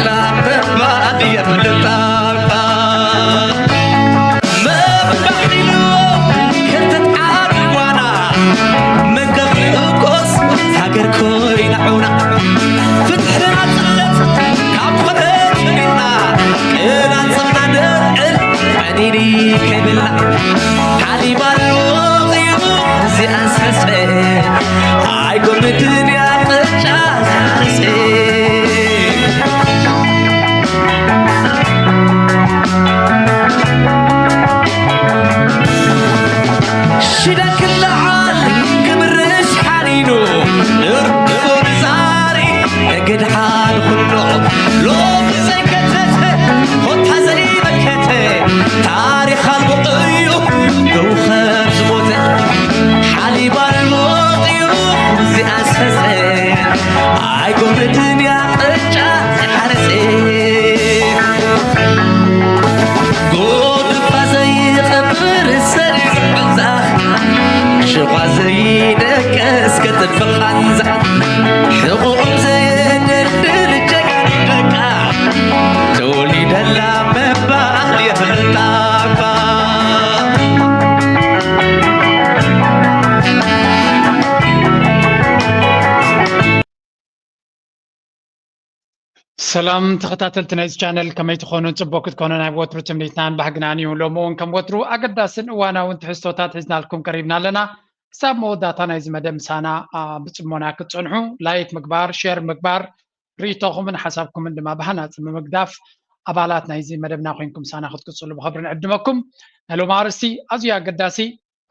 ላበባ የፍልጣ መባሒሉ ክርትት ዓድዋና መገብ ንእኮስ ሃገር ኮይና ዑና ፍትሕና ጽለት ካብ ኮነ ጀሚርና ቅናጽና ደርዕል ቀኒኒ ከይብልና ሓሊባ ወቕዩ እዚኣን ሰሰ ኣይጎምድን እያ ቅጫ ዝሓርሴ ሽደን ክለዓል ክምርሽ ሓኒኑ ንርድኡ ንዛሪ እግድሓን ኩሎ ሎሚ ዘይከተተ ኮታ ዘይመከተ ታሪኽ ኣልቦ እዩ ብውኸም ዝሞተ ሓሊባን ሞቕዩ ዝኣሰሰ ኣይጎምድን እያ ቅጫ ዝሓርሴ ጎድፋ ዘይቐብር ሰሪዕ በዛ ሽኳ ዘይደቀስ ከጥፍ ቃንዛ ሕቑኦም ዘየደርድር ጀጋኑ ደቃ ተወሊደላ ምባል የፍልጣ እባ ሰላም ተኸታተልቲ ናይዚ ቻነል ከመይ ትኾኑ? ጽቡቕ ክትኮኑ ናይ ወትሩ ትምኒትናን ባህግናን እዩ። ሎሚ እውን ከም ወትሩ ኣገዳስን እዋናውን ትሕዝቶታት ሒዝናልኩም ቀሪብና ኣለና። ክሳብ መወዳእታ ናይዚ መደብ ምሳና ብጽሞና ክትጸንሑ ላይክ ምግባር፣ ሼር ምግባር፣ ርእይቶኹምን ሓሳብኩምን ድማ ብሃናጺ ብምግዳፍ ኣባላት ናይዚ መደብና ኮይንኩም ምሳና ክትቅጽሉ ብኽብሪ ንዕድመኩም። ናይ ሎሚ ኣርእስቲ ኣዝዩ ኣገዳሲ፣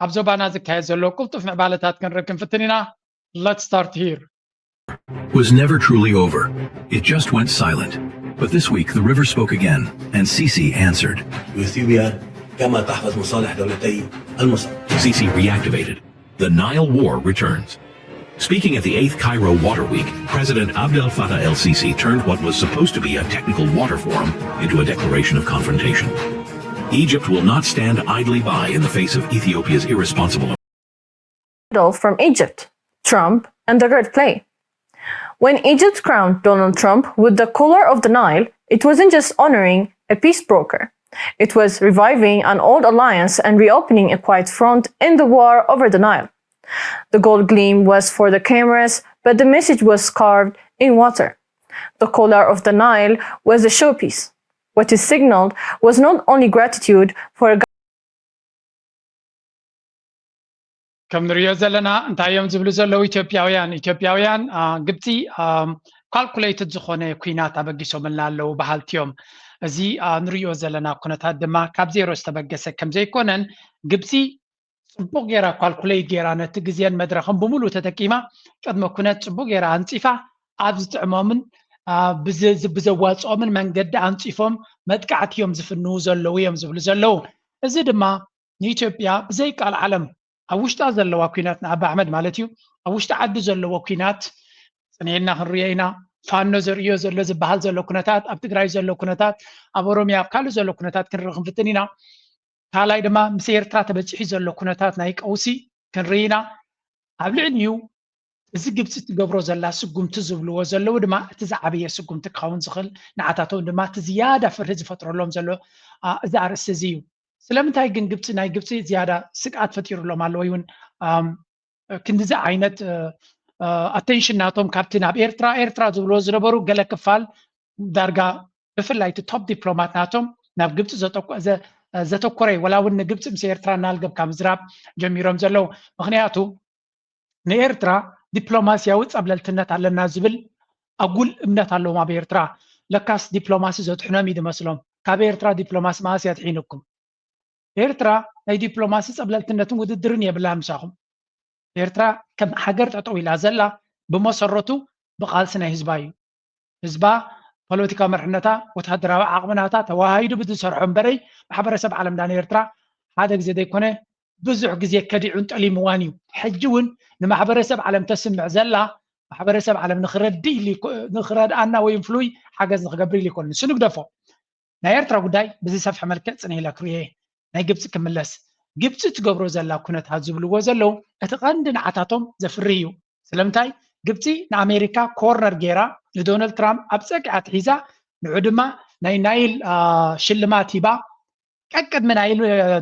ኣብ ዞባና ዝካየድ ዘሎ ቅልጡፍ ምዕባለታት ክንርኢ ክንፍትን ኢና። Let's start here. Was never truly over. It just went silent. But this week, the river spoke again, and Sisi answered. وإثيوبيا كما تحفظ مصالح دولتي المصر. Sisi reactivated. The Nile War returns. Speaking at the eighth Cairo Water Week, President Abdel Fattah el Sisi turned what was supposed to be a technical water forum into a declaration of confrontation. Egypt will not stand idly by in the face of Ethiopia's irresponsible From Egypt, Trump and the Red Play. When Egypt crowned Donald Trump with the collar of the Nile, it wasn't just honoring a peace broker. It was reviving an old alliance and reopening a quiet front in the war over the Nile. The gold gleam was for the cameras, but the message was carved in water. The collar of the Nile was a showpiece. What it signaled was not only gratitude for a ከም ንሪኦ ዘለና እንታይ እዮም ዝብሉ ዘለዉ ኢትዮጵያውያን ኢትዮጵያውያን ግብፂ ካልኩሌትድ ዝኾነ ኩናት ኣበጊሶምልና ኣለዉ በሃልቲ እዮም። እዚ ንሪኦ ዘለና ኩነታት ድማ ካብ ዜሮ ዝተበገሰ ከም ዘይኮነን ግብፂ ፅቡቕ ጌራ ካልኩሌት ጌራ ነቲ ግዜን መድረኽን ብምሉእ ተጠቂማ ቅድመ ኩነት ፅቡቕ ጌራ ኣንፂፋ ኣብ ዝጥዕሞምን ብዘዋፅኦምን መንገዲ ኣንፂፎም መጥቃዕቲ እዮም ዝፍንዉ ዘለዉ እዮም ዝብሉ ዘለዉ። እዚ ድማ ንኢትዮጵያ ብዘይቃል ዓለም ኣብ ውሽጣ ዘለዋ ኩናት ንኣቢ ኣሕመድ ማለት እዩ ኣብ ውሽጢ ዓዲ ዘለዎ ኩናት ፅንኤና ክንሪኦ ኢና። ፋኖ ዘርእዮ ዘሎ ዝበሃል ዘሎ ኩነታት ኣብ ትግራይ ዘሎ ኩነታት ኣብ ኦሮሚያ ኣብ ካልእ ዘሎ ኩነታት ክንርኢ ክንፍትን ኢና። ካልኣይ ድማ ምስ ኤርትራ ተበፂሑ ዘሎ ኩነታት ናይ ቀውሲ ክንርኢ ኢና። ኣብ ልዕሊኡ እዚ ግብፂ ትገብሮ ዘላ ስጉምቲ ዝብልዎ ዘለዉ ድማ እቲ ዝዓበየ ስጉምቲ ክኸውን ዝኽእል ንዓታቶም ድማ እቲ ዝያዳ ፍርሂ ዝፈጥረሎም ዘሎ እዚ ኣርእስቲ እዚ እዩ። ስለምንታይ ግን ግብፂ ናይ ግብፂ ዝያዳ ስግኣት ፈጢሩሎም ኣሎ ወይ እውን ክንዲዚ ዓይነት ኣቴንሽን ናቶም ካብቲ ናብ ኤርትራ ኤርትራ ዝብልዎ ዝነበሩ ገለ ክፋል ዳርጋ ብፍላይ እቲ ቶፕ ዲፕሎማት ናቶም ናብ ግብፂ ዘተኮረ ወላ እውን ንግብፂ ምስ ኤርትራ እናልገብካ ምዝራብ ጀሚሮም ዘለዉ። ምክንያቱ ንኤርትራ ዲፕሎማስያዊ ፀብለልትነት ኣለና ዝብል ኣጉል እምነት ኣለዎም ኣብ ኤርትራ። ለካስ ዲፕሎማሲ ዘድሕኖም እዩ ዝመስሎም። ካብ ኤርትራ ዲፕሎማሲ መኣስ እያ ትሒኑኩም? ኤርትራ ናይ ዲፕሎማሲ ፀብለልትነትን ውድድርን የብላን ምሳኹም። ኤርትራ ከም ሃገር ጠጠው ኢላ ዘላ ብመሰረቱ ብቃልሲ ናይ ህዝባ እዩ። ህዝባ ፖለቲካዊ መርሕነታ ወታደራዊ ዓቕምናታ ተዋሃሂዱ ብዝሰርሖ እምበረይ ማሕበረሰብ ዓለም ዳ ንኤርትራ ሓደ ግዜ ዘይኮነ ብዙሕ ግዜ ከዲዑን ጠሊምዋን እዩ። ሕጂ እውን ንማሕበረሰብ ዓለም ተስምዕ ዘላ ማሕበረሰብ ዓለም ንክረድእ ኢሉ ይኮ- ንክረድኣና ወይ ፍሉይ ሓገዝ ንክገብር ኢሉ ይኮን ንሱ ንግደፎ። ናይ ኤርትራ ጉዳይ ብዝሰፍሐ መልክዕ ፅንህ ኢለ ክርእዮ እየ። ናይ ግብፂ ክምለስ ግብፂ ትገብሮ ዘላ ኩነታት ዝብልዎ ዘለዉ እቲ ቀንዲ ንዓታቶም ዘፍርህ እዩ። ስለምንታይ ግብፂ ንኣሜሪካ ኮርነር ገይራ ንዶናልድ ትራምፕ ኣብ ፀግዒ ኣትሒዛ ንዑ ድማ ናይ ናይል ሽልማት ሂባ ቀቅድሚ ናይ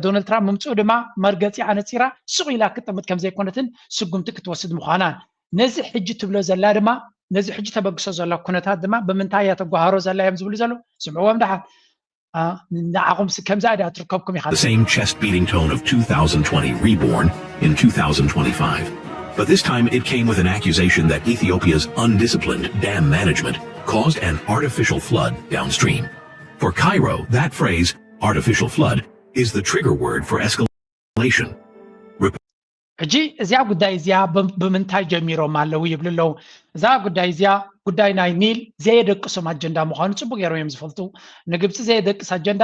ዶናልድ ትራምፕ ምምፅኡ ድማ መርገፂ ኣነፂራ ስቕ ኢላ ክትጠምት ከም ዘይኮነትን ስጉምቲ ክትወስድ ምዃናን ነዚ ሕጂ ትብሎ ዘላ ድማ ነዚ ሕጂ ተበግሶ ዘሎ ኩነታት ድማ ብምንታይ እያ ተጓሃሮ ዘላ እዮም ዝብሉ ዘለዉ። ስምዕዎም ደሓን። ንዓኹም ከምዛ ድኣ ትርከብኩም ኢኻ። The same chest beating tone of two thousand twenty reborn in two thousand twenty-five. But this time it came with an accusation that Ethiopia's undisciplined dam management caused an artificial flood downstream. For Cairo, that phrase, artificial flood, is the trigger word for escalation. ሕጂ እዚኣ ጉዳይ እዚኣ ብምንታይ ጀሚሮም ኣለዉ ይብሉ ኣለዉ። እዛ ጉዳይ እዚኣ ጉዳይ ናይ ኒል ዘየደቅሶም ኣጀንዳ ምዃኑ ፅቡቅ ገይሮም እዮም ዝፈልጡ። ንግብፂ ዘየደቅስ ኣጀንዳ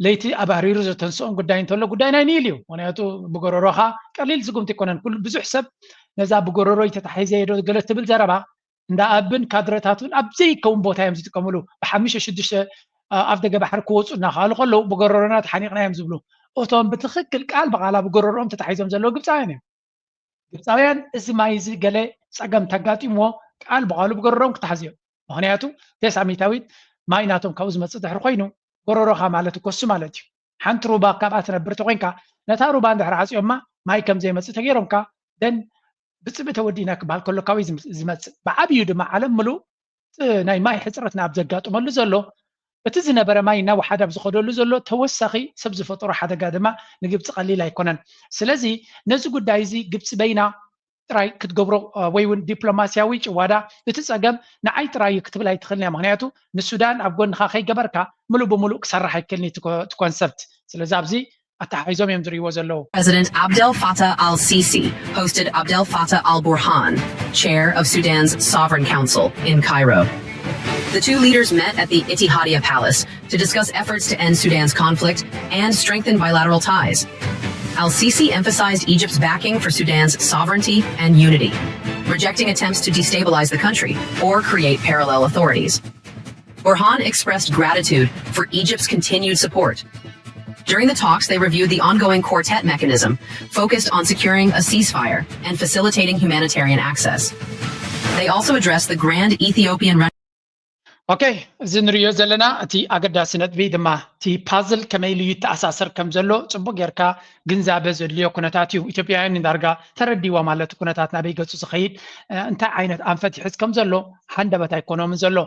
ለይቲ ኣባህሪሩ ዘተንስኦም ጉዳይ እንተሎ ጉዳይ ናይ ኒል እዩ። ምክንያቱ ብጎረሮኻ ቀሊል ስጉምቲ ኣይኮነን። ኩሉ ብዙሕ ሰብ ነዛ ብጎረሮይ ተታሒዘ እየ ዶ ገለ ትብል ዘረባ እንዳ ኣብን ካድረታቱን ኣብ ዘይከውን ቦታ እዮም ዝጥቀምሉ። ብሓሙሽተ ሽዱሽተ ኣፍ ደገ ባሕሪ ክወፁ እናኸኣሉ ከለዉ ብጎረሮና ተሓኒቕና እዮም ዝብሉ። እቶም ብትኽክል ቃል ብቓላ ብጎረሮኦም ተታሒዞም ዘለዉ ግብፃውያን እዮም። ግብፃውያን እዚ ማይ እዚ ገለ ፀገም ተጋጢምዎ ቃል ብቓሉ ብጎረሮኦም ክተሓዙ እዮም። ምክንያቱ ቴሳሚታዊት ማይ ናቶም ካብኡ ዝመፅእ ድሕሪ ኮይኑ ጎረሮኻ ማለት እኮ እሱ ማለት እዩ። ሓንቲ ሩባ ካብኣ ትነብር ተኮይንካ ነታ ሩባ እንድሕር ዓፅዮማ ማይ ከም ዘይመፅእ ተገይሮምካ ደን ብፅብኢ ተወዲእና ክበሃል ከሎ ካብኡ ዝመፅእ ብዓብዩ ድማ ዓለም ምሉእ ናይ ማይ ሕፅረት ናብ ዘጋጥመሉ ዘሎ እቲ ዝነበረ ማይ እናወሓደ ኣብ ዝኸደሉ ዘሎ ተወሳኺ ሰብ ዝፈጠሮ ሓደጋ ድማ ንግብፂ ቀሊል ኣይኮነን። ስለዚ ነዚ ጉዳይ እዚ ግብፂ በይና ጥራይ ክትገብሮ ወይ እውን ዲፕሎማስያዊ ጭዋዳ እቲ ፀገም ንዓይ ጥራይ እዩ ክትብል ኣይትኽእልን እያ። ምክንያቱ ንሱዳን ኣብ ጎንኻ ከይገበርካ ምሉእ ብምሉእ ክሰርሕ ኣይክእልን እዩ እቲ ኮንሰፕት። ስለዚ ኣብዚ ኣተሓሒዞም እዮም ዝርእይዎ ዘለዉ። President Abdel Fattah al-Sisi hosted Abdel Fattah al-Burhan, chair of Sudan's Sovereign Council, in Cairo. The two leaders met at the Itihadiyah Palace to discuss efforts to end Sudan's conflict and strengthen bilateral ties. Al Sisi emphasized Egypt's backing for Sudan's sovereignty and unity, rejecting attempts to destabilize the country or create parallel authorities. Burhan expressed gratitude for Egypt's continued support. During the talks, they reviewed the ongoing quartet mechanism, focused on securing a ceasefire and facilitating humanitarian access. They also addressed the grand Ethiopian ኦኬ፣ እዚ ንሪኦ ዘለና እቲ ኣገዳሲ ነጥቢ ድማ እቲ ፓዝል ከመይ ኢሉ ይተኣሳሰር ከም ዘሎ ፅቡቅ ጌርካ ግንዛበ ዘድልዮ ኩነታት እዩ። ኢትዮጵያውያን ዳርጋ ተረዲዋ ማለት ኩነታት ናበይ ገፁ ዝኸይድ እንታይ ዓይነት ኣንፈት ይሕዝ ከም ዘሎ ሃንደበት ኣይኮኖምን ዘሎ።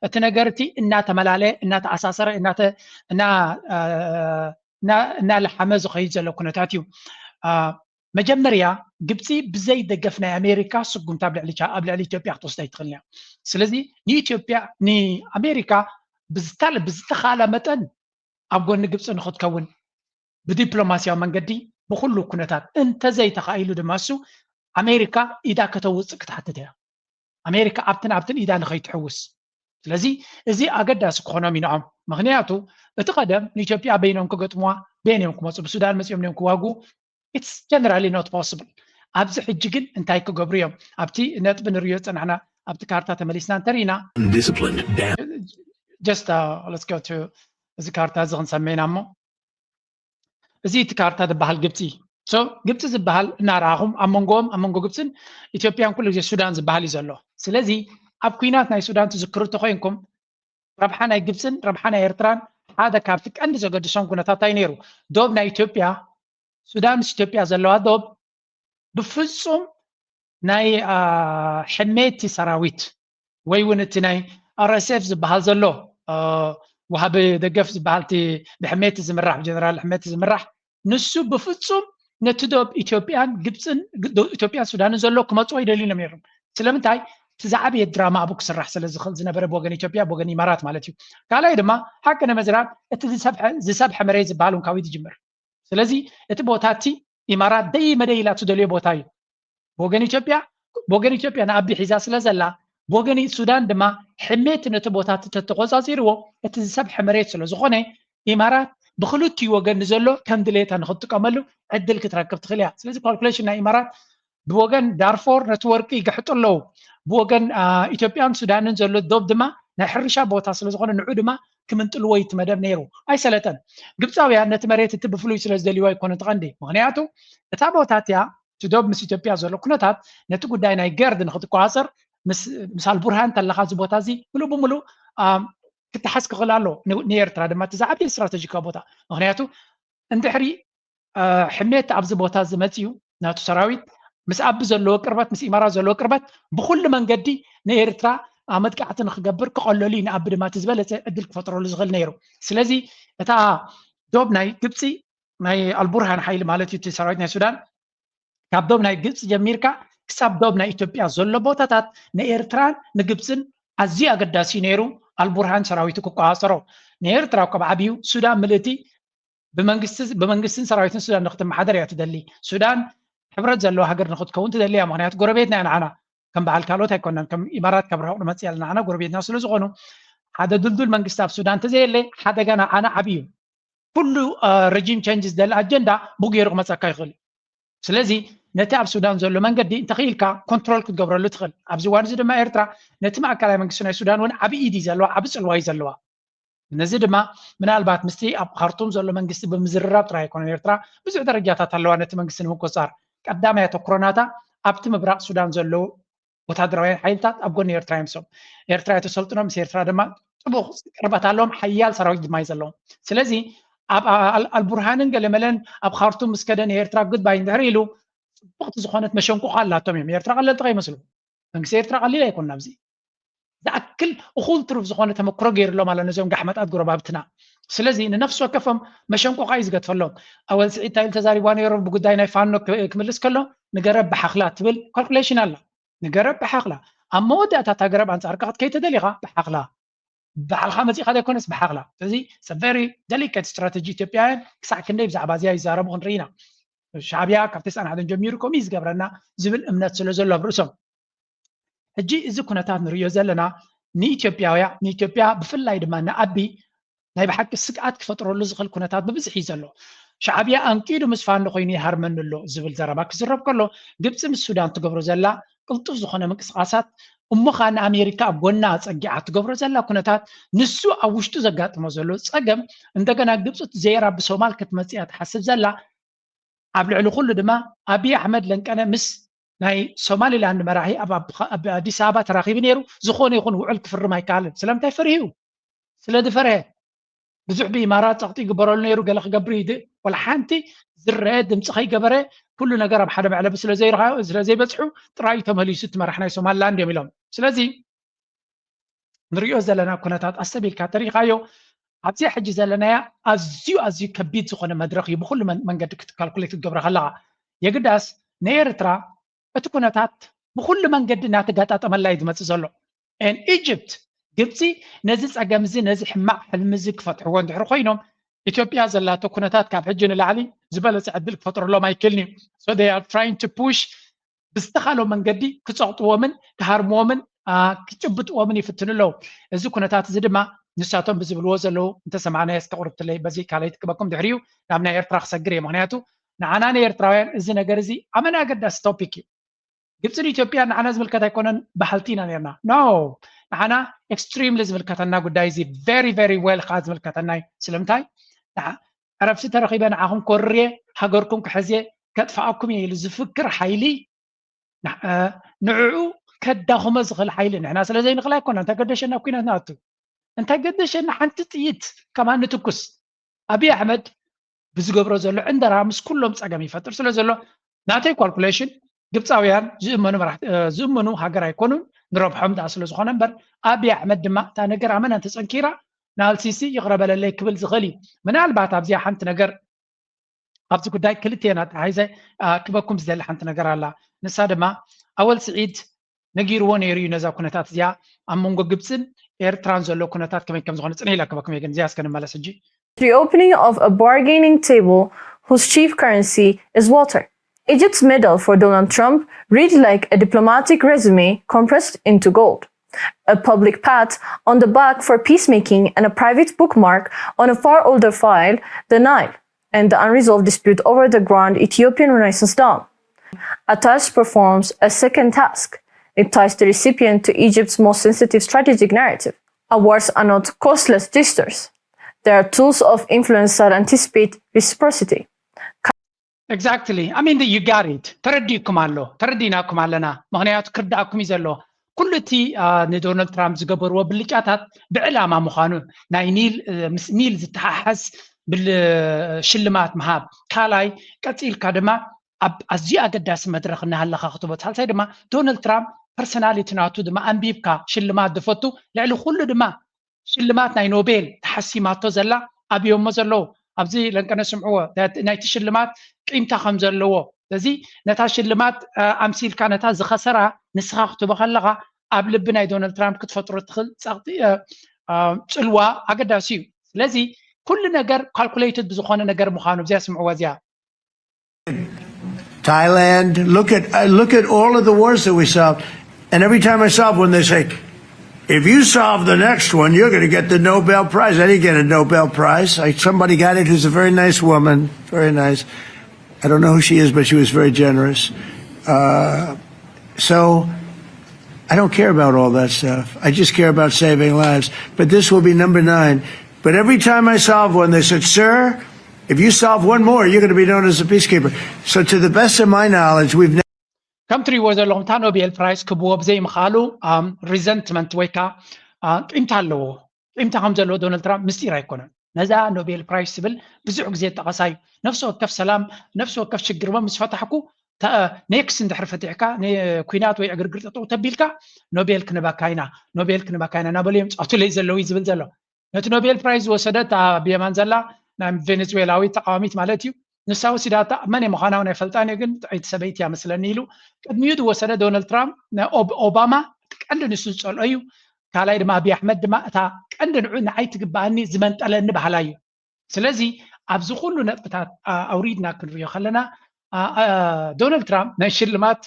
እቲ ነገር እቲ እናተመላለየ እናተኣሳሰረ እናተ- እና- እና- እናለሓመ ዝኸይድ ዘሎ ኩነታት እዩ። መጀመርያ ግብፂ ብዘይ ደገፍ ናይ ኣሜሪካ ስጉምቲ ኣብ ልዕሊ ቻ- ኣብ ልዕሊ ኢትዮጵያ ክትወስድ ኣይትኽእልን እያ። ስለዚ ንኢትዮጵያ ንኣሜሪካ ብዝታለ ብዝተኻእለ መጠን ኣብ ጎኒ ግብፂ ንክትከውን ብዲፕሎማስያዊ መንገዲ ብኩሉ ኩነታት እንተዘይተኻኢሉ ድማ እሱ ኣሜሪካ ኢዳ ከተውፅእ ክትሓትት እያ። ኣሜሪካ ኣብትን ኣብትን ኢዳ ንኸይትሕውስ። ስለዚ እዚ ኣገዳሲ ክኾኖም እዩ ንዖም። ምክንያቱ እቲ ቀደም ንኢትዮጵያ በይኖም ክገጥሙዋ በየን እዮም ክመፁ? ብሱዳን መፂኦም እዮም ክዋጉ? It's generally not possible። ኣብዚ ሕጂ ግን እንታይ ክገብሩ እዮም? ኣብቲ ነጥቢ ንሪኦ ዝፀናሕና ኣብቲ ካርታ ተመሊስና እንተሪኢና Undisciplined dam. just uh, let's go to እዚ ካርታ እዚ ክንሰመይና እሞ እዚ እቲ ካርታ ዝበሃል ግብፂ so ግብፂ ዝበሃል እናረኣኹም ኣብ መንጎኦም ኣብ መንጎ ግብፅን ኢትዮጵያን ኩሉ ግዜ ሱዳን ዝበሃል እዩ ዘሎ። ስለዚ ኣብ ኩናት ናይ ሱዳን ትዝክሩ ተኮይንኩም ረብሓ ናይ ግብፅን ረብሓ ናይ ኤርትራን ሓደ ካብቲ ቀንዲ ዘገድሶም ኩነታት እንታይ ነይሩ? ዶብ ናይ ኢትዮጵያ ሱዳን ምስ ኢትዮጵያ ዘለዋ ዶብ ብፍፁም ናይ ሕሜቲ ሰራዊት ወይ እውን እቲ ናይ RSF ዝበሃል ዘሎ ወሃቢ ደገፍ ዝበሃል እቲ ብሕሜቲ ዝምራሕ ብጀነራል ሕሜቲ ዝምራሕ ንሱ ብፍፁም ነቲ ዶብ ኢትዮጵያን ግብፅን ኢትዮጵያን ሱዳንን ዘሎ ክመፅዎ ይደልዩ እዮም ነይሮም። ስለምንታይ? እቲ ዝዓበየ ድራማ ኣብኡ ክስራሕ ስለ ዝኽእል ዝነበረ ብወገን ኢትዮጵያ ብወገን ኢማራት ማለት እዩ። ካልኣይ ድማ ሓቂ ንምዝራብ እቲ ዝሰብሐ መሬት ዝበሃል እውን ካብኡ ትጅምር። ስለዚ እቲ ቦታ እቲ ኢማራት ደይ መደይ ኢላ ትደልዮ ቦታ እዩ። ብወገን ኢትዮጵያ ብወገን ኢትዮጵያ ንኣቢ ሒዛ ስለ ዘላ ብወገን ሱዳን ድማ ሕሜት ነቲ ቦታ ተተቆፃፂርዎ እቲ ዝሰብሐ መሬት ስለ ዝኾነ ኢማራት ብክልቲኡ ወገን ንዘሎ ከም ድሌታ ንክትጥቀመሉ ዕድል ክትረክብ ትኽእል እያ። ስለዚ ካልኩሌሽን ናይ ኢማራት ብወገን ዳርፎር ነቲ ወርቂ ይግሕጡ ኣለዉ። ብወገን ኢትዮጵያን ሱዳንን ዘሎ ዶብ ድማ ናይ ሕርሻ ቦታ ስለ ዝኾነ ንዑ ድማ ክምንጥልዎ እዩ እቲ መደብ ነይሩ። ኣይሰለጠን። ግብፃውያን ነቲ መሬት እቲ ብፍሉይ ስለ ዝደልይዎ ኣይኮነ እቲ ቀንዲ። ምክንያቱ እታ ቦታ እቲያ እቲ ዶብ ምስ ኢትዮጵያ ዘሎ ኩነታት ነቲ ጉዳይ ናይ ገርድ ንክትቆፃፀር ምስ ኣልቡርሃን ተለካ እዚ ቦታ እዚ ምሉእ ብምሉእ ክተሓዝ ክኽእል ኣሎ። ንኤርትራ ድማ እቲ ዝዓበየ ስትራተጂካዊ ቦታ፣ ምክንያቱ እንድሕሪ ሕሜት ኣብዚ ቦታ ዝመፅዩ ናቱ ሰራዊት ምስ ኣቢ ዘለዎ ቅርበት፣ ምስ ኢማራት ዘለዎ ቅርበት ብኩሉ መንገዲ ንኤርትራ መጥቃዕቲ ንክገብር ክቐለሉ እዩ፣ ንኣቢ ድማ እቲ ዝበለፀ ዕድል ክፈጥረሉ ዝኽእል ነይሩ። ስለዚ እታ ዶብ ናይ ግብፂ፣ ናይ ኣልቡርሃን ሓይሊ ማለት እዩ፣ እቲ ሰራዊት ናይ ሱዳን ካብ ዶብ ናይ ግብፂ ጀሚርካ ክሳብ ዶብ ናይ ኢትዮጵያ ዘሎ ቦታታት ንኤርትራን ንግብፅን ኣዝዩ ኣገዳሲ ነይሩ፣ ኣልቡርሃን ሰራዊቱ ክቆፃፀሮ። ንኤርትራ እኮ ብዓብዩ ሱዳን ምልእቲ ብመንግስትን ሰራዊትን ሱዳን ንክትመሓደር እያ ትደሊ። ሱዳን ሕብረት ዘለዋ ሃገር ንክትከውን ትደሊ እያ፣ ምክንያቱ ጎረቤትና እያ ንዓና። ከም በዓል ካልኦት ኣይኮናን፣ ከም ኢማራት ካብ ርሑቕ ንመፅእ ኣለና፣ ንዓና ጎረቤትና ስለዝኾኑ ሓደ ድልዱል መንግስቲ ኣብ ሱዳን ተዘየለ ሓደጋ ንዓና ዓብዩ። ኩሉ ረጂም ቸንጅ ዝደሊ ኣጀንዳ ብኡ ገይሩ ክመፀካ ይኽእል እዩ። ስለዚ ነቲ ኣብ ሱዳን ዘሎ መንገዲ እንተኽኢልካ ኮንትሮል ክትገብረሉ ትኽእል። ኣብዚ እዋን እዚ ድማ ኤርትራ ነቲ ማእከላይ መንግስቲ ናይ ሱዳን እውን ዓብዪ ኢድ እዩ ዘለዋ፣ ዓብዪ ፅልዋ እዩ ዘለዋ። ነዚ ድማ ምናልባት ምስቲ ኣብ ካርቱም ዘሎ መንግስቲ ብምዝርራብ ጥራይ ኣይኮነን። ኤርትራ ብዙሕ ደረጃታት ኣለዋ ነቲ መንግስቲ ንምቁፅፃር። ቀዳማይ ኣተኩሮ ናታ ኣብቲ ምብራቕ ሱዳን ዘለዉ ወታደራውያን ሓይልታት ኣብ ጎኒ ኤርትራ እዮም። ሶም ኤርትራ የተሰልጥኖም ምስ ኤርትራ ድማ ጥቡቕ ቅርበት ኣለዎም፣ ሓያል ሰራዊት ድማ እዩ ዘለዎም። ስለዚ ኣብ ኣልቡርሃንን ገለመለን ኣብ ካርቱም ምስ ከደ ንኤርትራ ጉድባይ እንድሕር ኢሉ ፅብቕቲ ዝኾነት መሸንቆቓ ኣላቶም እዮም። ኤርትራ ቀለልቲ ከይመስሉ መንግስቲ ኤርትራ ቀሊል ኣይኮን። ኣብዚ ዝኣክል እኹል ትሩፍ ዝኾነ ተመክሮ ገይሩሎም ኣሎ ነዞም ጋሕመጣት ጎረባብትና። ስለዚ ንነፍሲ ወከፎም መሸንቆቓ እዩ ዝገድፈሎም። ኣወል ስዒድ ታይል ተዛሪቧ ነይሩ ብጉዳይ ናይ ፋኖ ክምልስ ከሎ ንገረብ ብሓኽላ ትብል ካልኩሌሽን ኣላ። ንገረብ ብሓኽላ ኣብ መወዳእታ እታ ገረብ ኣንጻርካ ክትከይድ ተደሊኻ ብሓኽላ ባዕልኻ መጺእኻ ዘይኮነስ ብሓኽላ። ስለዚ very delicate strategy። ኢትዮጵያውያን ክሳዕ ክንደይ ብዛዕባ እዚኣ ይዛረቡ ክንርኢ ኢና። ሻዕብያ ካብ ተስዓን ሓደን ጀሚሩ ከምኡ እዩ ዝገብረና ዝብል እምነት ስለ ዘሎ ኣብ ርእሶም። ሕጂ እዚ ኩነታት ንርእዮ ዘለና ንኢትዮጵያውያ ንኢትዮጵያ ብፍላይ ድማ ንኣቢ ናይ ብሓቂ ስግኣት ክፈጥረሉ ዝኽእል ኩነታት ብብዝሒ እዩ ዘሎ። ሻዕብያ ኣንቂዱ ምስ ፋኖ ኮይኑ ይሃርመኒ ኣሎ ዝብል ዘረባ ክዝረብ ከሎ ግብፂ ምስ ሱዳን ትገብሮ ዘላ ቅልጡፍ ዝኾነ ምንቅስቃሳት እሞ ከዓ ንኣሜሪካ ኣብ ጎና ፀጊዓ ትገብሮ ዘላ ኩነታት ንሱ ኣብ ውሽጡ ዘጋጥሞ ዘሎ ፀገም እንደገና ግብፂ ዘይራ ብሶማል ክትመፅእ እያ ትሓስብ ዘላ ኣብ ልዕሊ ኩሉ ድማ ኣብይ ኣሕመድ ለንቀነ ምስ ናይ ሶማሊላንድ መራሒ ኣብ ኣዲስ ኣበባ ተራኺቡ ነይሩ። ዝኾነ ይኹን ውዕል ክፍርም ኣይከኣልን። ስለምንታይ ፈሪሁ? ስለ ዝፈርሀ። ብዙሕ ብኢማራት ፀቕጢ ይግበረሉ ነይሩ፣ ገለ ክገብር ይድእ ወላ ሓንቲ ዝረአ ድምፂ ከይገበረ ኩሉ ነገር ኣብ ሓደ መዕለቢ ስለ ዘይበፅሑ ጥራይ ተመሊሱ እቲ መራሕ ናይ ሶማሊላንድ እዮም ኢሎም። ስለዚ ንሪኦ ዘለና ኩነታት ኣሰቢልካ ተሪኢኻዮ ኣብዚኣ ሕጂ ዘለናያ ኣዝዩ ኣዝዩ ከቢድ ዝኾነ መድረኽ እዩ ብኩሉ መንገዲ ክትካልኩሌት ክትገብረ ከለኻ። የግዳስ ንኤርትራ እቲ ኩነታት ብኩሉ መንገዲ እናተጋጣጠመላ እዩ ዝመፅእ ዘሎ። ን ኢጅፕት ግብፂ ነዚ ፀገም እዚ ነዚ ሕማቕ ሕልሚ እዚ ክፈትሕዎ እንድሕር ኮይኖም ኢትዮጵያ ዘላቶ ኩነታት ካብ ሕጂ ንላዕሊ ዝበለፀ ዕድል ክፈጥረሎም ኣይክእልን እዩ። So they are trying to push ብዝተኻሎ መንገዲ ክፀቕጥዎምን ክሃርምዎምን ክጭብጥዎምን ይፍትኑ ኣለዉ። እዚ ኩነታት እዚ ድማ ንሳቶም ብዝብልዎ ዘለዉ እንተሰማዕናዮ እስከ ቁርብትለይ በዚ ካልኣይ ትክበኩም ድሕሪኡ ናብ ናይ ኤርትራ ክሰግር እየ። ምክንያቱ ንዓና ንኤርትራውያን እዚ ነገር እዚ ኣመና ኣገዳሲ ቶፒክ እዩ። ግብፅን ኢትዮጵያ ንዓና ዝምልከት ኣይኮነን በሃልቲ ኢና ነርና። ኖ፣ ንዓና ኤክስትሪምሊ ዝምልከተና ጉዳይ እዚ very very well ከዓ ዝምልከተና እዩ። ስለምንታይ ዕረፍቲ ተረኺበ ንዓኹም ኮርርየ ሃገርኩም ክሕዝየ ከጥፍኣኩም እየ ኢሉ ዝፍክር ሓይሊ ንዕኡ ከዳኽሞ ዝኽእል ሓይሊ ንሕና ስለ ዘይንኽእል ኣይኮና። እንታይ ገደሸና ኣብ ኩናት ንኣቱ? እንታይ ገደሸና ሓንቲ ጥይት ከማን ንትኩስ? ኣብይ ኣሕመድ ብዝገብሮ ዘሎ ዕንደራ ምስ ኩሎም ፀገም ይፈጥር ስለ ዘሎ ናተይ ካልኩሌሽን ግብፃውያን ዝእመኑ ሃገር ኣይኮኑን፣ ንረብሖም ደኣ ስለ ዝኾነ እምበር ኣብይ ኣሕመድ ድማ እታ ነገር ኣመና እንተፀንኪራ ንኣልሲሲ ይቕረ በለለይ ክብል ዝኽእል እዩ። ምናልባት ኣብዚኣ ሓንቲ ነገር ኣብዚ ጉዳይ ክልቴና ተሓይዘ ክበኩም ዝደሊ ሓንቲ ነገር ኣላ። ንሳ ድማ ኣወል ስዒድ ነጊርዎ ነይሩ እዩ ነዛ ኩነታት እዚኣ ኣብ መንጎ ግብፅን ኤርትራን ዘሎ ኩነታት ከመይ ከም ዝኾነ ፅንሕ ኢለ ክበኩም እየ። ግን እዚኣ እስከ ንመለስ ሕጂ። The opening of a bargaining table whose chief currency is water. Egypt's medal for Donald Trump read like a diplomatic resume compressed into gold. A public pat on the back for peacemaking and a private bookmark on a far older file, The Nile and the Unresolved Dispute Over the Grand Ethiopian Renaissance Dam. Attached performs a second task. It ties the recipient to Egypt's most sensitive strategic narrative. Awards are not costless gestures. They are tools of influence that anticipate reciprocity. Exactly. I mean, you got it. ተረዲእኩም ኣሎ፣ ተረዲእናኩም ኣለና። ምክንያቱ ክርዳእኩም እዩ ዘለዎ። ኩሉ እቲ ንዶናልድ ትራምፕ ዝገበርዎ ብልጫታት ብዕላማ ምዃኑ፣ ናይ ኒል ምስ ኒል ዝተሓሓዝ ሽልማት ምሃብ፣ ካልኣይ ቀፂልካ ድማ ኣብ ኣዝዩ ኣገዳሲ መድረኽ እናሃለኻ ክትቦ፣ ሳልሳይ ድማ ዶናልድ ትራምፕ ፐርሶናሊቲ ናቱ ድማ ኣንቢብካ ሽልማት ዝፈቱ፣ ልዕሊ ኩሉ ድማ ሽልማት ናይ ኖቤል ተሓሲማቶ ዘላ ኣብዮሞ ዘለዉ ኣብዚ ለንቀነ ስምዕዎ ናይቲ ሽልማት ቂምታ ከም ዘለዎ። ስለዚ ነታ ሽልማት ኣምሲልካ ነታ ዝኸሰራ ንስኻ ክትቦ ከለኻ ኣብ ልቢ ናይ ዶናልድ ትራምፕ ክትፈጥሮ ትኽእል ጸቕጢ ጽልዋ ኣገዳሲ እዩ። ስለዚ ኩሉ ነገር ካልኩሌትድ ብዝኾነ ነገር ምዃኑ እዚኣ ስምዕዋ እዚኣ Thailand. Look at uh, look at all of the wars that we solved. And every time I solve one, they say, "If you solve the next one, you're going to get the Nobel Prize." I didn't get a Nobel Prize. I, somebody got it who's a very nice woman, very nice. I don't know who she is, but she was very generous. Uh, so I don't care about all that stuff. I just care about saving lives. But this will be number nine. But every time I solve one, they said, "Sir, if you solve one more, you're going to be known as a peacekeeper." So, to the best of my knowledge, we've never. ከም ትሪእዎ ዘለኹም እታ ኖቤል ፕራይስ ክብዎ ብዘይምኽኣሉ ሪዘንትመንት ወይ ከዓ ቂምታ ኣለዎ። ቂምታ ከም ዘለዎ ዶናልድ ትራምፕ ምስጢር ኣይኮነን። ነዛ ኖቤል ፕራይስ ትብል ብዙሕ ግዜ ጠቐሳ እዩ። ነፍሲ ወከፍ ሰላም፣ ነፍሲ ወከፍ ሽግር ምስ ፈታሕኩ ኔክስት እንድሕር ፈቲሕካ ኩናት ወይ ዕግርግር ጠጠው ተቢልካ ኖቤል ክንበካ ኢና፣ ኖቤል ክንበካ ኢና እናበሉ እዮም ፃቱለይ ዘለዉ እዩ ዝብል ዘሎ። ነቲ ኖቤል ፕራይዝ ዝወሰደት ኣብ የማን ዘላ ናይ ቬኔዙዌላዊት ተቃዋሚት ማለት እዩ። ንሳ ወሲዳታ መን ምዃና እውን ኣይፈልጣን እየ፣ ግን ጥዕይቲ ሰበይቲ እያ መስለኒ ኢሉ ቅድሚኡ ዝወሰደ ዶናልድ ትራምፕ ኦባማ ቀንዲ ንሱ ዝጸልኦ እዩ። ካልኣይ ድማ ኣብይ ኣሕመድ ድማ እታ ቀንዲ ንዑ ንዓይ ትግበኣኒ ዝመንጠለኒ ባህላ እዩ። ስለዚ ኣብዚ ኩሉ ነጥብታት ኣውሪድና ክንሪኦ ከለና ዶናልድ ትራምፕ ናይ ሽልማት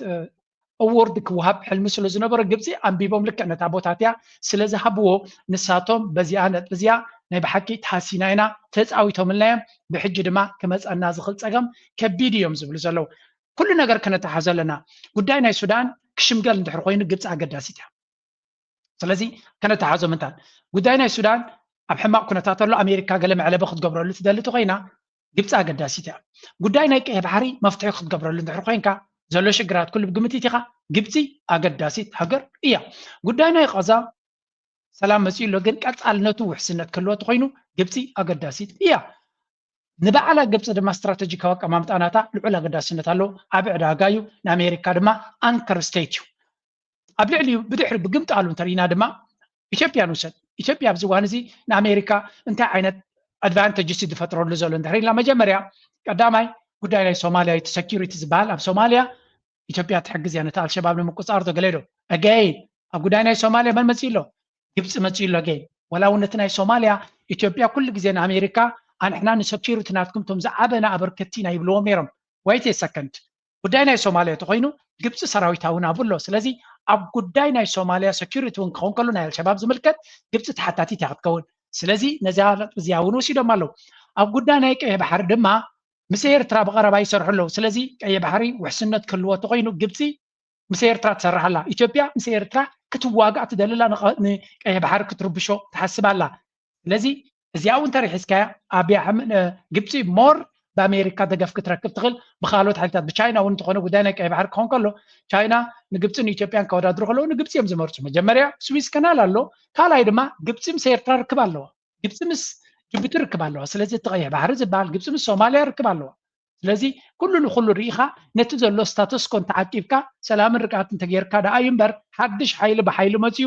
ኣዎርድ ክወሃብ ሕልሚ ስለ ዝነበሮ ግብፂ ኣንቢቦም ልክዕ ነታ ቦታት እያ ስለ ዝሃብዎ ንሳቶም በዚኣ ነጥቢ እዚኣ ናይ ብሓቂ ተሃሲና ኢና ተፃዊቶምልና እዮም። ብሕጂ ድማ ክመፀና ዝኽእል ፀገም ከቢድ እዮም ዝብሉ ዘለዉ። ኩሉ ነገር ከነተሓዞ ኣለና። ጉዳይ ናይ ሱዳን ክሽምገል እንድሕር ኮይኑ ግብፂ ኣገዳሲት እያ። ስለዚ ከነተሓዞ ምንታን ጉዳይ ናይ ሱዳን ኣብ ሕማቕ ኩነታት ኣሎ። ኣሜሪካ ገለ መዕለቢ ክትገብረሉ ትደሊ ተኮይና ግብፂ ኣገዳሲት እያ። ጉዳይ ናይ ቀይሕ ባሕሪ መፍትሒ ክትገብረሉ እንድሕር ኮይንካ ዘሎ ሽግራት ኩሉ ብግምት ኢኻ። ግብፂ ኣገዳሲት ሃገር እያ። ጉዳይ ናይ ቃዛ ሰላም መፂኡ ኣሎ፣ ግን ቀፃልነቱ ውሕስነት ክህልዎ ተኮይኑ ግብፂ ኣገዳሲት እያ። ንባዕላ ግብፂ ድማ ስትራተጂካዊ ኣቀማምጣ ናታ ልዑል ኣገዳስነት ኣለዎ። ዓቢ ዕዳጋ እዩ፣ ንኣሜሪካ ድማ ኣንከር ስቴት እዩ። ኣብ ልዕሊኡ ብድሕሪ ብግምጣሉ እንተርኢና ድማ ኢትዮጵያ ንውሰድ። ኢትዮጵያ ኣብዚ እዋን እዚ ንኣሜሪካ እንታይ ዓይነት ኣድቫንቴጅ ሲ ዝፈጥረሉ ዘሎ እንድሕር ኢልና መጀመርያ ቀዳማይ ጉዳይ ናይ ሶማልያ እቲ ሰኪሪቲ ዝበሃል ኣብ ሶማልያ ኢትዮጵያ ትሕግዝ እያ ነቲ ኣልሸባብ ንምቁፅፃር ዶ ገለ ዶ ኣገይን ኣብ ጉዳይ ናይ ሶማልያ መን መፅኡ ኣሎ? ግብፂ መፅኡ ኣሎ። ኣገይን ዋላ እውን ነቲ ናይ ሶማልያ ኢትዮጵያ ኩሉ ግዜ ንኣሜሪካ ኣንሕና ንሰኪሪቲ ናትኩም ቶም ዝዓበና ኣበርከቲ ኢና ይብልዎም ነይሮም። ወይት ሰከንድ ጉዳይ ናይ ሶማልያ ተኮይኑ ግብፂ ሰራዊታ እውን ኣብኡ ኣሎ። ስለዚ ኣብ ጉዳይ ናይ ሶማልያ ሰኪሪቲ እውን ክኸውን ከሎ ናይ ኣልሸባብ ዝምልከት ግብፂ ተሓታቲት እያ ክትከውን። ስለዚ ነዛ ነጥቢ እዚኣ እውን ወሲዶም ኣለዉ። ኣብ ጉዳይ ናይ ቀይሕ ባሕሪ ድማ ምስ ኤርትራ ብቐረባ ይሰርሑ ኣለዉ። ስለዚ ቀይሕ ባሕሪ ውሕስነት ክህልዎ ተኮይኑ ግብፂ ምስ ኤርትራ ትሰርሕ ኣላ። ኢትዮጵያ ምስ ኤርትራ ክትዋጋእ ትደሊ ኣላ፣ ንቀይሕ ባሕሪ ክትርብሾ ትሓስብ ኣላ። ስለዚ እዚኣ እውን ተሪሒስካያ ኣብያ ግብፂ ሞር ብኣሜሪካ ደገፍ ክትረክብ ትኽእል ብካልኦት ሓይልታት ብቻይና እውን እንተኾነ ጉዳይ ናይ ቀይ ባሕሪ ክኾን ከሎ ቻይና ንግብፂን ኢትዮጵያን ከወዳድሩ ከለዉ ንግብፂ እዮም ዝመርፁ። መጀመርያ ስዊዝ ከናል ኣሎ፣ ካልኣይ ድማ ግብፂ ምስ ኤርትራ ርክብ ኣለዋ። ግብፂ ምስ ጅቡቲ ርክብ ኣለዋ። ስለዚ እቲ ቀይሕ ባሕሪ ዝበሃል ግብፂ ምስ ሶማልያ ርክብ ኣለዋ። ስለዚ ኩሉ ንኩሉ ርኢኻ ነቲ ዘሎ ስታተስኮ እንተዓቂብካ ሰላምን ርግኣትን ተገይርካ ደኣ እዩ እምበር ሓድሽ ሓይሊ ብሓይሊ መፅዩ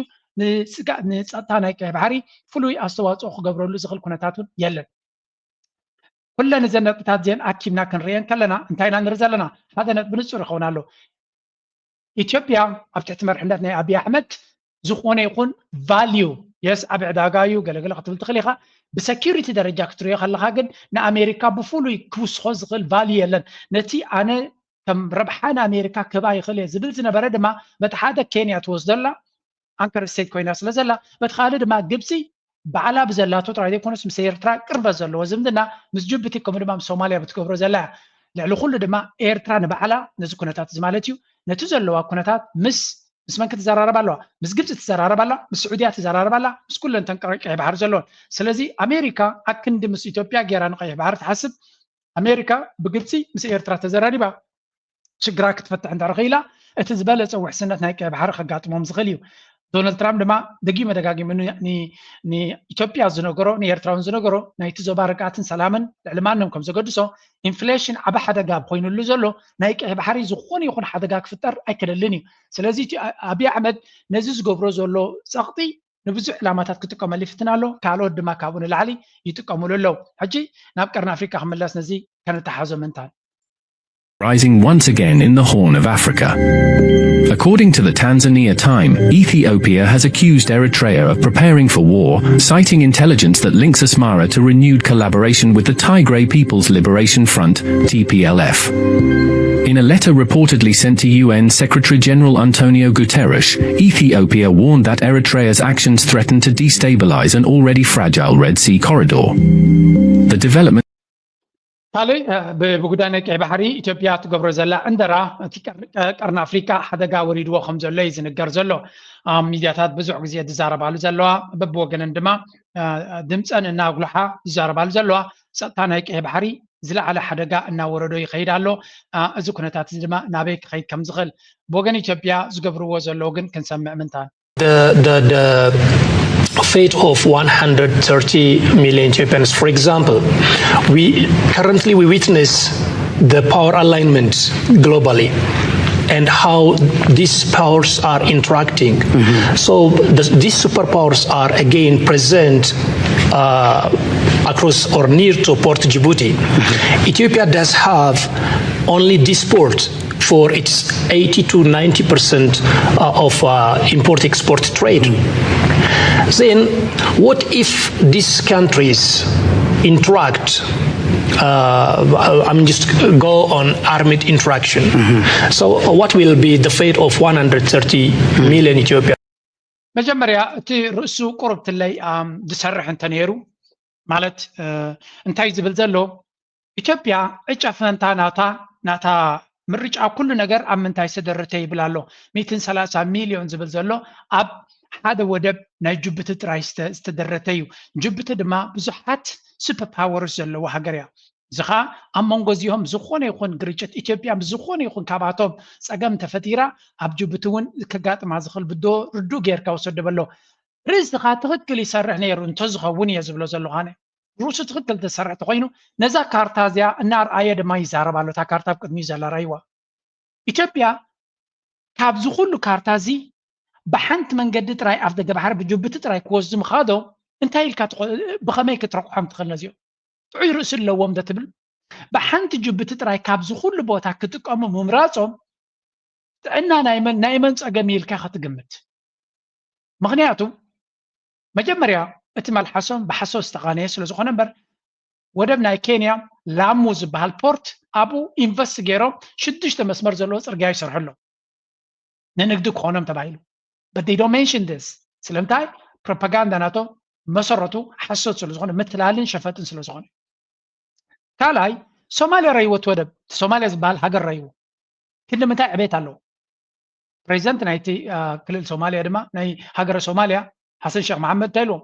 ንፀጥታ ናይ ቀይ ባሕሪ ፍሉይ ኣስተዋፅኦ ክገብረሉ ዝኽእል ኩነታት እውን የለን። ኩለን እዘን ነጥብታት እዚአን ኣኪብና ክንርእየን ከለና እንታይ ኢና ንርኢ ዘለና? ሓደ ነጥቢ ንፁር ይኸውን ኣሎ። ኢትዮጵያ ኣብ ትሕቲ መርሕነት ናይ ኣብይ ኣሕመድ ዝኾነ ይኹን ቫልዩ የስ ኣብ ዕዳጋ እዩ ገለገለ ክትብል ትኽእል ኢኻ። ብሰኪሪቲ ደረጃ ክትሪኦ ከለኻ ግን ንኣሜሪካ ብፍሉይ ክውስኾ ዝኽእል ቫልዩ የለን። ነቲ ኣነ ከም ረብሓ ንኣሜሪካ ክህባ ይኽእል እየ ዝብል ዝነበረ ድማ በቲ ሓደ ኬንያ ትወስደላ ኣንከር ስቴት ኮይና ስለ ዘላ በቲ ካልእ ድማ ግብፂ ባዕላ ብዘላቶ ጥራይ ዘይኮነስ ምስ ኤርትራ ቅርበት ዘለዎ ዝምድና ምስ ጅቡቲ ከምኡ ድማ ምስ ሶማልያ ብትገብሮ ዘላ እያ። ልዕሊ ኩሉ ድማ ኤርትራ ንባዕላ ነዚ ኩነታት እዚ ማለት እዩ ነቲ ዘለዋ ኩነታት ምስ ምስ መን ክትዘራረብ ኣለዋ? ምስ ግብፂ ትዘራረብ ኣላ፣ ምስ ስዑድያ ትዘራረብ ኣላ፣ ምስ ኩለን ተን ቀይ ባሕሪ ዘለዎን። ስለዚ ኣሜሪካ ኣክንዲ ምስ ኢትዮጵያ ገይራ ንቀይሕ ባሕሪ ትሓስብ። ኣሜሪካ ብግብፂ ምስ ኤርትራ ተዘራሪባ ሽግራ ክትፈትሕ እንድሕር ኽኢላ እቲ ዝበለጸ ውሕስነት ናይ ቀይ ባሕሪ ከጋጥሞም ዝኽእል እዩ። ዶናልድ ትራምፕ ድማ ደጊመ ደጋጊሙ ንኢትዮጵያ ዝነገሮ፣ ንኤርትራውን ዝነገሮ፣ ናይቲ ዞባ ርግኣትን ሰላምን ልዕሊ ማንም ከም ዘገድሶ፣ ኢንፍሌሽን ዓቢ ሓደጋ ኣብ ኮይኑሉ ዘሎ ናይ ቀይ ባሕሪ ዝኾነ ይኹን ሓደጋ ክፍጠር ኣይክደልን እዩ። ስለዚ እቲ ኣብይ ኣሕመድ ነዚ ዝገብሮ ዘሎ ጸቕጢ ንብዙሕ ዕላማታት ክጥቀመሉ ይፍትን ኣሎ። ካልኦት ድማ ካብኡ ንላዕሊ ይጥቀምሉ ኣለዉ። ሕጂ ናብ ቀርኒ ኣፍሪካ ክምለስ ነዚ ከነተሓዞ ምንታን Rising once again in the Horn of Africa. According to the Tanzania Time, Ethiopia has accused Eritrea of preparing for war, citing intelligence that links Asmara to renewed collaboration with the Tigray People's Liberation Front, T P L F. In a letter reportedly sent to U N Secretary General Antonio Guterres, Ethiopia warned that Eritrea's actions threaten to destabilize an already fragile Red Sea corridor. The development ካልእ ብጉዳይ ናይ ቀይ ባሕሪ ኢትዮጵያ ትገብሮ ዘላ ዕንደራ እቲ ቀርኒ ኣፍሪካ ሓደጋ ወሪድዎ ከም ዘሎ እዩ ዝንገር ዘሎ። ሚድያታት ብዙሕ ግዜ ዝዛረባሉ ዘለዋ፣ በብወገነን ድማ ድምፀን እናጉልሓ ዝዛረባሉ ዘለዋ፣ ፀጥታ ናይ ቀይ ባሕሪ ዝለዓለ ሓደጋ እናወረዶ ይኸይድ ኣሎ። እዚ ኩነታት እዚ ድማ ናበይ ክኸይድ ከም ዝኽእል ብወገን ኢትዮጵያ ዝገብርዎ ዘለዉ ግን ክንሰምዕ ምንታን the, the, the fate of one hundred thirty million Ethiopians. For example, we currently we witness the power alignment globally and how these powers are interacting. Mm-hmm. So the, these superpowers are again present uh, across or near to Port Djibouti. Mm-hmm. Ethiopia does have only this port for its eighty to ninety percent of import-export trade. Then what if these countries interact, uh, I mean, just go on armed interaction? Mm-hmm. So what will be the fate of one hundred thirty million Ethiopians? መጀመርያ እቲ ርእሱ ቁርብ ትለይ ዝሰርሕ እንተነይሩ ማለት እንታይ ዝብል ዘሎ ኢትዮጵያ ዕጫ ፈንታ ናታ ናታ ምርጫ ኩሉ ነገር ኣብ ምንታይ ዝተደረተ ይብል ኣሎ። ሚእትን ሰላሳ ሚልዮን ዝብል ዘሎ ኣብ ሓደ ወደብ ናይ ጅቡቲ ጥራይ ዝተደረተ እዩ። ጅቡቲ ድማ ብዙሓት ሱፐር ፓወርስ ዘለዎ ሃገር እያ። እዚ ኸዓ ኣብ መንጎ እዚኦም ዝኾነ ይኹን ግርጭት ኢትዮጵያ ምስ ዝኾነ ይኹን ካብኣቶም ፀገም እንተፈጢራ ኣብ ጅቡቲ እውን ከጋጥማ ዝኽእል ብዶ ርዱእ ጌርካ ውሰዶ በሎ። ርእስኻ ትኽክል ይሰርሕ ነይሩ እንተዝኸውን እየ ዝብሎ ዘለኹ ኣነ። ርእሱ ትኽክል ተሰርሕ ተኾይኑ ነዛ ካርታ እዚኣ እናርኣየ ድማ ይዛረብ ኣሎ። እታ ካርታ ኣብ ቅድሚኡ ዘላ ራይዋ ኢትዮጵያ ካብዚ ኩሉ ካርታ እዚ ብሓንቲ መንገዲ ጥራይ ኣፍ ደገ ባሕሪ ብጅቡቲ ጥራይ ክወስዱ ምኻዶ እንታይ ኢልካ ብኸመይ ክትረቑሖም ትኽእል ነዚኦም? ጥዑይ ርእሲ ኣለዎም ዶ ትብል? ብሓንቲ ጅቡቲ ጥራይ ካብዚ ኩሉ ቦታ ክጥቀሙ ምምራጾም ጥዕና ናይ መን ናይ መን ጸገም ኢልካ ኢኻ ትግምት? ምኽንያቱ መጀመርያ እቲ መልሓሶም ብሓሶት ዝተቓነየ ስለ ዝኾነ እምበር ወደብ ናይ ኬንያ ላሙ ዝበሃል ፖርት ኣብኡ ኢንቨስት ገይሮም ሽዱሽተ መስመር ዘለዎ ጽርግያ ይሰርሑ ኣለዉ ንንግዲ ክኾኖም ተባሂሉ። But they don't mention this ስለምንታይ? ፕሮፓጋንዳ ናቶም መሰረቱ ሓሶት ስለ ዝኾነ ምትላልን ሸፈጥን ስለ ዝኾነ። ካልኣይ ሶማልያ ረይዎ እቲ ወደብ ሶማልያ ዝበሃል ሃገር ረይዎ ክንዲ ምንታይ ዕቤት ኣለዎ? ፕሬዚደንት ናይቲ ክልል ሶማልያ ድማ ናይ ሃገረ ሶማልያ ሓሰን ሸክ መሓመድ እንታይ ኢልዎም?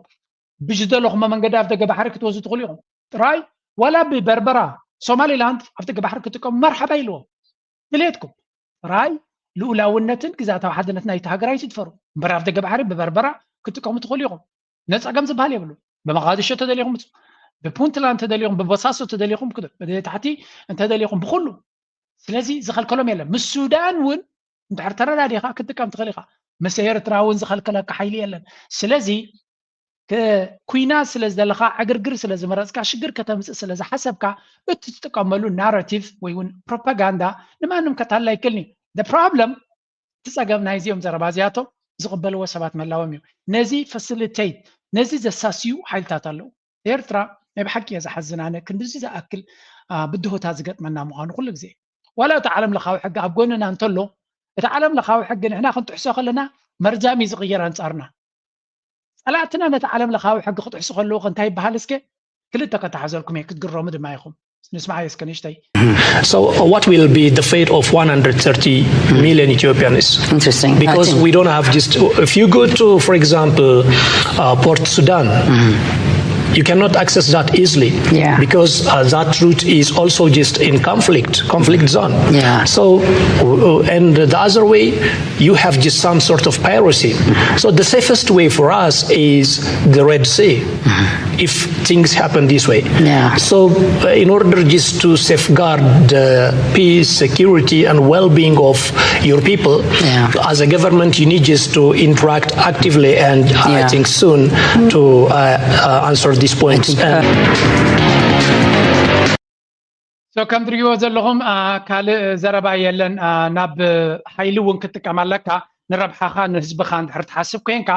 ብዝደለኹሞ መንገዲ ኣብ ደገ ባሕሪ ክትወስዱ ትኽእሉ ኢኹም ጥራይ ዋላ ብበርበራ ሶማሊላንድ ኣብ ደገ ባሕሪ ክትጥቀሙ መርሓባ ኢልዎም። ድሌትኩም ጥራይ ልኡላውነትን ግዛታዊ ሓድነት ናይቲ ሃገር ኣይትድፈሩ እምበር ኣብ ደገ ባሕሪ ብበርበራ ክትጥቀሙ ትኽእሉ ኢኹም። ነፀገም ዝበሃል የብሉ። ብመቓድሾ ተደሊኹም ብፑንትላንድ ተደሊኹም ብቦሳሶ ተደሊኹም ታሕቲ እንተደሊኹም ብኩሉ ስለዚ ዝኸልከሎም የለን። ምስ ሱዳን እውን እንድሕር ተረዳዲኻ ክትጥቀም ትኽእል ኢኻ። ምስ ኤርትራ እውን ዝኸልከለካ ሓይሊ የለን። ስለዚ ኩናት ስለ ዝደለኻ ዕግርግር ስለ ዝመረፅካ ሽግር ከተምፅእ ስለ ዝሓሰብካ እቲ ትጥቀመሉ ናራቲቭ ወይ እውን ፕሮፓጋንዳ ንማንም ከታልል ኣይክእልን እዩ። ፕሮብለም እቲ ፀገም ናይዚኦም ዘረባ እዚኣቶም ዝቕበልዎ ሰባት ምህላዎም እዩ። ነዚ ፈሲሊቴት ነዚ ዘሳስዩ ሓይልታት ኣለዉ። ኤርትራ ናይ ብሓቂ እየ ዝሓዝን ኣነ ክንድዚ ዝኣክል ብድሆታት ዝገጥመና ምዃኑ ኩሉ ግዜ ዋላ እቲ ዓለም ለኻዊ ሕጊ ኣብ ጎንና እንተሎ እቲ ዓለም ለኻዊ ሕጊ ንሕና ክንጥሕሶ ከለና መርዛም እዩ ዝቕየር ኣንጻርና። ጸላእትና ነቲ ዓለም ለኻዊ ሕጊ ክጥሕሱ ከለዉ ከ እንታይ ይበሃል እስከ ክልተ ከተሓዘልኩም እየ ክትግረሙ ድማ ኢኹም። ንስማዓዮ እስከ ንእሽተይ። So what will be the fate of one hundred thirty million Ethiopians? Interesting. Because we don't have just, if you go to, for example, uh, Port Sudan, You cannot access that easily. Yeah. Because uh, that route is also just in conflict, conflict zone. Yeah. So, uh, and the other way, you have just some sort of piracy. So the safest way for us is the Red Sea. If things happen this way. Yeah. So, uh, in order just to safeguard the peace, security, and well-being of your people, Yeah. as a government, you need just to interact actively and I Yeah. think soon to uh, uh, answer these points. And so ከም ትሪእዎ ዘለኹም ካልእ ዘረባ የለን። ናብ ሓይሊ እውን ክትጥቀም ኣለካ። ንረብሓኻ ንህዝብኻ እንድሕር ትሓስብ ኮይንካ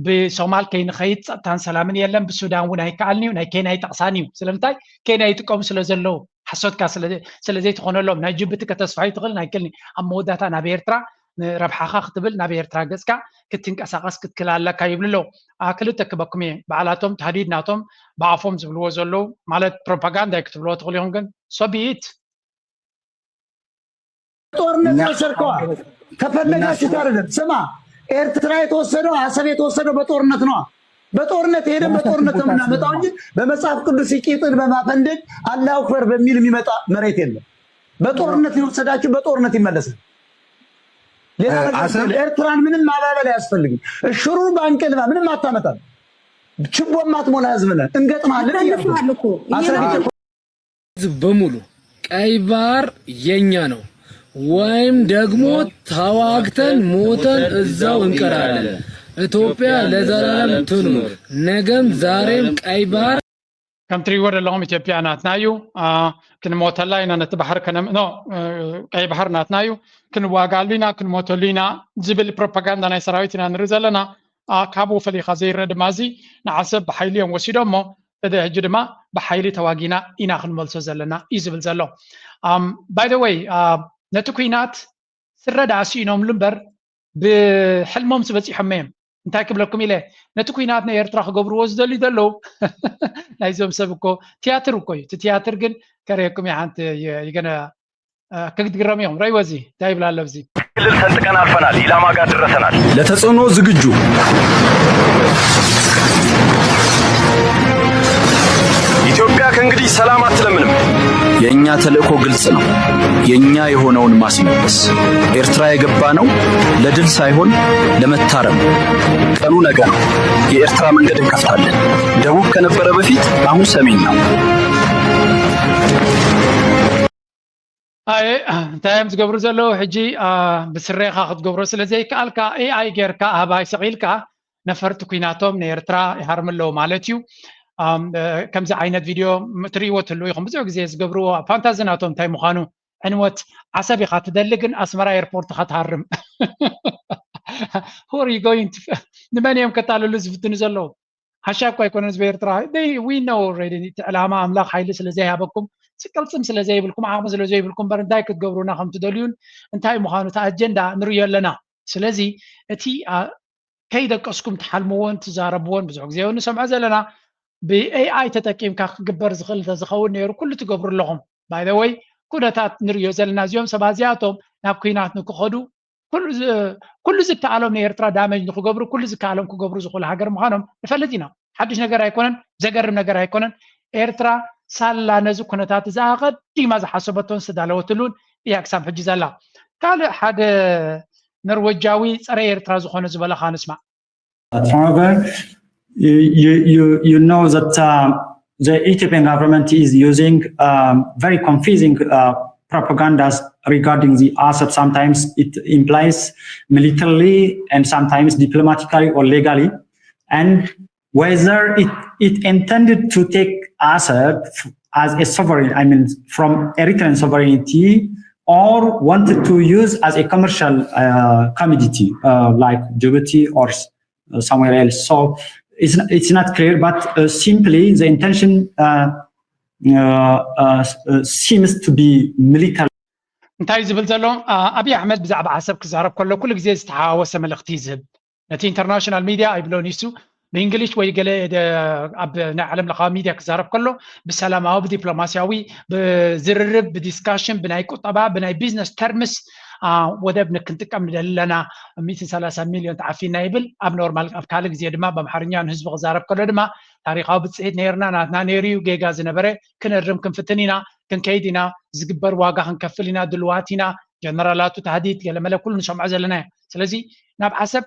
ብሶማል ከይንኸይድ ጸጥታን ሰላምን የለን። ብሱዳን እውን ኣይከኣልን እዩ። ናይ ኬንያ ይጠቕሳን እዩ። ስለምንታይ? ኬንያ ይጥቀሙ ስለ ዘለዉ ሓሶትካ ስለዘይትኾነሎም። ናይ ጅቡቲ ከተስፋዩ ትኽእል ናይ ክልኒ ኣብ መወዳእታ ናብ ኤርትራ ንረብሓኻ ክትብል ናብ ኤርትራ ገጽካ ክትንቀሳቐስ ክትክል ኣለካ ይብሉ ኣለዉ። ክልተ ክበኩም እየ። በዓላቶም ታህዲድ ናቶም ብኣፎም ዝብልዎ ዘለዉ ማለት ፕሮፓጋንዳ ክትብልዎ ትኽእሉ ኢኹም ግን ሶቢት ጦርነት ወሰድከዋ ከፈለጋችሁ ታረደም ስማ ኤርትራ የተወሰደው አሰብ የተወሰደው በጦርነት ነው። በጦርነት ሄደን በጦርነት ነው የምናመጣው እንጂ በመጽሐፍ ቅዱስ ቂጥን በማፈንደድ አላሁ አክበር በሚል የሚመጣ መሬት የለም። በጦርነት የወሰዳችሁ በጦርነት ይመለሳል። ሌላ ነገር አሰብ- የለም። ኤርትራን ምንም ማባበል አያስፈልግም። እሽሩር ባንቀልባ ምንም አታመጣም። ችቦ ማትሞላ ህዝብ ነህ። እንገጥማለን እያልኩ ተሰልፈዋል እኮ አስረግጬ ህዝብ በሙሉ ቀይ ባህር የኛ ነው ወይም ደግሞ ተዋግተን ሞተን እዛው እንቀራለን። ኢትዮጵያ ለዘላለም ትኑር። ነገም ዛሬም ቀይ ባህር ከም ትሪእዎ ዘለኹም ኢትዮጵያ ናትና እዩ። ክንሞተላ ኢና ነቲ ባሕር ኖ ቀይ ባሕር ናትና እዩ። ክንዋጋሉ ኢና ክንሞተሉ ኢና ዝብል ፕሮፓጋንዳ ናይ ሰራዊት ኢና ንርኢ ዘለና። ካብኡ ፈሊኻ ዘይረ ድማ እዚ ንዓሰብ ብሓይሊ እዮም ወሲዶሞ። እዚ ሕጂ ድማ ብሓይሊ ተዋጊና ኢና ክንመልሶ ዘለና እዩ ዝብል ዘሎ። ባይ ወይ ነቲ ኩናት ስረ ደኣ ስኢኖምሉ እምበር ብሕልሞም ዝበፂሖም እዮም። እንታይ ክብለኩም ኢለ ነቲ ኩናት ናይ ኤርትራ ክገብርዎ ዝደልዩ ዘለዉ ናይዞም ሰብ እኮ ትያትር እኮ እዩ። እቲ ትያትር ግን ከርእየኩም እየ ሓንቲ ይገነ ክትግረሙ እዮም። ረእይዎ እዚ እንታይ ይብል ኣሎ ኣብዚ ክልል ሰንጥቀን አልፈናል። ኢላማ ጋር ደርሰናል። ለተጽዕኖ ዝግጁ። ኢትዮጵያ ከእንግዲህ ሰላም አትለምንም። የእኛ ተልእኮ ግልጽ ነው። የእኛ የሆነውን ማስመለስ። ኤርትራ የገባነው ለድል ሳይሆን ለመታረም ነው። ቀኑ ነገ ነው። የኤርትራ መንገድ እንከፍታለን። ደቡብ ከነበረ በፊት አሁን ሰሜን ነው። ኣየ እንታይ እዮም ዝገብሩ ዘለዉ ሕጂ? ብስሬኻ ክትገብሮ ስለ ዘይከኣልካ ኤኣይ ጌርካ ኣህባይ ሰቒልካ ነፈርቲ ኩናቶም ንኤርትራ ይሃርሙ ኣለዉ ማለት እዩ። ከምዚ ዓይነት ቪድዮ ትርእይዎ ትህልዉ ኢኹም። ብዙሕ ግዜ ዝገብርዎ ፋንታዚ ናቶም እንታይ ምዃኑ። ዕንወት ዓሰብ ኢኻ ትደሊ ግን ኣስመራ ኤርፖርት ኢኻ ትሃርም። ንመን እዮም ከታልሉ ዝፍትኑ ዘለዉ? ሓሻ እኳ ኣይኮነን ህዝቢ ኤርትራ። We know already እቲ ዕላማ ኣምላኽ ሓይሊ ስለ ዘይሃበኩም ቅልጽም ስለ ዘይብልኩም ዓቕሚ ስለ ዘይብልኩም እምበር እንታይ ክትገብሩና ከም ትደልዩን እንታይ ምዃኑ እቲ ኣጀንዳ ንርእዮ ኣለና። ስለዚ እቲ ከይደቀስኩም ትሓልምዎን ትዛረብዎን ብዙሕ ግዜ እውን ንሰምዖ ዘለና ብኤኣይ ተጠቂምካ ክግበር ዝኽእል እንተዝኸውን ነይሩ ኩሉ ትገብሩ ኣለኹም። ባይ ወይ ኩነታት ንርእዮ ዘለና እዚኦም ሰባት እዚኣቶም ናብ ኩናት ንክኸዱ ኩሉ ዝከኣሎም ንኤርትራ ዳመጅ ንክገብሩ ኩሉ ዝከኣሎም ክገብሩ ዝኽእሉ ሃገር ምዃኖም ንፈልጥ ኢና። ሓድሽ ነገር ኣይኮነን፣ ዘገርም ነገር ኣይኮነን። ኤርትራ ሳላ ነዚ ኩነታት እዚ ኣቐዲማ ዝሓሰበቶን ዝተዳለወትሉን እያ ክሳብ ሕጂ ዘላ። ካልእ ሓደ ኖርወጃዊ ጸረ ኤርትራ ዝኾነ ዝበለኻ ንስማዕ። However, you, you, you, you know that uh, the Ethiopian government is using um, very confusing uh, propagandas regarding the Assad. Sometimes it implies militarily and sometimes diplomatically or legally. And whether it, it intended to take Assad as a sovereign, I mean, from Eritrean sovereignty, or wanted to use as a commercial uh, commodity uh, like Djibouti or uh, somewhere else. So it's, it's not clear, but uh, simply the intention uh, uh, uh, seems to be military. እንታይ ዝብል ዘሎ ኣብይ ኣሕመድ ብዛዕባ ዓሰብ ክዛረብ ከሎ ኩሉ ግዜ ዝተሓዋወሰ መልእኽቲ እዩ ዝህብ። ነቲ ኢንተርናሽናል ሚድያ ኣይብሎን ይሱ ብእንግሊሽ ወይ ገለ ኣብ ናይ ዓለም ለኻዊ ሚድያ ክዛረብ ከሎ ብሰላማዊ ብዲፕሎማሲያዊ ብዝርርብ ብዲስካሽን ብናይ ቁጠባ ብናይ ቢዝነስ ተርምስ ወደብ ክንጥቀም ንደሊ ኣለና፣ ሚእትን ሰላሳን ሚልዮን ተዓፊና ይብል። ኣብ ኖርማል ኣብ ካልእ ግዜ ድማ ብኣምሓርኛ ንህዝቢ ክዛረብ ከሎ ድማ ታሪኻዊ ብፅሒት ነይርና፣ ናትና ነይሩ እዩ፣ ጌጋ ዝነበረ፣ ክንእርም ክንፍትን ኢና፣ ክንከይድ ኢና፣ ዝግበር ዋጋ ክንከፍል ኢና፣ ድልዋት ኢና፣ ጀነራላቱ ታህዲድ ገለመለ ኩሉ ንሰምዖ ዘለና እዩ። ስለዚ ናብ ዓሰብ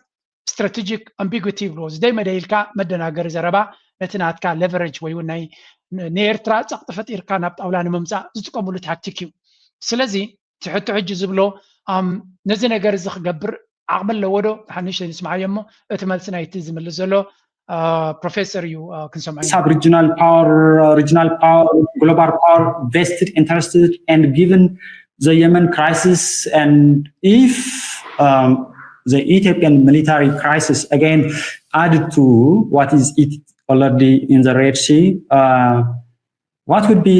ስትራቴጂክ ኣምቢጉቲ ይብልዎ። ዝደይ መደይ ኢልካ መደናገሪ ዘረባ ነቲ ናትካ ሌቨሬጅ ወይ እውን ናይ ንኤርትራ ጸቕጢ ፈጢርካ ናብ ጣውላ ንምምጻእ ዝጥቀምሉ ታክቲክ እዩ። ስለዚ እቲ ሕቶ ሕጂ ዝብሎ ነዚ ነገር እዚ ክገብር ዓቕሚ ኣለዎ ዶ? ሓንሽ ንስምዓዮ እሞ እቲ መልሲ ናይቲ ዝምልስ ዘሎ ፕሮፌሰር እዩ ክንሰምዖ። Sub regional power, regional power, global power, vested, interested, and given the Yemen crisis, and if um, the Ethiopian military crisis again added to what is it already in the Red Sea, uh, what would be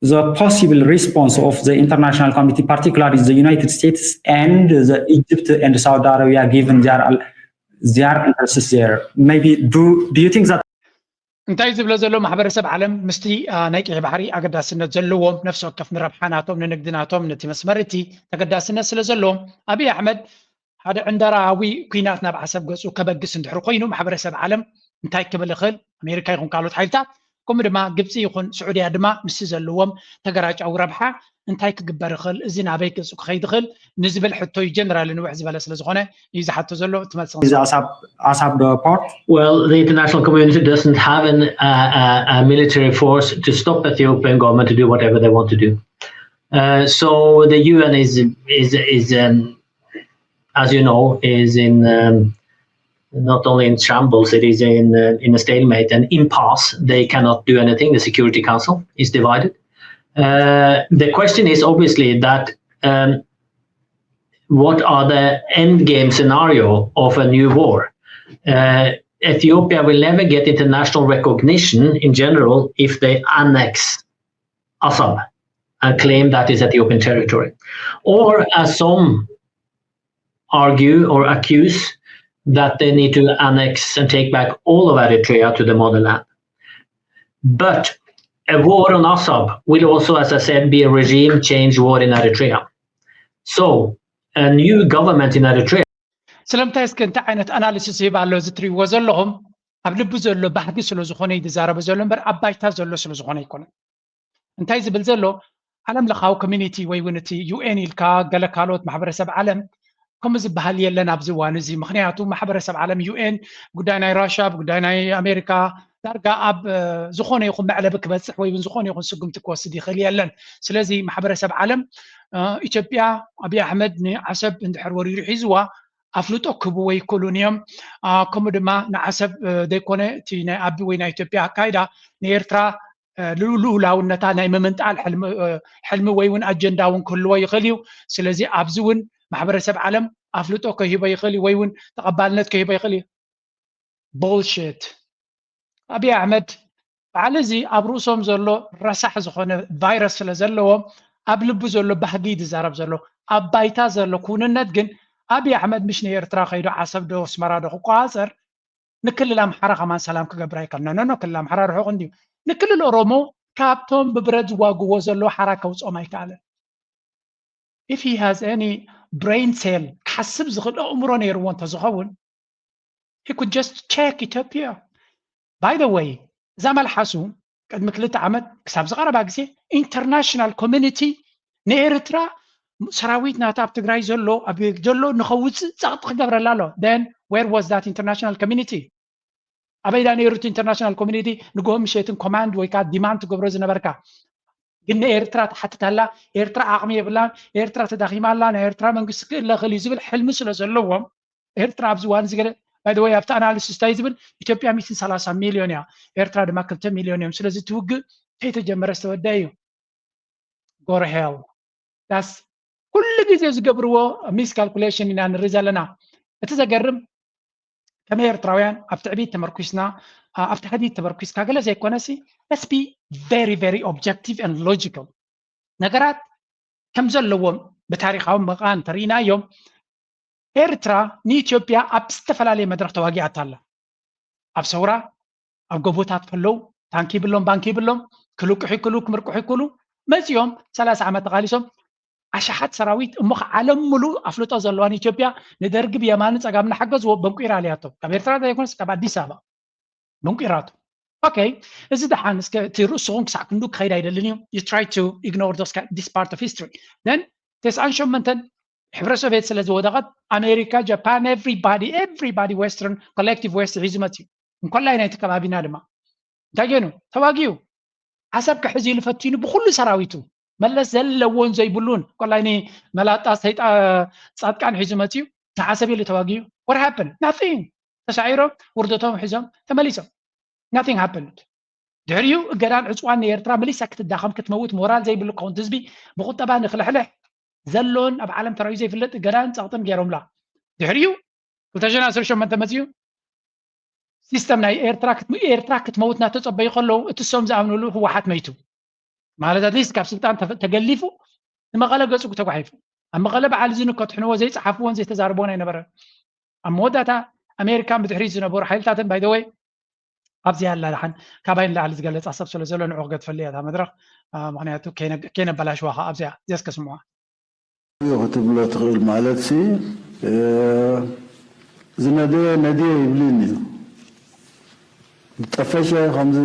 the possible response of the international community, particularly the United States and the Egypt and Saudi Arabia, given their their interests there? Maybe do do you think that እንታይ ዝብሎ ዘሎ ማሕበረሰብ ዓለም ምስቲ ናይ ቀይሕ ባሕሪ ኣገዳስነት ዘለዎም ነፍሲ ወከፍ ንረብሓ ናቶም ንንግዲ ናቶም ነቲ መስመር እቲ ተገዳስነት ስለ ዘለዎም ኣብይ ኣሕመድ ሓደ ዕንደራዊ ኩናት ናብ ዓሰብ ገጹ ከበግስ እንድሕር ኮይኑ ማሕበረሰብ ዓለም እንታይ ክብል ይኽእል? ኣሜሪካ ይኹን ካልኦት ሓይልታት ከምኡ ድማ ግብፂ ይኹን ስዑድያ ድማ ምስቲ ዘለዎም ተገራጫዊ ረብሓ እንታይ ክግበር ይኽእል? እዚ ናበይ ገጹ ክኸይድ ይኽእል ንዝብል ሕቶ እዩ ጀነራል ንውሕ ዝበለ ስለ ዝኾነ እዩ ዝሓቶ ዘሎ። እቲ መልሲ is Assab Assab the port? Well, the international community doesn't have an, uh, a military force to stop Ethiopian government to do whatever they want to do. Uh, so the U N is is is um, as you know is in um, not only in shambles, it is in uh, in a stalemate and impasse. They cannot do anything. The Security Council is divided. Uh, the question is obviously that um, what are the end game scenario of a new war? Uh, Ethiopia will never get international recognition in general if they annex Assab and claim that is Ethiopian territory. Or as some argue or accuse that they need to annex and take back all of Eritrea to the motherland. But a war on Assab will also, as I said, be a regime change war in Eritrea. So a new government in Eritrea ስለምንታይ እስከ እንታይ ዓይነት ኣናሊሲስ ይህብ ኣሎ እዚ ትሪእዎ ዘለኹም ኣብ ልቢ ዘሎ ባህጊ ስለ ዝኾነ እዩ ዝዛረበ ዘሎ እምበር ኣብ ባይታ ዘሎ ስለ ዝኾነ ኣይኮነን። እንታይ ዝብል ዘሎ ዓለም ለኻዊ ኮሚኒቲ ወይ እውን እቲ ዩ ኤን ኢልካ ገለ ካልኦት ማሕበረሰብ ዓለም ከምኡ ዝበሃል የለን ኣብዚ እዋን እዚ። ምክንያቱ ማሕበረሰብ ዓለም ዩ ኤን ጉዳይ ናይ ራሽያ ጉዳይ ናይ ኣሜሪካ ዳርጋ ኣብ ዝኾነ ይኹን መዕለቢ ክበፅሕ ወይ እውን ዝኾነ ይኹን ስጉምቲ ክወስድ ይኽእል የለን። ስለዚ ማሕበረሰብ ዓለም ኢትዮጵያ ኣብይ ኣሕመድ ንዓሰብ እንድሕር ወሪሩ ሒዝዋ ኣፍልጦ ክህብዎ ይክእሉን እዮም። ከምኡ ድማ ንዓሰብ ዘይኮነ እቲ ናይ ኣቢ ወይ ናይ ኢትዮጵያ ኣካይዳ ንኤርትራ ልኡላውነታ ናይ ምምንጣል ሕልሚ ወይ እውን ኣጀንዳ እውን ክህልዎ ይኽእል እዩ። ስለዚ ኣብዚ እውን ማሕበረሰብ ዓለም ኣፍልጦ ከሂቦ ይኽእል እዩ ወይ እውን ተቐባልነት ከሂቦ ይኽእል እዩ። ቦልሽት ኣብይ ኣሕመድ በዓል እዚ ኣብ ርእሶም ዘሎ ረሳሕ ዝኾነ ቫይረስ ስለ ዘለዎም ኣብ ልቡ ዘሎ ባህጊ ዝዛረብ ዘሎ ኣብ ባይታ ዘሎ ክውንነት ግን ኣብይ ኣሕመድ ምሽ ንኤርትራ ከይዶ ዓሰብ ዶ ኣስመራ ዶ ክቆፃፀር ንክልል ኣምሓራ ከማን ሰላም ክገብር ኣይከኣልናን። ኖ ክልል ኣምሓራ ርሑቕ እንድዩ። ንክልል ኦሮሞ ካብቶም ብብረት ዝዋግዎ ዘለዉ ሓራ ከውፅኦም ኣይከኣለን። If he has any brain cell ክሓስብ ዝኽእል ኣእምሮ ነይርዎ እንተዝኸውን he could just check Ethiopia. By the way እዛ መልሓሱ ቅድሚ ክልተ ዓመት ክሳብ ዝቐረባ ግዜ ኢንተርናሽናል ኮሚኒቲ ንኤርትራ ሰራዊት ናታ ኣብ ትግራይ ዘሎ ኣብ ዘሎ ንኸውፅእ ፀቕጢ ክገብረላ ኣሎ። Then where was that international community? ኣበይ ዳ ነይሩ እቲ ኢንተርናሽናል ኮሚኒቲ ንግሆ ምሸትን ኮማንድ ወይ ከዓ ዲማንድ ትገብሮ ዝነበርካ? ግን ንኤርትራ ትሓትት ኣላ። ኤርትራ ዓቕሚ የብላን። ኤርትራ ተዳኺማ ኣላ። ናይ ኤርትራ መንግስቲ ክእለ ክእል እዩ ዝብል ሕልሚ ስለ ዘለዎም ኤርትራ ኣብዚ እዋን እዚ ገለ by the way ኣብቲ ኣናሊሲስ እንታይ ዝብል ኢትዮጵያ ሚእትን ሰላሳ ሚልዮን እያ ኤርትራ ድማ ክልተ ሚልዮን እዮም። ስለዚ እቲ ውግእ ከይተጀመረ ዝተወደአ እዩ። Go to hell. ዳስ ኩሉ ግዜ ዝገብርዎ ሚስ ካልኩሌሽን ኢና ንርኢ ዘለና። እቲ ዘገርም ከም ኤርትራውያን ኣብ ትዕቢት ተመርኩስና ኣብ ታህዲድ ተመርኩስካ ገለ ዘይኮነሲ let's be very very objective and logical ነገራት ከም ዘለዎም ብታሪኻዊ መቓን ተርኢናዮም። ኤርትራ ንኢትዮጵያ ኣብ ዝተፈላለየ መድረኽ ተዋጊኣታ ኣላ። ኣብ ሰውራ ኣብ ጎቦታት ከለዉ ታንኪ ይብሎም ባንኪ ይብሎም ክልቅሑ ይክሉ ክምርቅሑ ይክሉ መፂኦም ሰላሳ ዓመት ተቓሊሶም ኣሽሓት ሰራዊት እሞ ከዓ ዓለም ሙሉእ ኣፍልጦ ዘለዋን ኢትዮጵያ ንደርጊ ብየማንን ጸጋምን ሓገዝዎ በንቁይራ ኣልያቶ። ካብ ኤርትራ ዘይኮነስ ካብ ኣዲስ ኣበባ በንቁይራቶ። ኦኬ፣ እዚ ደሓን እስከ እቲ ርእስኹም ክሳዕ ክንዱ ክኸይድ ኣይደልን እዩ። You try to ignore those ki- this part of history. Then ተስዓን ሸሞንተን ሕብረ ሶቪየት ስለ ዝወደቐት ኣሜሪካ፣ ጃፓን፣ everybody everybody western collective west ሒዙ መፅዩ። እንኮላይ ናይቲ ከባቢና ድማ እንታይ ገይኑ ተዋጊኡ ዓሰብ ክሕዝ ኢሉ ፈቲኑ ብኩሉ ሰራዊቱ መለስ ዘለዎን ዘይብሉን እንኮላይ ንመላጣ ሰይጣ ጻድቃን ሒዙ መፅዩ ንዓሰብ ኢሉ ተዋጊኡ። What happened? Nothing። ተሳዒሮም ውርደቶም ሒዞም ተመሊሶም። Nothing happened። ድሕሪኡ እገዳን ዕፅዋን ንኤርትራ መሊሳ ክትዳኸም ክትመውት ሞራል ዘይብሉ ክኸውን ህዝቢ ብቁጠባ ንክልሕልሕ ዘሎን ኣብ ዓለም ተራእዩ ዘይፍለጥ እገዳን ጸቕጥን ገይሮምላ። ድሕሪኡ ክልተ ሽሕን ዓሰርተ ሸሞንተ መጺኡ ሲስተም ናይ ኤርትራ ክት- ኤርትራ ክትመውት እናተጸበዩ ከለዉ እቲ እሶም ዝኣምንሉ ህወሓት መይቱ ማለት ኣትሊስት ካብ ስልጣን ተፈ- ተገሊፉ ንመቐለ ገጹ ተጓሒፉ ኣብ መቐለ በዓል ዝንከትሕንዎ ዘይጸሓፍዎን ዘይተዛርብዎን ኣይነበረን። ኣብ መወዳእታ ኣሜሪካን ብድሕሪት ዝነበሩ ሓይልታትን ባይደወይ ኣብዚ ኣላ ደሓን ካባይ ንላዕሊ ዝገለጻ ሰብ ስለ ዘሎ ንዑ ክገድፈሉ እያ እታ መድረኽ። ምክንያቱ ከይነበላሽዋ ከዓ ኣብዚኣ እዚያስ ከስምዋ ክትብሎ ትኽእል ማለት ሲ ዝነደየ ነድየ ይብልን እዩ። ዝጠፈሸ ከምዚ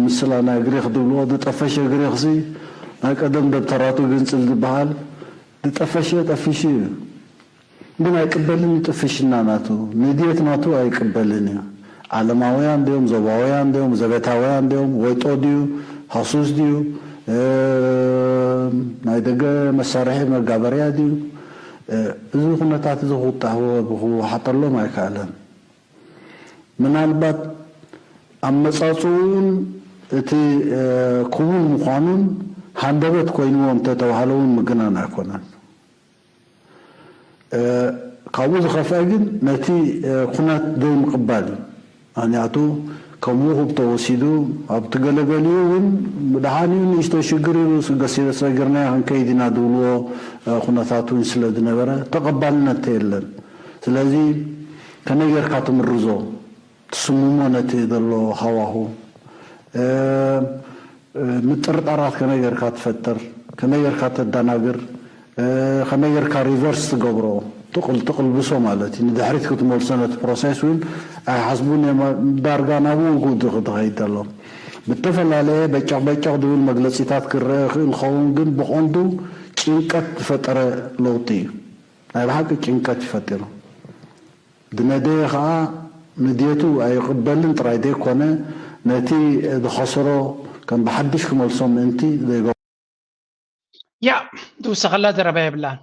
ምስላ ናይ ግሪክ ዝብልዎ ዝጠፈሸ ግሪክ ሲ ናይ ቀደም ደብተራቱ ግንጽል ዝበሃል ዝጠፈሸ ጠፊሹ እዩ። ግን ኣይቅበልን እዩ ጥፍሽና ናቱ ንድየት ናቱ ኣይቅበልን እዩ። ዓለማውያን ድዮም ዞባውያን ድዮም ዘቤታውያን ድዮም ወይጦ ድዩ ሃሱስ ድዩ ናይ ደገ መሳርሒ መጋበርያ ድዩ እዚ ኩነታት እዚ ክውጣህዎ ክውሓጠሎም ኣይከኣለን። ምናልባት ኣመፃፅኡን እቲ ክቡር ምዃኑን ሃንደበት ኮይንዎ እንተተባህለ እውን ምግናን ኣይኮነን። ካብኡ ዝኸፍአ ግን ነቲ ኩነት ደው ምቕባል እዩ። ምክንያቱ ከም ውሁብ ተወሲዱ ኣብቲ ገለገሊኡ እውን ብድሓኒኡ ንእሽቶ ሽግር ኢሉ ገሲበ ሰጊርናዮ ክንከይድ ኢና ዝብልዎ ኩነታት እውን ስለ ዝነበረ ተቐባልነት የለን። ስለዚ ከመይ ጌርካ ትምርዞ ትስምሞ ነቲ ዘሎ ሃዋሁ ምጥርጣራት ከመይ ጌርካ ትፈጥር፣ ከመይ ጌርካ ተዳናግር፣ ከመይ ጌርካ ሪቨርስ ትገብሮ ትቕል ትቕልብሶ ማለት እዩ። ንድሕሪት ክትመልሶ ነቲ ፕሮሴስ እውን ኣይሓስቡን እዮም። ዳርጋ ናብኡ ጉድ ዝኸይድ ዘሎ ብተፈላለየ በጨቕ በጨቕ ዝብል መግለፂታት ክረአ ይኽእል ኸውን፣ ግን ብቐንዱ ጭንቀት ዝፈጠረ ለውጢ እዩ። ናይ ብሓቂ ጭንቀት ይፈጢሩ። ድነደየ ኸዓ ንድየቱ ኣይቕበልን ጥራይ ዘይኮነ ነቲ ዝኸሰሮ ከም ብሓድሽ ክመልሶ ምእንቲ ዘይገ ያ ዝውሰኸላ ዘረባ የብላን።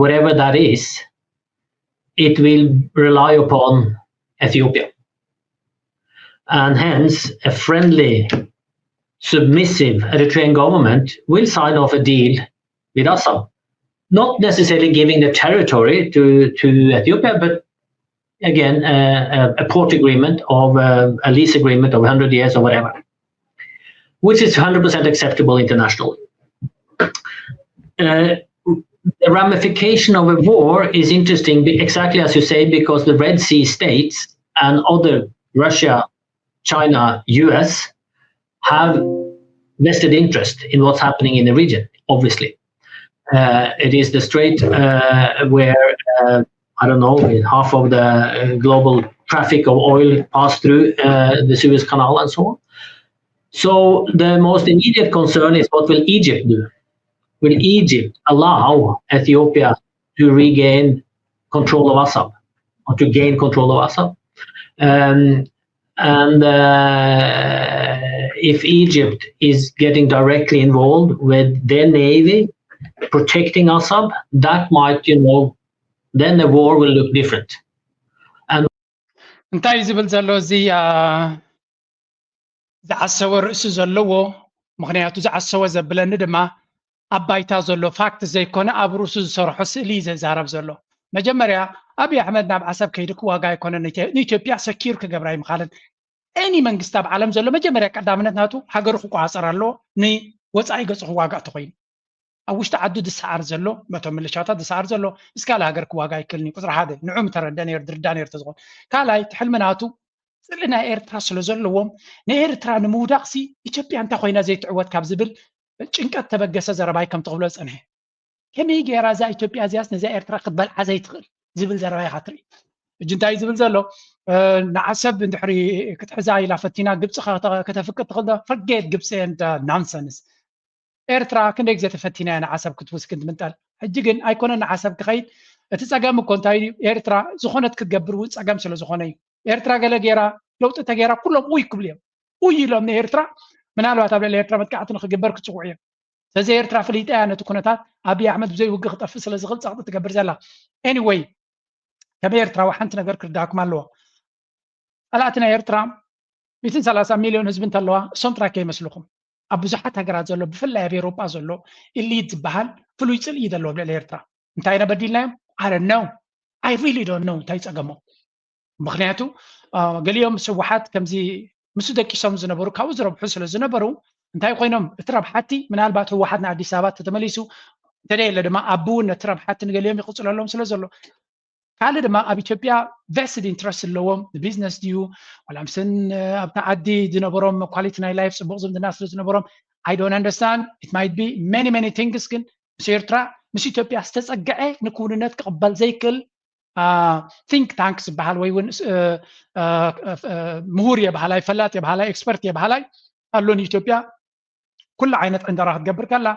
Whatever that is, it will rely upon Ethiopia. And hence, a friendly, submissive Eritrean government will sign off a deal with Assad. Not necessarily giving the territory to, to Ethiopia, but again, uh, a, a port agreement or uh, a lease agreement of one hundred years or whatever, which is one hundred percent acceptable internationally. Uh, the ramification of a war is interesting, exactly as you say, because the Red Sea states and other Russia, China, U S have vested interest in what's happening in the region, obviously. Uh, it is the strait uh, where, uh, I don't know, half of the global traffic of oil pass through the Suez Canal and so on. So the most immediate concern is what will Egypt do? Will Egypt allow Ethiopia to regain control of Assab or to gain control of Assab? Um, and uh, if Egypt is getting directly involved with their navy protecting Assab, that might, you know, then the war will look different. እንታይ እዩ ዝብል ዘሎ እዚ ዝዓሰወ ርእሲ ዘለዎ? ምኽንያቱ ዝዓሰወ ዘብለኒ ድማ ኣብ ባይታ ዘሎ ፋክት ዘይኮነ ኣብ ርእሱ ዝሰርሖ ስእሊ እዩ ዘዛረብ ዘሎ። መጀመርያ ኣብይ ኣሕመድ ናብ ዓሰብ ከይዱ ክዋጋ ኣይኮነን ንኢትዮጵያ ሰኪር ክገብራ ይምኻልን። ኤኒ መንግስቲ ኣብ ዓለም ዘሎ መጀመርያ ቀዳምነት ናቱ ሃገሩ ክቆፃፀር ኣለዎ ንወፃኢ ገፁ ክዋጋእ ተኮይኑ ኣብ ውሽጢ ዓዱ ዝሰዓር ዘሎ በቶም ምልሻታት ዝሰዓር ዘሎ ምስ ካልእ ሃገር ክዋጋ ኣይክልን እዩ። ቁፅሪ ሓደ ንዑ ምተረደ ነይሩ ድርዳ ነይሩ ተዝኾን ካልኣይ ትሕልሚ ናቱ ፅልኢ ናይ ኤርትራ ስለ ዘለዎም ንኤርትራ ንምውዳቕሲ ኢትዮጵያ እንታይ ኮይና ዘይትዕወት ካብ ዝብል ጭንቀት ተበገሰ ዘረባይ ከም ትኽብሎ ዝጸንሐ። ከመይ ገይራ እዛ ኢትዮጵያ እዚኣስ ነዛ ኤርትራ ክትበልዓ ዘይትኽእል ዝብል ዘረባ ኢኻ ትርኢ። ሕጂ እንታይ እዩ ዝብል ዘሎ? ንዓሰብ እንድሕሪ ክትሕዛ ኢላ ፈቲና ግብፂ ከተፍቅድ ትኽእል ዶ? Forget ግብፂ and nonsense። ኤርትራ ክንደይ ግዜ ተፈቲና እያ ንዓሰብ ክትውስክን ትምንጠል። ሕጂ ግን ኣይኮነን ንዓሰብ ክኸይድ፣ እቲ ፀገም እኮ እንታይ እዩ? ኤርትራ ዝኾነት ክትገብር እውን ፀገም ስለ ዝኾነ እዩ። ኤርትራ ገለ ገይራ ለውጢ ተገይራ ኩሎም ውይ ክብሉ እዮም። ውይ ኢሎም ንኤርትራ ምናልባት ኣብ ልዕሊ ኤርትራ መጥቃዕቲ ንክግበር ክፅውዑ እዮም። ስለዚ ኤርትራ ፍሊጣ እያ ነቲ ኩነታት ኣብይ ኣሕመድ ብዘይ ውግእ ክጠፍእ ስለ ዝኽእል ፀቕጢ ትገብር ዘላ። Anyway ከመይ ኤርትራዊ ሓንቲ ነገር ክርዳኩም ኣለዎ። ጸላእቲ ናይ ኤርትራ ሚእትን ሰላሳ ሚልዮን ህዝቢ እንተለዋ እሶም ጥራይ ከይመስልኹም ኣብ ብዙሓት ሃገራት ዘሎ ብፍላይ ኣብ ኤውሮጳ ዘሎ ኢሊት ዝበሃል ፍሉይ ጽልኢ እዩ ዘለዎ ኣብ ልዕሊ ኤርትራ። እንታይ ኢና በዲልናዮም? I don't know. I really don't know እንታይ ጸገሞም። ምክንያቱ ገሊኦም ምስ ህወሓት ከምዚ ምስ ደቂሶም ዝነበሩ ካብኡ ዝረብሑ ስለ ዝነበሩ እንታይ ኮይኖም እቲ ረብሓቲ ምናልባት ህወሓት ንኣዲስ ኣበባ ተተመሊሱ እንተደየለ ድማ ኣቡ እውን ነቲ ረብሓቲ ንገሊኦም ይቕፅለሎም ስለ ዘሎ ካልእ ድማ ኣብ ኢትዮጵያ vested interest ኣለዎም ንቢዝነስ ድዩ ዋላ ምስን ኣብቲ ዓዲ ዝነበሮም quality ናይ life ፅቡቅ ዝምድና ስለ ዝነበሮም I don't understand. It might be many many things ግን ምስ ኤርትራ ምስ ኢትዮጵያ ዝተፀግዐ ንክውንነት ክቕበል ዘይክእል think tank ዝበሃል ወይ እውን ምሁር የባህላይ ፈላጥ የባህላይ expert የባህላይ ኣሎ ንኢትዮጵያ ኩሉ ዓይነት ዕንደራ ክትገብር ከላ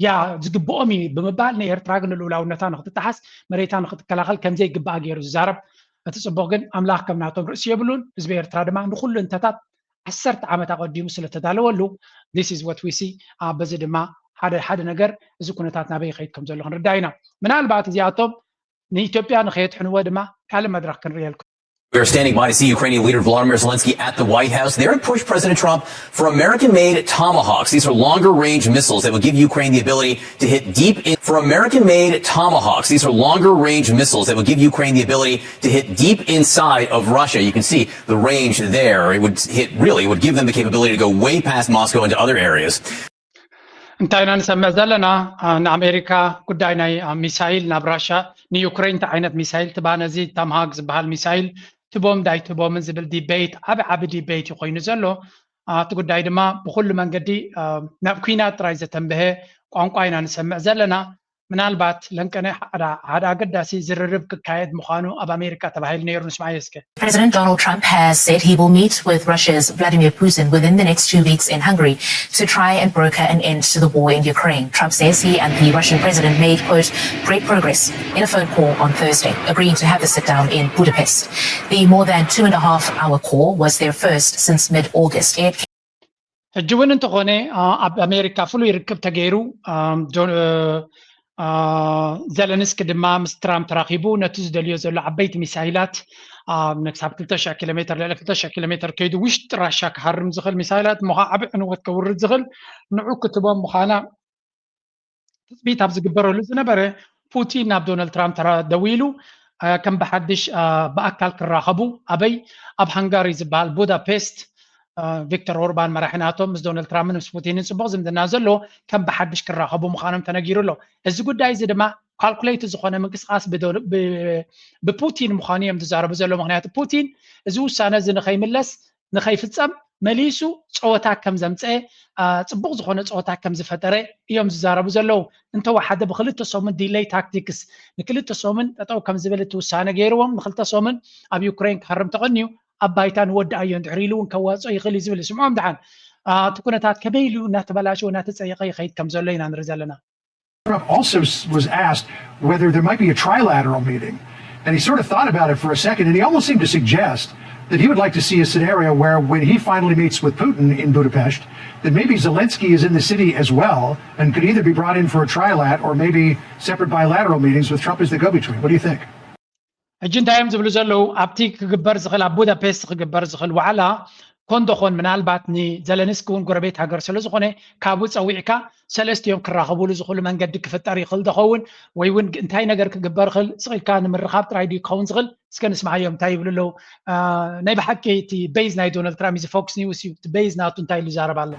ያ ዝግብኦም እዩ ብምባል ንኤርትራ ግን ልኡላውነታ ንክትጠሓስ መሬታ ንክትከላኸል ከምዘይግባኣ ገይሩ ዝዛረብ እቲ ፅቡቅ ግን ኣምላኽ ከም ናቶም ርእሲ የብሉን ህዝቢ ኤርትራ ድማ ንኩሉ እንተታት ዓሰርተ ዓመት ኣቐዲሙ ስለተዳለወሉ this is what we see በዚ ድማ ሓደ ሓደ ነገር እዚ ኩነታት ናበይ ይኸይድ ከም ዘሎ ክንርዳእ ኢና ምናልባት እዚኣቶም ንኢትዮጵያ ንኸየድሕንዎ ድማ ካልእ መድረክ ክንርእየልኩም We are standing by to see Ukrainian leader Volodymyr Zelensky at the White House. There to push President Trump for American made Tomahawks. These are longer range missiles that would give Ukraine the ability to hit deep in, for American made Tomahawks. These are longer range missiles that would give Ukraine the ability to hit deep inside of Russia. You can see the range there. It would hit, really, it would give them the capability to go way past Moscow into other areas. እንታይ ኢና ንሰምዕ ዘለና ንኣሜሪካ ጉዳይ ናይ ሚሳይል ናብ ራሻ ንዩክሬን እንታይ ዓይነት ሚሳይል ትባ ነዚ ታምሃግ ዝበሃል ሚሳይል ትቦም ዳይ ትቦምን ዝብል debate ዓቢ ዓቢ debate እዩ ኮይኑ ዘሎ እቲ ጉዳይ ድማ ብኩሉ መንገዲ ናብ ኩናት ጥራይ ዘተንበሀ ቋንቋ ኢና ንሰምዕ ዘለና ምናልባት ለንቀነ ሓደ ኣገዳሲ ዝርርብ ክካየድ ምዃኑ ኣብ ኣሜሪካ ተባሂሉ ነይሩ ንስማየ እስከ President Donald Trump has said he will meet with Russia's Vladimir Putin within the next two weeks in Hungary to try and broker an end to the war in Ukraine. Trump says he and the Russian president made, quote, great progress in a phone call on Thursday, agreeing to have the sit down in Budapest. The more than two and a half hour call was their first since mid August. It ሕጂ እውን እንተኾነ ኣብ ኣሜሪካ ፍሉይ ርክብ ተገይሩ ዘለንስኪ ድማ ምስ ትራምፕ ተራኺቡ ነቲ ዝደልዮ ዘሎ ዓበይቲ ሚሳይላት ክሳብ ክልተ ሽሕ ኪሎ ሜትር ልዕሊ ክልተ ሽሕ ኪሎ ሜትር ከይዱ ውሽጢ ራሻ ክሃርም ዝኽእል ሚሳይላት እሞ ዓቢ ዕንወት ከውርድ ዝኽእል ንዑ ክትቦም ምዃና ትፅቢት ኣብ ዝግበረሉ ዝነበረ ፑቲን ናብ ዶናልድ ትራምፕ ተራ- ደዊሉ ከም ብሓድሽ ብኣካል ክራኸቡ ኣበይ ኣብ ሃንጋሪ ዝበሃል ቡዳፔስት ቪክተር ኦርባን መራሒ ናቶም ምስ ዶናልድ ትራምፕን ምስ ፑቲንን ፅቡቅ ዝምድና ዘለዎ ከም ብሓድሽ ክራኸቡ ምዃኖም ተነጊሩ ኣሎ። እዚ ጉዳይ እዚ ድማ ካልኩሌት ዝኾነ ምንቅስቃስ ብዶ- ብ- ብፑቲን ምዃኑ እዮም ዝዛረቡ ዘሎ። ምክንያቱ ፑቲን እዚ ውሳነ እዚ ንኸይምለስ ንኸይፍፀም መሊሱ ፀወታ ከም ዘምፀአ ፅቡቅ ዝኾነ ፀወታ ከም ዝፈጠረ እዮም ዝዛረቡ ዘለዉ። እንተወሓደ ብክልተ ሰሙን delay tactics ንክልተ ሰሙን ጠጠው ከም ዝብል እቲ ውሳነ ገይርዎም ንክልተ ሰሙን ኣብ ዩክሬን ክሃርም ተቐንዩ ኣብ ባይታ ንወድኣዮ እንድሕር ኢሉ እውን ከዋፅኦ ይኽእል እዩ ዝብል እዩ። ስምዖም ደሓን እቲ ኩነታት ከመይ ኢሉ እናተበላሸወ እናተፀየቐ ይኸይድ ከም ዘሎ ኢና ንርኢ ዘለና። Trump also was asked whether there might be a trilateral meeting. And he sort of thought about it for a second, and he almost seemed to suggest that he would like to see a scenario where when he finally meets with Putin in Budapest, that maybe Zelensky is in the city as well and could either be brought in for a trilat or maybe separate bilateral meetings with Trump as the go between. What do you think? ሕጂ እንታይ እዮም ዝብሉ ዘለዉ ኣብቲ ክግበር ዝኽእል ኣብ ቡዳፔስት ክግበር ዝኽእል ዋዕላ ኮንዶኾን ምናልባት ንዘለንስኪ እውን ጎረቤት ሃገር ስለ ዝኾነ ካብኡ ፀዊዕካ ሰለስቲኦም ክራኸቡሉ ዝኽእሉ መንገዲ ክፍጠር ይኽእል ዝኸውን ወይ እውን እንታይ ነገር ክግበር ይኽእል ስቕ ኢልካ ንምርኻብ ጥራይ ድዩ ክኸውን ዝኽእል እስከ ንስማዓዮም እንታይ ይብሉ ኣለዉ ናይ ብሓቂ እቲ ቤዝ ናይ ዶናልድ ትራምፕ እዚ ፎክስ ኒውስ እዩ እቲ ቤዝ ናቱ እንታይ ኢሉ ይዛረብ ኣሎ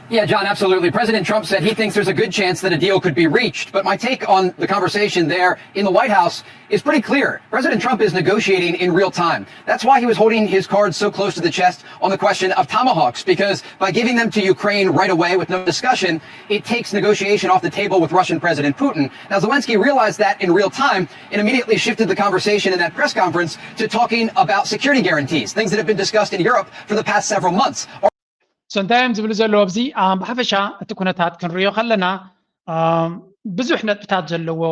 Yeah, John, absolutely. President Trump said he thinks there's a good chance that a deal could be reached. But my take on the conversation there in the White House is pretty clear. President Trump is negotiating in real time. That's why he was holding his cards so close to the chest on the question of tomahawks, because by giving them to Ukraine right away with no discussion, it takes negotiation off the table with Russian President Putin. Now, Zelensky realized that in real time and immediately shifted the conversation in that press conference to talking about security guarantees, things that have been discussed in Europe for the past several months. So እንታይ እዮም ዝብሉ ዘለዉ ኣብዚ ብሓፈሻ እቲ ኩነታት ክንሪኦ ከለና ብዙሕ ነጥብታት ዘለዎ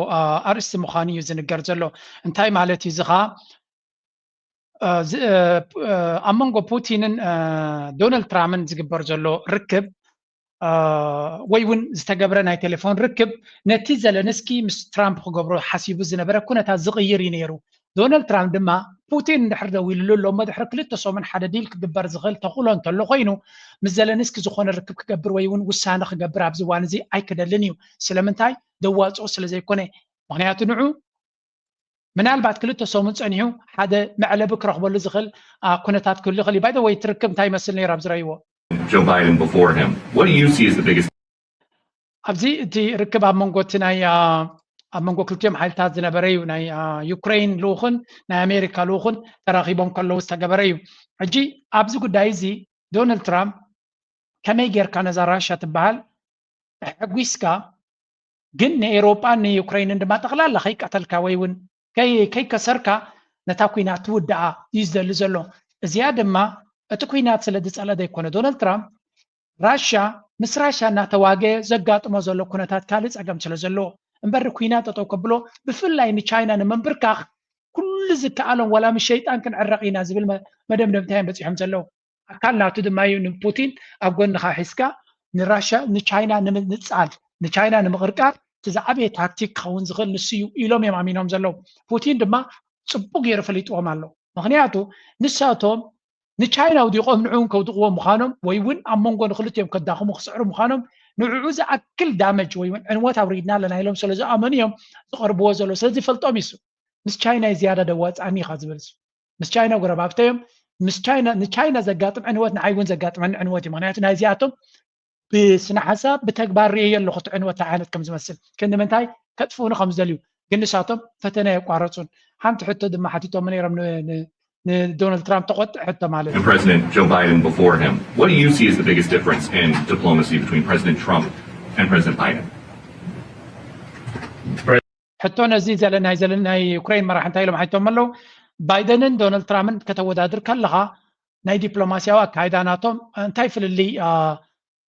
ኣርእስቲ ምዃኑ እዩ ዝንገር ዘሎ። እንታይ ማለት እዩ እዚ ኸዓ ኣብ መንጎ ፑቲንን ዶናልድ ትራምፕን ዝግበር ዘሎ ርክብ ወይ እውን ዝተገብረ ናይ ቴሌፎን ርክብ ነቲ ዘለንስኪ ምስ ትራምፕ ክገብሮ ሓሲቡ ዝነበረ ኩነታት ዝቕይር እዩ ነይሩ። ዶናልድ ትራምፕ ድማ ፑቲን እንድሕር ደዊሉሉ ኣሎ እሞ ድሕሪ ክልተ ሰሙን ሓደ ዲል ክግበር ዝኽእል ተኽእሎ እንተሎ ኮይኑ ምስ ዘለንስኪ ዝኾነ ርክብ ክገብር ወይ እውን ውሳነ ክገብር ኣብዚ እዋን እዚ ኣይክደልን እዩ። ስለምንታይ? ደዋፅኦ ስለ ዘይኮነ። ምክንያቱ ንዑ ምናልባት ክልተ ሰሙን ፀኒሑ ሓደ መዕለቢ ክረኽበሉ ዝኽእል ኩነታት ክህሉ ይኽእል እዩ። ባይደወይ ትርክብ እንታይ ይመስል ነይሩ ኣብ ዝረእይዎ? Joe Biden before him. What do you see as the biggest ኣብዚ እቲ ርክብ ኣብ መንጎ እቲ ናይ ኣብ መንጎ ክልቲኦም ሓይልታት ዝነበረ እዩ። ናይ ዩክሬን ልኡኽን ናይ ኣሜሪካ ልኡኽን ተራኺቦም ከለዉ ዝተገበረ እዩ። ሕጂ ኣብዚ ጉዳይ እዚ ዶናልድ ትራምፕ ከመይ ጌርካ ነዛ ራሻ ትበሃል ኣሐጒስካ ግን ንኤውሮጳን ንዩክሬንን ድማ ጠቕላላ ከይቀተልካ ወይ እውን ከይከሰርካ ነታ ኲናት ትውድኣ እዩ ዝደሊ ዘሎ። እዚኣ ድማ እቲ ኲናት ስለ ዝጸልአ ዘይኮነ ዶናልድ ትራምፕ ራሻ ምስ ራሻ እናተዋገየ ዘጋጥሞ ዘሎ ኩነታት ካልእ ጸገም ስለ ዘለዎ እምበር ኲናት ጠጠው ከብሎ ብፍላይ ንቻይና ንምንብርካኽ ኩሉ ዝከኣሎም ዋላ ምስ ሸይጣን ክንዕረቕ ኢና ዝብል መደምደምታ እዮም በጺሖም ዘለዉ። ኣካል ናቱ ድማ እዩ ንፑቲን ኣብ ጎንኻ ሒዝካ ንራሻ ንቻይና ንምንጻል ንቻይና ንምቕርቃር እቲ ዝዓበየ ታክቲክ ክኸውን ዝኽእል ንሱ እዩ ኢሎም እዮም ኣሚኖም ዘለዉ። ፑቲን ድማ ጽቡቕ ገይሩ ፈሊጥዎም ኣሎ። ምኽንያቱ ንሳቶም ንቻይና ውዲቖም ንዕኡን ከውድቕዎ ምዃኖም ወይ እውን ኣብ መንጎ ንክልቲኦም ከዳኽሙ ክስዕሩ ምዃኖም ንዕኡ ዝኣክል ዳመጅ ወይ እውን ዕንወት ኣውሪድና ኣለና ኢሎም ስለ ዝኣመኑ እዮም ዝቐርብዎ ዘሎ። ስለዚ ፈልጦም ይሱ ምስ ቻይና ዝያዳ ደዋፅኣኒ ኢኻ ዝብል ምስ ቻይና ጎረባብተዮም ምስ ቻይና ንቻይና ዘጋጥም ዕንወት ንዓይ እውን ዘጋጥመኒ ዕንወት እዩ። ምክንያቱ ናይዚኣቶም ብስነ ሓሳብ ብተግባር ርእየ ኣለኹ እቲ ዕንወት እንታይ ዓይነት ከም ዝመስል ክንዲ ምንታይ ከጥፍኡኒ ከም ዝደልዩ ግን ንሳቶም ፈተና የቋረፁን። ሓንቲ ሕቶ ድማ ሓቲቶም ነይሮም ንዶናልድ ትራምፕ ተቆጥዕ ሕቶ ማለት እዩ። President Joe Biden before him. What do you see as the biggest difference in diplomacy between President Trump and President Biden? ሕቶ ነዚ ዘለ ናይ ዘለ ናይ ዩክሬን መራሒ እንታይ ኢሎም ሓቲቶም ኣለዉ? ባይደንን ዶናልድ ትራምፕን ከተወዳድር ከለኻ ናይ ዲፕሎማሲያዊ ኣካይዳ ናቶም እንታይ ፍልልይ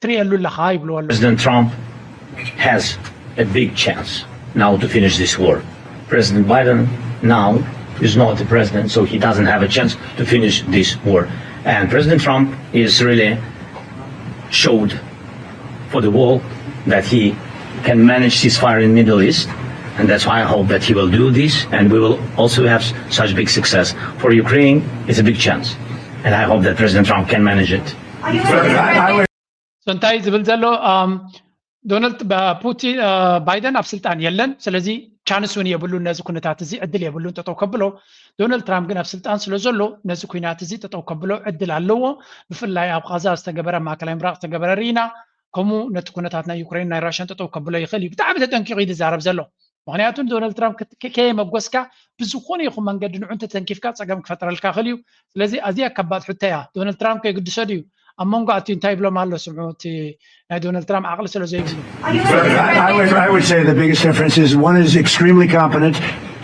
ትርእየሉ ኣለኻ ይብልዎ ኣለዉ። President Trump has a big chance now to finish this war. President Biden now is not the president, so he doesn't have a chance to finish this war. And President Trump is really showed for the world that he can manage ceasefire in Middle East, and that's why I hope that he will do this, and we will also have such big success. For Ukraine, it's a big chance, and I hope that President Trump can manage it. እንታይ ዝብል ዘሎ ዶናልድ ፑቲን ባይደን ኣብ ስልጣን የለን። ስለዚ ቻንስ እውን የብሉን ነዚ ኩነታት እዚ ዕድል የብሉን ጠጠው ከብሎ። ዶናልድ ትራምፕ ግን ኣብ ስልጣን ስለ ዘሎ ነዚ ኩናት እዚ ጠጠው ከብሎ ዕድል ኣለዎ። ብፍላይ ኣብ ቃዛ ዝተገበረ ማእከላይ ምብራቕ ዝተገበረ ርኢና። ከምኡ ነቲ ኩነታት ናይ ዩክሬን ናይ ራሽያን ጠጠው ከብሎ ይኽእል እዩ። ብጣዕሚ ተጠንቂቑ እዩ ዝዛረብ ዘሎ። ምክንያቱ ንዶናልድ ትራምፕ ከየመጎስካ ብዝኾነ ይኹን መንገዲ ንዑ እንተተንኪፍካ ፀገም ክፈጥረልካ ይኽእል እዩ። ስለዚ ኣዝያ ከባድ ሕቶ እያ። ዶናልድ ትራምፕ ከየግድሶ ድዩ ኣብ መንጎ ኣትዩ እንታይ ይብሎም ኣሎ? ስምዑ እቲ ናይ ዶናልድ ትራምፕ ዓቕሊ ስለ ዘይብሉ። I would, I would say the biggest difference is one is extremely competent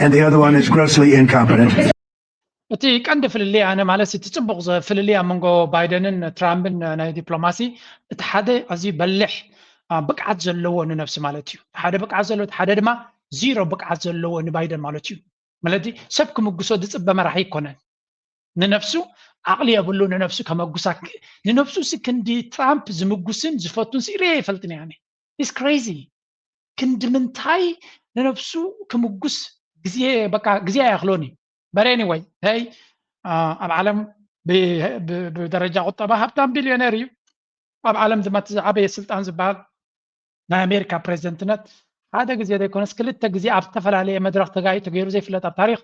and the other one is grossly incompetent. እቲ ቀንዲ ፍልልይ ኣነ ማለት እቲ ፅቡቕ ፍልልይ ኣብ መንጎ ባይደንን ትራምፕን ናይ ዲፕሎማሲ እቲ ሓደ ኣዝዩ በልሕ ብቅዓት ዘለዎ ንነብሲ ማለት እዩ። ሓደ ብቅዓት ዘለዎ ሓደ ድማ ዚሮ ብቅዓት ዘለዎ ንባይደን ማለት እዩ። ማለት ሰብ ክምጉሶ ዝፅበ መራሒ ኣይኮነን። ንነብሱ ዓቕሊ የብሉ ንነብሱ ከመጉሳ ንነብሱ ሲ ክንዲ ትራምፕ ዝምጉስን ዝፈቱን ሲ ርእየ ይፈልጥን እየ ኣነ። It's crazy። ክንዲ ምንታይ ንነብሱ ክምጉስ ግዜ በቃ ግዜ ኣይኣኽሎን እዩ። But anyway ይ ኣብ ዓለም ብደረጃ ቁጠባ ሃብታም ቢልዮነር እዩ። ኣብ ዓለም ድማ እቲ ዝዓበየ ስልጣን ዝበሃል ናይ ኣሜሪካ ፕሬዚደንትነት ሓደ ግዜ ዘይኮነስ ክልተ ግዜ ኣብ ዝተፈላለየ መድረኽ ተጋይኡ ተገይሩ ዘይፍለጥ ኣብ ታሪኽ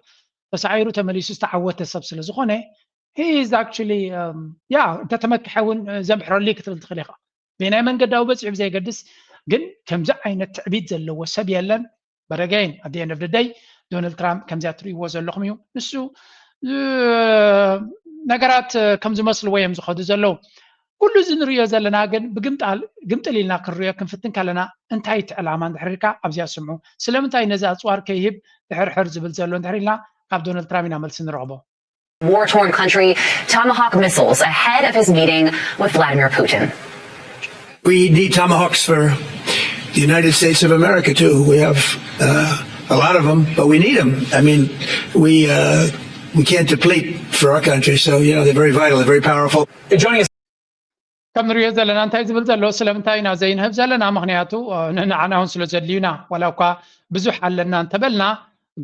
ተሳዒሩ ተመሊሱ ዝተዓወተ ሰብ ስለ ዝኾነ he is actually yeah እንተተመክሐ እውን ዘምሕረሉ ክትብል ትኽእል ኢኻ። በየናይ መንገዳዊ በፂሑ ብዘየገድስ ግን ከምዚ ዓይነት ትዕቢት ዘለዎ ሰብ የለን። በረጋይን ኣብ the end of the day ዶናልድ ትራምፕ ከምዚኣ ትርእይዎ ዘለኹም እዩ። ንሱ ነገራት ከም ዝመስልዎ እዮም ዝኸዱ ዘለዉ። ኩሉ እዚ ንሪኦ ዘለና ግን ብግምጣል ግምጥል ኢልና ክንሪኦ ክንፍትን ከለና እንታይ እቲ ዕላማ እንድሕር ኢልካ ኣብዚኣ ስምዑ። ስለምንታይ ነዚ ኣፅዋር ከይህብ ድሕርሕር ዝብል ዘሎ እንድሕር ኢልና ካብ ዶናልድ ትራምፕ ኢና መልሲ ንረኽቦ። War-torn country Tomahawk missiles ahead of his meeting with Vladimir Putin. We need tomahawks for the United States of America too. We have uh, a lot of them, but we need them. I mean, we uh, we can't deplete for our country. So you know they're very vital. They're very powerful. Joining us ከም ንሪኦ ዘለና እንታይ ዝብል ዘሎ ስለምንታይ ኢና ዘይንህብ ዘለና? ምክንያቱ ንዓና እውን ስለ ዘድልዩና ዋላ እኳ ብዙሕ ኣለና እንተበልና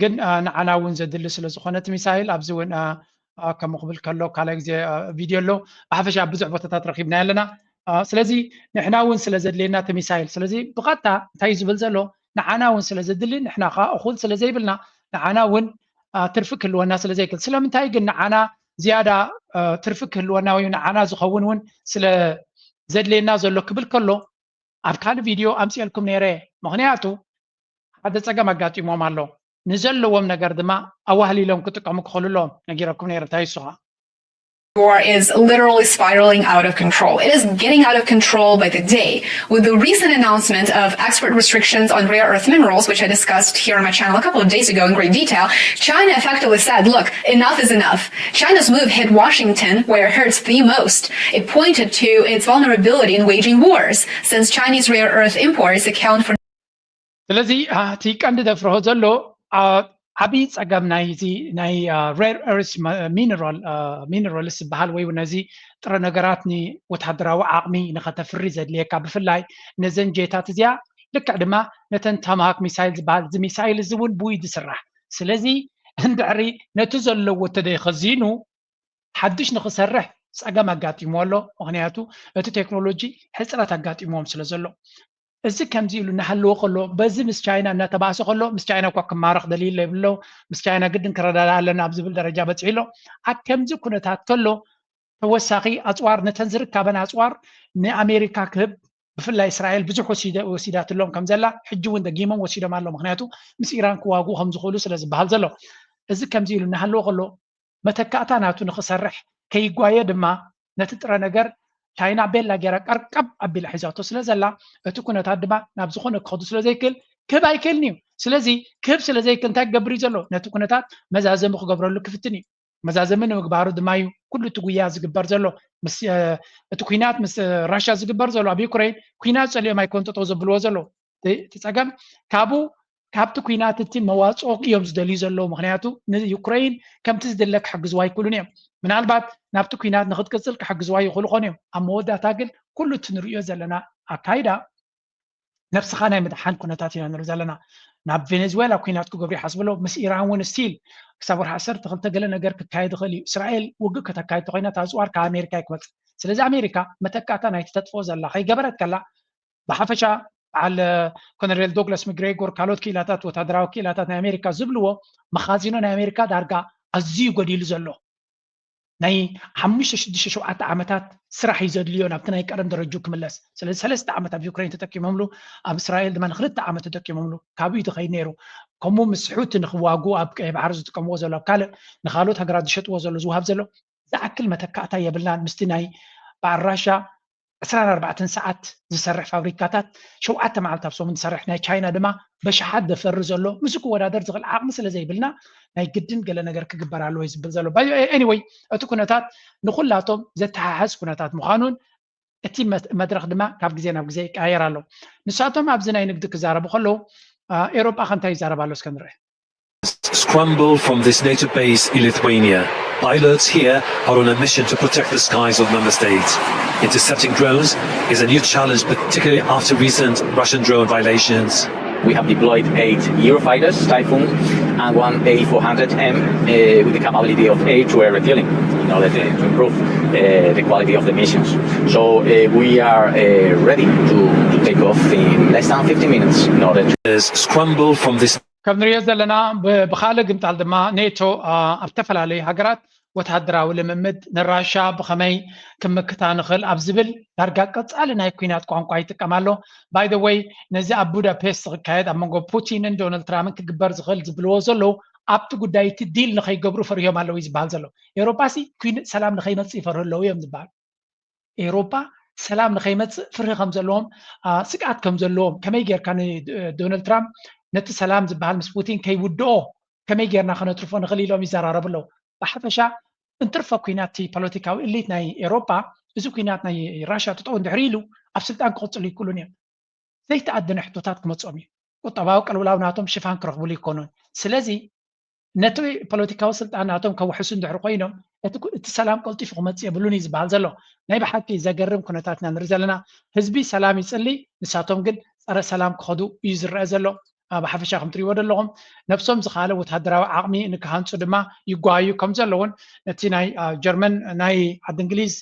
ግን ንዓና እውን ዘድሊ ስለ ዝኾነ እቲ ሚሳይል ኣብዚ እውን ከምኡ ክብል ከሎ ካልኣይ ግዜ ቪድዮ ኣሎ። ብሓፈሻ ኣብ ብዙሕ ቦታታት ረኺብናዮ ኣለና። ስለዚ ንሕና እውን ስለ ዘድልየና እቲ ሚሳይል ስለዚ ብቐጥታ እንታይ እዩ ዝብል ዘሎ ንዓና እውን ስለ ዘድሊ ንሕና ከዓ እኹል ስለ ዘይብልና ንዓና እውን ትርፊ ክህልወና ስለ ዘይክእል ስለምንታይ ግን ንዓና ዝያዳ ትርፊ ክህልወና ወይ ንዓና ዝኸውን እውን ስለ ዘድልየና ዘሎ ክብል ከሎ ኣብ ካልእ ቪድዮ ኣምፅኤልኩም ነይረ። ምክንያቱ ሓደ ፀገም ኣጋጢሞም ኣሎ። ንዘለዎም ነገር ድማ ኣዋህሊሎም ክጥቀሙ ክኽእሉ ኣለዎም። ነጊረኩም ነይረ እንታይ እሱ ከዓ War is literally spiraling out of control. It is getting out of control by the day. With the recent announcement of export restrictions on rare earth minerals, which I discussed here on my channel a couple of days ago in great detail, China effectively said, look, enough is enough. China's move hit Washington where it hurts the most. It pointed to its vulnerability in waging wars, since Chinese rare earth imports account for ስለዚ እቲ ቀንዲ ደፍርሆ ዘሎ ዓብዪ ፀገም ናይዚ ናይ rare earth mineral minerals ዝበሃል ወይ ነዚ ጥረ ነገራት ንወታደራዊ ዓቕሚ ንኸተፍሪ ዘድልየካ ብፍላይ ነዘን ጄታት እዚኣ ልክዕ ድማ ነተን ታማሃክ ሚሳይል ዝበሃል እዚ ሚሳይል እዚ እውን ብኢድ ዝስራሕ ስለዚ እንድሕሪ ነቲ ዘለዎ ተደይኸዚኑ ሓድሽ ንኽሰርሕ ፀገም ኣጋጢሞ ኣሎ። ምክንያቱ እቲ ቴክኖሎጂ ሕፅረት ኣጋጢሞም ስለ ዘሎ እዚ ከምዚ ኢሉ እናሃለወ ከሎ በዚ ምስ ቻይና እናተባእሰ ከሎ ምስ ቻይና እኳ ክማረኽ ደልዩ የብሎ ምስ ቻይና ግድን ክረዳዳ ኣለና ኣብ ዝብል ደረጃ በፂሑ ኣሎ። ኣብ ከምዚ ኩነታት ከሎ ተወሳኺ ኣፅዋር ነተን ዝርካበን ኣፅዋር ንኣሜሪካ ክህብ ብፍላይ እስራኤል ብዙሕ ወሲዳትሎም ከም ዘላ ሕጂ እውን ደጊሞም ወሲዶም ኣሎ ምክንያቱ ምስ ኢራን ክዋግኡ ከም ዝኽእሉ ስለ ዝበሃል ዘሎ እዚ ከምዚ ኢሉ እናሃለወ ከሎ መተካእታ ናቱ ንኽሰርሕ ከይጓየ ድማ ነቲ ጥረ ነገር ቻይና ቤላ ጌራ ቀርቀብ ኣቢላ ሒዛቶ ስለ ዘላ እቲ ኩነታት ድማ ናብ ዝኾነ ክኸዱ ስለ ዘይክእል ክህብ ኣይክእልን እዩ። ስለዚ ክህብ ስለ ዘይክእል እንታይ ክገብር እዩ ዘሎ? ነቲ ኩነታት መዛዘሚ ክገብረሉ ክፍትን እዩ። መዛዘሚ ንምግባሩ ድማ እዩ ኩሉ እቲ ጉያ ዝግበር ዘሎ። እቲ ኩናት ምስ ራሽያ ዝግበር ዘሎ ኣብ ዩክሬን ኩናት ጸሊኦም ኣይኮን ጠጠው ዘብልዎ ዘለዉ። እቲ ጸገም ካብኡ ካብቲ ኲናት እቲ መዋፅኦ እዮም ዝደልዩ ዘለዉ ምኽንያቱ ንዩክረይን ከምቲ ዝድለ ክሕግዝዋ ኣይክእሉን እዮም ምናልባት ናብቲ ኲናት ንክትቅፅል ክሕግዝዋ ይኽእሉ ኾኑ እዮም ኣብ መወዳእታ ግን ኩሉ እቲ ንሪኦ ዘለና ኣካይዳ ነብስኻ ናይ ምድሓን ኩነታት ኢና ንርኢ ዘለና ናብ ቬኔዝዌላ ኲናት ክገብሩ ይሓስቡ ኣለዉ ምስ ኢራን እውን ስቲል ክሳብ ወርሒ ዓሰርተ ክልተ ገለ ነገር ክካየድ ይኽእል እዩ እስራኤል ውግእ ከተካይድ ተኮይና እታ ኣፅዋር ካብ ኣሜሪካ እዩ ክመፅእ ስለዚ ኣሜሪካ መተካእታ ናይቲ ተጥፍኦ ዘላ ከይገበረት ከላ ብሓፈሻ በዓል ኮነሬል ዶግላስ ምግሬጎር ካልኦት ክኢላታት ወታደራዊ ክኢላታት ናይ ኣሜሪካ ዝብልዎ መኻዚኖ ናይ ኣሜሪካ ዳርጋ ኣዝዩ ጎዲሉ ዘሎ ናይ ሓሙሽተ ሽዱሽተ ሸውዓተ ዓመታት ስራሕ እዩ ዘድልዮ ናብቲ ናይ ቀደም ደረጁ ክምለስ ስለዚ ሰለስተ ዓመት ኣብ ዩክሬን ተጠቂሞምሉ ኣብ እስራኤል ድማ ንክልተ ዓመት ተጠቂሞምሉ ካብኡ እዩ ዝኸይድ ነይሩ ከምኡ ምስ ሑቲ ንክዋጉ ኣብ ቀይ ባሕሪ ዝጥቀምዎ ዘሎ ኣብ ካልእ ንካልኦት ሃገራት ዝሸጥዎ ዘሎ ዝውሃብ ዘሎ ዝኣክል መተካእታ የብልናን ምስቲ ናይ በዓል ራሻ ዕስራን ኣርባዕተን ሰዓት ዝሰርሕ ፋብሪካታት ሸውዓተ መዓልቲ ኣብ ሰሙን ዝሰርሕ ናይ ቻይና ድማ በሽሓት ዘፈሪ ዘሎ ምስ ክወዳደር ዝኽእል ዓቕሚ ስለ ዘይብልና ናይ ግድን ገለ ነገር ክግበር ኣለዎ እዩ ዝብል ዘሎ anyway እቲ ኩነታት ንኩላቶም ዘተሓሕዝ ኩነታት ምዃኑን እቲ መድረኽ ድማ ካብ ግዜ ናብ ግዜ ይቀያየር ኣሎ ንሳቶም ኣብዚ ናይ ንግዲ ክዛረቡ ከለዉ ኤሮጳ ከ እንታይ ይዛረብ ኣሎ እስከ ንርአ Scramble from this NATO base in Lithuania. Pilots here are on a mission to protect the skies of member states. Intercepting drones is a new challenge, particularly after recent Russian drone violations. We have deployed eight Eurofighters Typhoon and one A four hundred M uh, with the capability of air-to-air refueling in order to, to improve uh, the quality of the missions. So uh, we are uh, ready to, to take off in less than fifty minutes in order to. Scramble from this ከም ንሪኦ ዘለና ብካልእ ግምጣል ድማ ኔቶ ኣብ ዝተፈላለዩ ሃገራት ወታደራዊ ልምምድ ንራሻ ብኸመይ ክምክታ ንኽእል ኣብ ዝብል ዳርጋ ቀጻሊ ናይ ኲናት ቋንቋ ይጥቀም ኣሎ። By the way፣ ነዚ ኣብ ቡዳፔስት ዝካየድ ኣብ መንጎ ፑቲንን ዶናልድ ትራምፕን ክግበር ዝኽእል ዝብልዎ ዘለዉ ኣብቲ ጉዳይ እቲ ዲል ንኸይገብሩ ፈሪሆም ኣለዉ እዩ ዝበሃል ዘሎ። ኤውሮጳ ሲ ሰላም ንኸይመጽእ ይፈርሁ ኣለዉ እዮም ዝበሃል። ኤውሮጳ ሰላም ንኸይመፅእ ፍርሂ ከም ዘለዎም ስግኣት ከም ዘለዎም ከመይ ጌርካ ንዶናልድ ትራምፕ ነቲ ሰላም ዝበሃል ምስ ፑቲን ከይውድኦ ከመይ ጌርና ከነትርፎ ንኽእል ኢሎም ይዘራረቡ ኣለዉ። ብሓፈሻ እንትርፎ ኩናት ፖለቲካዊ እሊት ናይ ኤውሮጳ እዚ ኩናት ናይ ራሽያ ጥጠው እንድሕር ኢሉ ኣብ ስልጣን ክቕፅሉ ይክእሉን እዮም። ዘይተኣደነ ሕቶታት ክመፅኦም እዩ። ቁጠባዊ ቅልውላው ናቶም ሽፋን ክረኽብሉ ይኮኑን። ስለዚ ነቲ ፖለቲካዊ ስልጣን ናቶም ከውሕሱ እንድሕር ኮይኖም እቲ ሰላም ቀልጢፉ ክመፅእ የብሉን እዩ ዝበሃል ዘሎ። ናይ ብሓቂ ዘገርም ኩነታት ኢና ንርኢ ዘለና። ህዝቢ ሰላም ይፅሊ፣ ንሳቶም ግን ፀረ ሰላም ክኸዱ እዩ ዝረአ ዘሎ። ብሓፈሻ ከም ትሪእዎ ዘለኹም ነብሶም ዝኻለ ወታደራዊ ዓቕሚ ንክሃንፁ ድማ ይጓዩ ከም ዘለውን ነቲ ናይ ጀርመን ናይ ዓዲ እንግሊዝ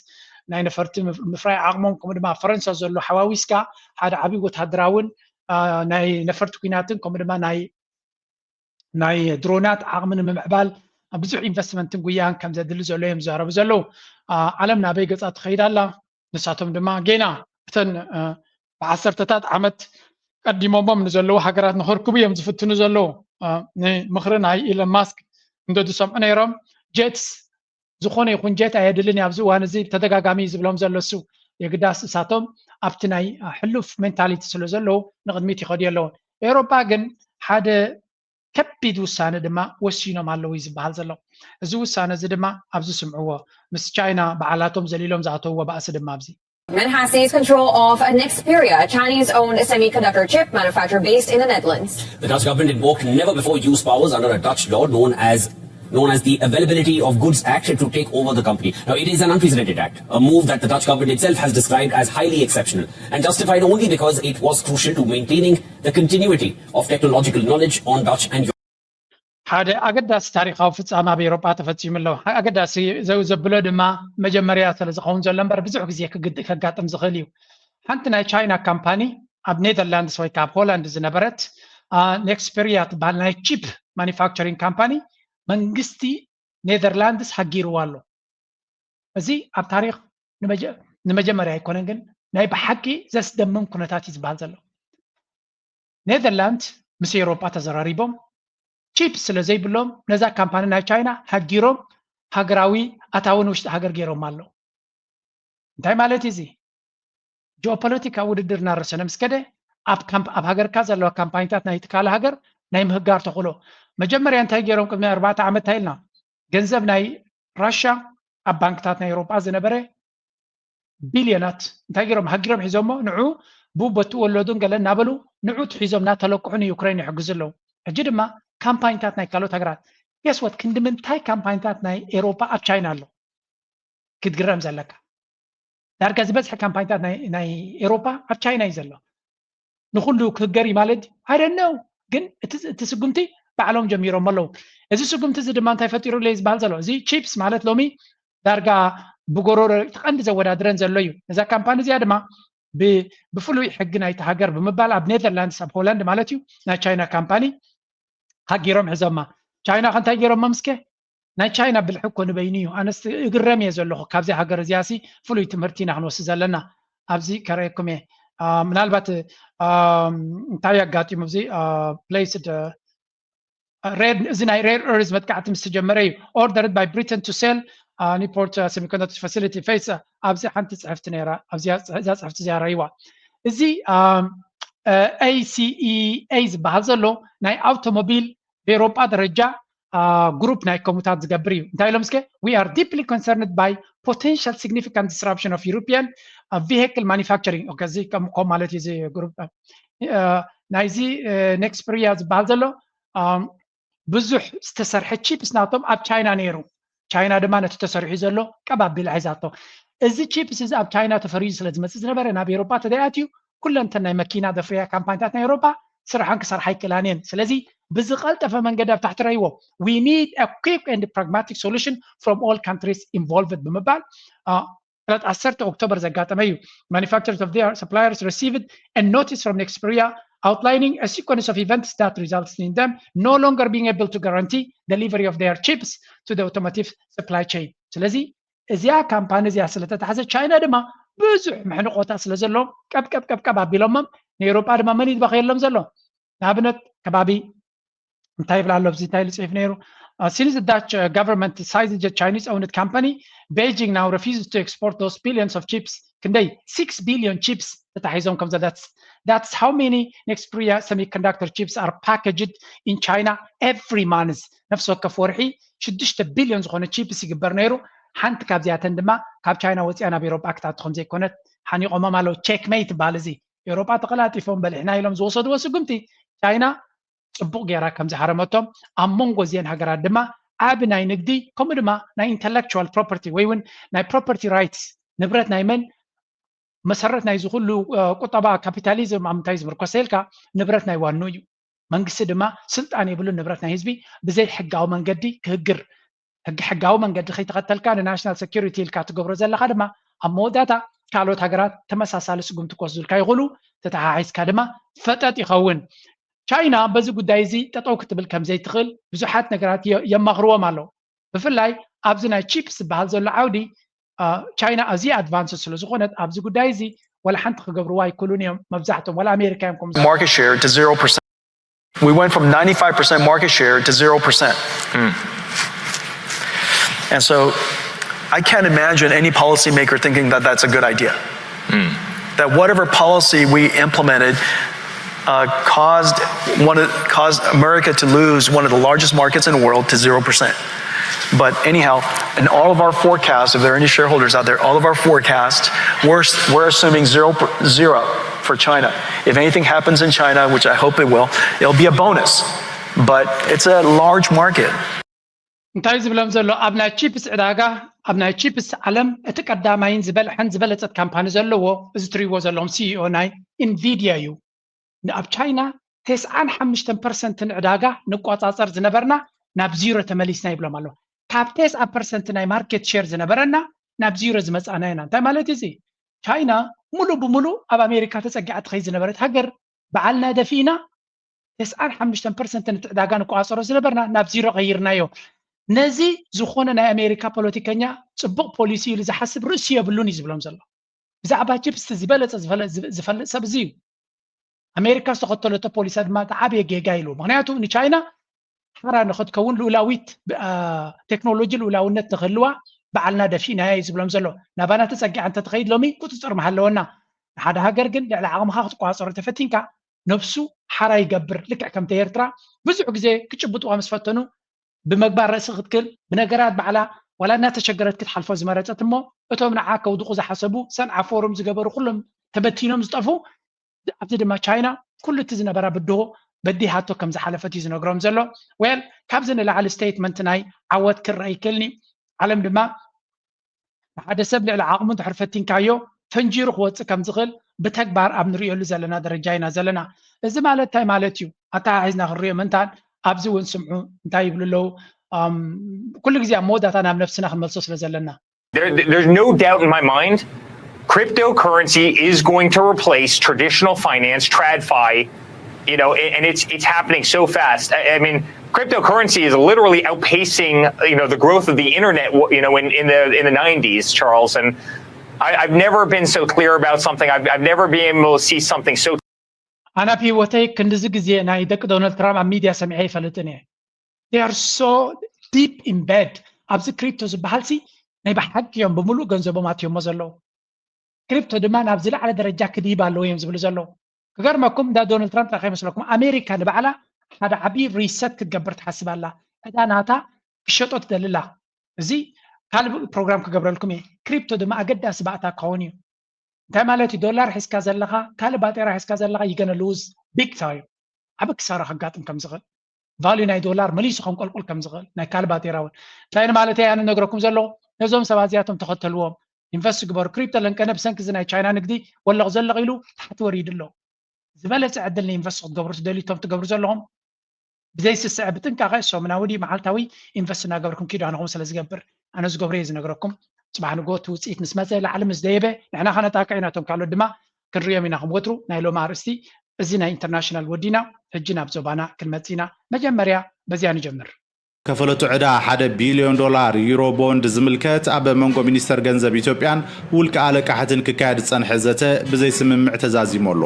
ናይ ነፈርቲ ምፍራይ ዓቕሞም ከምኡ ድማ ፈረንሳ ዘሎ ሓዋዊስካ ሓደ ዓብዪ ወታደራውን ናይ ነፈርቲ ኩናትን ከምኡ ድማ ናይ ናይ ድሮናት ዓቕሚ ንምምዕባል ብዙሕ ኢንቨስትመንትን ጉያን ከም ዘድሊ ዘሎ እዮም ዝዛረቡ ዘለዉ። ዓለም ናበይ ገፃ ትኸይድ ኣላ? ንሳቶም ድማ ጌና እተን ብዓሰርተታት ዓመት ቀዲሞሞም ንዘለዉ ሃገራት ንኸርክቡ እዮም ዝፍትኑ ዘለዉ። ንምኽሪ ናይ ኢለን ማስክ እንደ ዝሰምዑ ነይሮም ጀትስ ዝኾነ ይኹን ጀት ኣየድልን እዩ ኣብዚ እዋን እዚ ተደጋጋሚ ዝብሎም ዘሎ እሱ የግዳስ እሳቶም ኣብቲ ናይ ሕሉፍ ሜንታሊቲ ስለ ዘለዉ ንቕድሚት ይኸዱ ኣለውን። ኤውሮጳ ግን ሓደ ከቢድ ውሳነ ድማ ወሲኖም ኣለዉ እዩ ዝበሃል ዘሎ። እዚ ውሳነ እዚ ድማ ኣብዚ ስምዕዎ ምስ ቻይና በዓላቶም ዘሊሎም ዝኣተውዎ ባእሲ ድማ ኣብዚ German has seized control of Nexperia, a Chinese-owned semiconductor chip manufacturer based in the Netherlands. The Dutch government invoked never-before-used powers under a Dutch law known as known as the Availability of Goods Act to take over the company. Now, it is an unprecedented act, a move that the Dutch government itself has described as highly exceptional and justified only because it was crucial to maintaining the continuity of technological knowledge on Dutch and ሓደ ኣገዳሲ ታሪኻዊ ፍጻመ ኣብ ኤውሮጳ ተፈጺሙ ኣሎ። ኣገዳሲ ዘብሎ ድማ መጀመርያ ስለ ዝኸውን ዘሎ እምበር ብዙሕ ግዜ ከጋጥም ዝኽእል እዩ። ሓንቲ ናይ ቻይና ካምፓኒ ኣብ ኔዘርላንድስ ወይ ካብ ሆላንድ ዝነበረት ኔክስፔሪያ ትበሃል ናይ ቺፕ ማኒፋክቸሪንግ ካምፓኒ መንግስቲ ኔዘርላንድስ ሃጊርዋ ኣሎ። እዚ ኣብ ታሪኽ ንመጀመርያ ኣይኮነን፣ ግን ናይ ብሓቂ ዘስደምም ኩነታት እዩ ዝበሃል ዘሎ። ኔዘርላንድ ምስ ኤውሮጳ ተዘራሪቦም ቺፕ ስለ ዘይብሎም ነዛ ካምፓኒ ናይ ቻይና ሃጊሮም ሃገራዊ ኣታዊ ንውሽጢ ሃገር ገይሮም ኣለዉ። እንታይ ማለት እዩ እዚ? ጂኦፖለቲካ ውድድር እናረሰነ ምስ ከደ ኣብ ካምፕ ኣብ ሃገርካ ዘለዋ ካምፓኒታት ናይ ትካለ ሃገር ናይ ምህጋር ተኽእሎ መጀመርያ እንታይ ገይሮም ቅድሚ ኣርባዕተ ዓመት እንታይ ኢልና ገንዘብ ናይ ራሻ ኣብ ባንክታት ናይ ኤውሮጳ ዝነበረ ቢልዮናት እንታይ ገይሮም ሃጊሮም ሒዞሞ ንዑ ብኡ በቲ ወለዱን ገለ እናበሉ ንዑ ትሒዞም እናተለቅሑ ንዩክሬን ይሕግዙ ኣለዉ። ሕጂ ድማ ካምፓኒታት ናይ ካልኦት ሃገራት guess what ክንዲ ምንታይ ካምፓኒታት ናይ ኤውሮጳ ኣብ ቻይና ኣሎ ክትግረም ዘለካ። ዳርጋ ዝበዝሐ ካምፓኒታት ናይ ኤውሮጳ ኣብ ቻይና እዩ ዘሎ። ንኩሉ ክህገር እዩ ማለት I don't know ግን እቲ ስጉምቲ ባዕሎም ጀሚሮም ኣለዉ። እዚ ስጉምቲ እዚ ድማ እንታይ ፈጢሩለይ ዝበሃል ዘሎ እዚ ቺፕስ ማለት ሎሚ ዳርጋ ብጎሮሮ እቲ ቀንዲ ዘወዳድረን ዘሎ እዩ። ነዛ ካምፓኒ እዚኣ ድማ ብፍሉይ ሕጊ ናይቲ ሃገር ብምባል ኣብ ኔዘርላንድስ ኣብ ሆላንድ ማለት እዩ ናይ ቻይና ካምፓኒ ሃጊሮም ሒዞማ። ቻይና ከ እንታይ ገይሮሞ ምስከ ናይ ቻይና ብልሒ እኮ ንበይኑ እዩ። ኣነስ እግረም እየ ዘለኹ ካብዚ ሃገር እዚኣ ሲ ፍሉይ ትምህርቲ ኢና ክንወስድ ዘለና። ኣብዚ ከረየኩም እየ ምናልባት እንታይ ኣጋጢሙ እዚ placed እዚ ናይ rare earth መጥቃዕቲ ምስ ተጀመረ እዩ ordered by Britain to sell Newport semiconductor facility face ኣብዚ ሓንቲ ፅሕፍቲ ነራ ኣብዚያ እዛ ፅሕፍቲ እዚኣ ራይዋ እዚ ACEA ዝበሃል ዘሎ ናይ ኣውቶሞቢል ብኤውሮጳ ደረጃ ግሩፕ ናይ ከምኡታት ዝገብር እዩ እንታይ ኢሎም እስከ we are deeply concerned by potential significant disruption of European vehicle manufacturing እዚ ከም ማለት እዩ እዚ ግሩፕ ናይዚ ኔክስፕሪያ ዝበሃል ዘሎ ብዙሕ ዝተሰርሐ ቺፕስ ናቶም ኣብ ቻይና ነይሩ። ቻይና ድማ ነቲ ተሰሪሑ ዘሎ ቀባቢላ ሒዛቶ። እዚ ቺፕስ እዚ ኣብ ቻይና ተፈሪዩ ስለ ዝመፅእ ዝነበረ ናብ ኤውሮጳ ተደይኣትዩ ኩለንተን ናይ መኪና ዘፍርያ ካምፓኒታት ናይ ኤውሮጳ ስርሐን ክሰርሓ ኣይክእላን እየን። ስለዚ ብዝቐልጠፈ መንገዲ ኣብ ታሕቲ ረይዎ we need a quick and pragmatic solution from all countries involved ብምባል ዕለት ዓሰርተ ኦክቶበር ዘጋጠመ እዩ። Manufacturers of their suppliers received a notice from Nexperia outlining a sequence of events that results in them no longer being able to guarantee delivery of their chips to the automotive supply chain. ስለዚ እዚኣ ካምፓኒ እዚኣ ስለተታሕዘ ቻይና ድማ ብዙሕ መሕንቆታት ስለ ዘለዎም ቀብቀብ ቀብቀብ ኣቢሎሞም። ንኤውሮጳ ድማ መን ይድበኸየሎም ዘሎ? ንኣብነት ከባቢ እንታይ ይብል ኣሎ ኣብዚ እንታይ ኢሉ ጽሒፉ ነይሩ? Since the Dutch government seized the Chinese owned company, Beijing now refuses to export those billions of chips. ክንደይ six billion chips ተታሒዞም ከም ዘሎ that's how many Nexperia semiconductor chips are packaged in China every month. ነፍሲ ወከፍ ወርሒ ሽዱሽተ ቢልዮን ዝኾነ ቺፕስ ይግበር ነይሩ። ሓንቲ ካብዚኣተን ድማ ካብ ቻይና ወፂኣ ናብ ኤውሮጳ ክትኣቱ ከም ዘይኮነት ሓኒቆሞም ኣለዉ። ቼክሜት ይበሃል እዚ። ኤውሮጳ ተቀላጢፎም በሊሕና ኢሎም ዝወሰድዎ ስጉምቲ ቻይና ፅቡቅ ገይራ ከም ዝሃረመቶም፣ ኣብ መንጎ እዚአን ሃገራት ድማ ዓቢ ናይ ንግዲ ከምኡ ድማ ናይ intellectual property ወይ እውን ናይ property rights ንብረት ናይ መን መሰረት ናይዚ ኩሉ ቁጠባ ካፒታሊዝም ኣብ ምንታይ ዝምርኮሰ ኢልካ ንብረት ናይ ዋኑ እዩ። መንግስቲ ድማ ስልጣን የብሉን ንብረት ናይ ህዝቢ ብዘይ ሕጋዊ መንገዲ ክህግር። ሕጊ ሕጋዊ መንገዲ ከይተኸተልካ ንናሽናል ሴኩሪቲ ኢልካ ትገብሮ ዘለኻ ድማ ኣብ መወዳእታ ካልኦት ሃገራት ተመሳሳሊ ስጉምቲ ክወስዱልካ ይኽእሉ። ተተሓሒዝካ ድማ ፈጠጥ ይኸውን። ቻይና በዚ ጉዳይ እዚ ጠጠው ክትብል ከም ዘይትኽእል ብዙሓት ነገራት የማኽርዎም ኣለዉ። ብፍላይ ኣብዚ ናይ ቺፕስ ዝበሃል ዘሎ ዓውዲ ቻይና ኣዝያ ኣድቫንስ ስለ ዝኾነት ኣብዚ ጉዳይ እዚ ወላ ሓንቲ ክገብርዋ ኣይክእሉን እዮም። መብዛሕቶም ወላ ኣሜሪካ እዮም ከም market share to zero percent. We went from ninety-five percent market share to zero percent. And so I can't imagine any policymaker thinking that that's a good idea. That whatever policy we implemented uh, caused one of, caused America to lose one of the largest markets in the world to zero percent. But anyhow, in all of our forecasts, if there are any shareholders out there, all of our forecasts, we're, we're assuming zero, zero for China. If anything happens in China, which I hope it will, it'll be a bonus. But it's a large market. እንታይ ዝብሎም ዘሎ ኣብ ናይ ቺፕስ ዕዳጋ ኣብ ናይ ቺፕስ ዓለም እቲ ቀዳማይን ዝበልሐን ዝበለጸት ካምፓኒ ዘለዎ እዚ ትሪዎ ዘለዎም ሲኢኦ ናይ ኢንቪድያ እዩ። ኣብ ቻይና ተስዓን ሓሙሽተን ፐርሰንትን ዕዳጋ ንቋጻጸር ዝነበርና ናብ ዚሮ ተመሊስና ይብሎም ኣለዉ። ካብ ተስዓ ፐርሰንት ናይ ማርኬት ሼር ዝነበረና ናብ ዚሮ ዝመጻና ኢና። እንታይ ማለት እዚ? ቻይና ሙሉ ብሙሉ ኣብ ኣሜሪካ ተጸጊዓ ትኸይድ ዝነበረት ሃገር በዓልና ደፊእና ተስዓን ሓሙሽተን ፐርሰንት እቲ ዕዳጋ ንቋጸሮ ዝነበርና ናብ ዚሮ ቀይርናዮ። ነዚ ዝኾነ ናይ ኣሜሪካ ፖለቲከኛ ጽቡቕ ፖሊሲ ኢሉ ዝሓስብ ርእሲ የብሉን እዩ ዝብሎም ዘሎ። ብዛዕባ ቺፕስ ዝበለጸ ዝፈልጥ ሰብ እዚ እዩ። ኣሜሪካ ዝተኸተለቶ ፖሊሳ ድማ ዝዓበየ ጌጋ ኢሉ። ምክንያቱ ንቻይና ሓራ ንክትከውን ልኡላዊት ቴክኖሎጂ ልኡላውነት ንክህልዋ ባዕልና ደፊእናያ እዩ ዝብሎም ዘሎ። ናባና ተጸጊዓ እንተትኸይድ ሎሚ ቁፅፅር ምሃለወና። ንሓደ ሃገር ግን ልዕሊ ዓቕምኻ ክትቋፀሮ ተፈቲንካ ነብሱ ሓራ ይገብር። ልክዕ ከምቲ ኤርትራ ብዙሕ ግዜ ክጭብጥዋ ምስ ፈተኑ ብመግባር ርእሲ ክትክል ብነገራት ባዕላ ዋላ እናተሸገረት ክትሓልፎ ዝመረፀት እሞ እቶም ንዓ ከውድቑ ዝሓሰቡ ሰንዓ ፎርም ዝገበሩ ኩሎም ተበቲኖም ዝጠፉ። ኣብዚ ድማ ቻይና ኩሉ እቲ ዝነበራ ብድሆ በዲሃቶ ከም ዝሓለፈት እዩ ዝነግሮም ዘሎ። ዌል ካብዚ ንላዕሊ ስቴትመንት ናይ ዓወት ክረአ ይክእልኒ። ዓለም ድማ ንሓደ ሰብ ልዕሊ ዓቕሙ እንድሕር ፈቲንካዮ ፈንጂሩ ክወፅእ ከም ዝኽእል ብተግባር ኣብ ንሪእየሉ ዘለና ደረጃ ኢና ዘለና። እዚ ማለት እንታይ ማለት እዩ? ኣተሓሒዝና ክንሪኦ ምእንታን ኣብዚ እውን ስምዑ እንታይ ይብሉ ኣለዉ። ኩሉ ግዜ ኣብ መወዳእታ ናብ ነብስና ክንመልሶ ስለ ዘለና There, there's no doubt in my mind, cryptocurrency is going to replace traditional finance, TradFi, you know, and it's it's happening so fast. I, I mean, cryptocurrency is literally outpacing, you know, the growth of the internet, you know, in, in the in the nineties, Charles. And I, I've never been so clear about something. I've, I've never been able to see something so ኣነ ኣብ ህይወተይ ክንድዚ ግዜ ናይ ደቂ ዶናልድ ትራምፕ ኣብ ሚድያ ሰሚዐ ይፈልጥን እየ። They are so deep in bed ኣብዚ ክሪፕቶ ዝበሃል ሲ ናይ ብሓቂ እዮም ብምሉእ ገንዘቦም ኣትዮሞ ዘለዉ። ክሪፕቶ ድማ ናብ ዝለዓለ ደረጃ ክድይብ ኣለዎ እዮም ዝብሉ ዘለዉ። ክገርመኩም እንዳ ዶናልድ ትራምፕ እንታይ ከይመስለኩም ኣሜሪካ ንባዕላ ሓደ ዓብዪ ሪሰት ክትገብር ትሓስብ ኣላ። ዕዳ ናታ ክሸጦ ትደሊ ኣላ። እዚ ካልእ ፕሮግራም ክገብረልኩም እየ። ክሪፕቶ ድማ ኣገዳሲ ባእታ ክኸውን እዩ። እንታይ ማለት እዩ? ዶላር ሒዝካ ዘለኻ ካልእ ባጤራ ሒዝካ ዘለኻ you gonna lose big time። ዓቢ ክሳራ ከጋጥም ከም ዝኽእል ቫልዩ ናይ ዶላር መሊሱ ከንቆልቁል ከም ዝኽእል ናይ ካልእ ባጤራ እውን እንታይ ንማለት እየ ኣነ ነግረኩም ዘለኹ ነዞም ሰባት እዚኣቶም ተኸተልዎም ኢንቨስት ግበሩ ክሪፕቶ ለንቀነ ብሰንኪ እዚ ናይ ቻይና ንግዲ ወለቕ ዘለቕ ኢሉ ታሕቲ ወሪዱ ኣሎ ዝበለፀ ዕድል ንኢንቨስት ክትገብሩ ትደልዩ እቶም ትገብሩ ዘለኹም ብዘይስስዐ ብጥንቃቐ ሰሙናዊ ድዩ መዓልታዊ ኢንቨስት እናገበርኩም ኪዱ ኣነ ከምኡ ስለ ዝገብር ኣነ ዝገብሮ እየ ዝነግረኩም። ፅባሕ ንግሆ እቲ ውፅኢት ምስ መፀ ላዕሊ ምስ ደየበ ንሕና ከነጣቅዕ ኢና እቶም ካልኦት ድማ ክንሪኦም ኢና ከም ወትሩ ናይ ሎሚ ኣርእስቲ እዚ ናይ ኢንተርናሽናል ወዲና ሕጂ ናብ ዞባና ክንመጽእ ኢና። መጀመርያ በዚያ ንጀምር። ከፈለቱ ዕዳ ሓደ ቢልዮን ዶላር ዩሮ ቦንድ ዝምልከት ኣብ መንጎ ሚኒስተር ገንዘብ ኢትዮጵያን ውልቀ ኣለቃሕትን ክካየድ ዝጸንሐ ዘተ ብዘይ ስምምዕ ተዛዚሙ ኣሎ።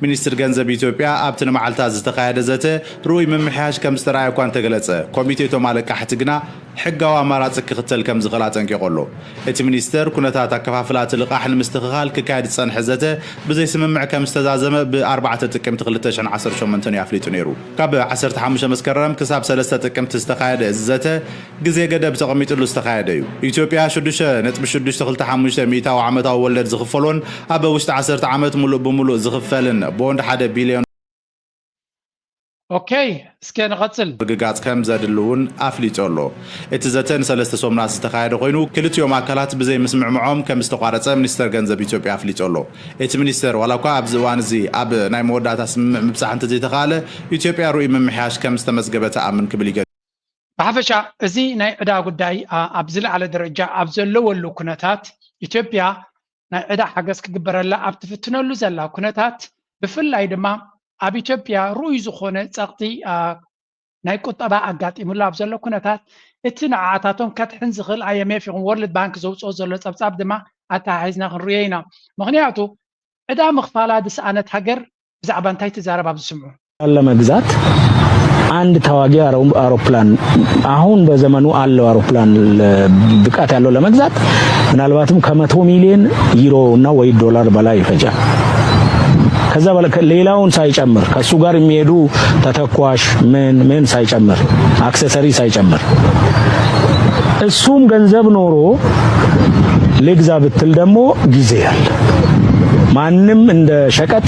ሚኒስትር ገንዘብ ኢትዮጵያ ኣብቲ ንመዓልታት ዝተኻየደ ዘተ ርኡይ ምምሕያሽ ከም ዝተረኣየ እኳ እንተገለጸ፣ ኮሚቴ እቶም ኣለቃሕቲ ግና ሕጋዊ ኣማራጺ ክኽተል ከም ዝኽእል ኣጠንቂቑ ኣሎ። እቲ ሚኒስተር ኩነታት ኣከፋፍላ እቲ ልቓሕ ንምስትኽኻል ክካየድ ዝጸንሐ ዘተ ብዘይ ስምምዕ ከም ዝተዛዘመ ብ4 ጥቅምቲ ክልተ ሽሕን ዓሰርተ ሸሞንተን እዩ ኣፍሊጡ ነይሩ። ካብ ዓሰርተ ሓሙሽተ መስከረም ክሳብ ሰለስተ ጥቅምቲ ዝተኻየደ እዚ ዘተ ግዜ ገደብ ተቐሚጥሉ ዝተኻየደ እዩ። ኢትዮጵያ ሽዱሽተ ነጥቢ ሽዱሽተ ክልተ ሓሙሽተ ሚእታዊ ዓመታዊ ወለድ ዝኽፈሎን ኣብ ውሽጢ ዓሰርተ ዓመት ሙሉእ ብሙሉእ ዝኽፈልን ቦንድ ሓደ ቢልዮን ኦኬ፣ እስከ ንቐጽል። ርግጋጽ ከም ዘድሊ እውን ኣፍሊጡ ኣሎ። እቲ ዘተ ንሰለስተ ሰሙናት ዝተኻየደ ኮይኑ፣ ክልቲኦም ኣካላት ብዘይ ምስምዕምዖም ከም ዝተቋረጸ ሚኒስተር ገንዘብ ኢትዮጵያ ኣፍሊጡ ኣሎ። እቲ ሚኒስተር ዋላ እኳ ኣብዚ እዋን እዚ ኣብ ናይ መወዳእታ ስምምዕ ምብጻሕ እንተዘይተኻእለ፣ ኢትዮጵያ ርኡይ ምምሕያሽ ከም ዝተመዝገበ ትኣምን ክብል ይገልጽ። ብሓፈሻ እዚ ናይ ዕዳ ጉዳይ ኣብ ዝለዓለ ደረጃ ኣብ ዘለወሉ ኩነታት፣ ኢትዮጵያ ናይ ዕዳ ሓገዝ ክግበረላ ኣብ ትፍትነሉ ዘላ ኩነታት፣ ብፍላይ ድማ ኣብ ኢትዮጵያ ርኡይ ዝኾነ ጸቕጢ ናይ ቁጠባ ኣጋጢሙላ ኣብ ዘሎ ኩነታት፣ እቲ ንዓታቶም ከድሕን ዝኽእል ኣይኤምኤፍ ይኹን ወርልድ ባንክ ዘውፅኦ ዘሎ ጸብጻብ ድማ ኣተሓሒዝና ክንሪኦ ኢና። ምኽንያቱ ዕዳ ምኽፋላ ዝሰኣነት ሃገር ብዛዕባ እንታይ ትዛረብ ኣብዚ ስምዑ። ለመግዛት አንድ ተዋጊ አውሮፕላን አሁን በዘመኑ አለው አውሮፕላን ብቃት ያለው ለመግዛት ምናልባትም ከመቶ ሚሊዮን ዩሮ እና ወይ ዶላር በላይ ይፈጃል። ከዛ ሌላውን ሳይጨምር ከሱ ጋር የሚሄዱ ተተኳሽ ምን ምን ሳይጨምር አክሰሰሪ ሳይጨምር እሱም ገንዘብ ኖሮ ልግዛ ብትል ደግሞ ጊዜ ያለ ማንም እንደ ሸቀጥ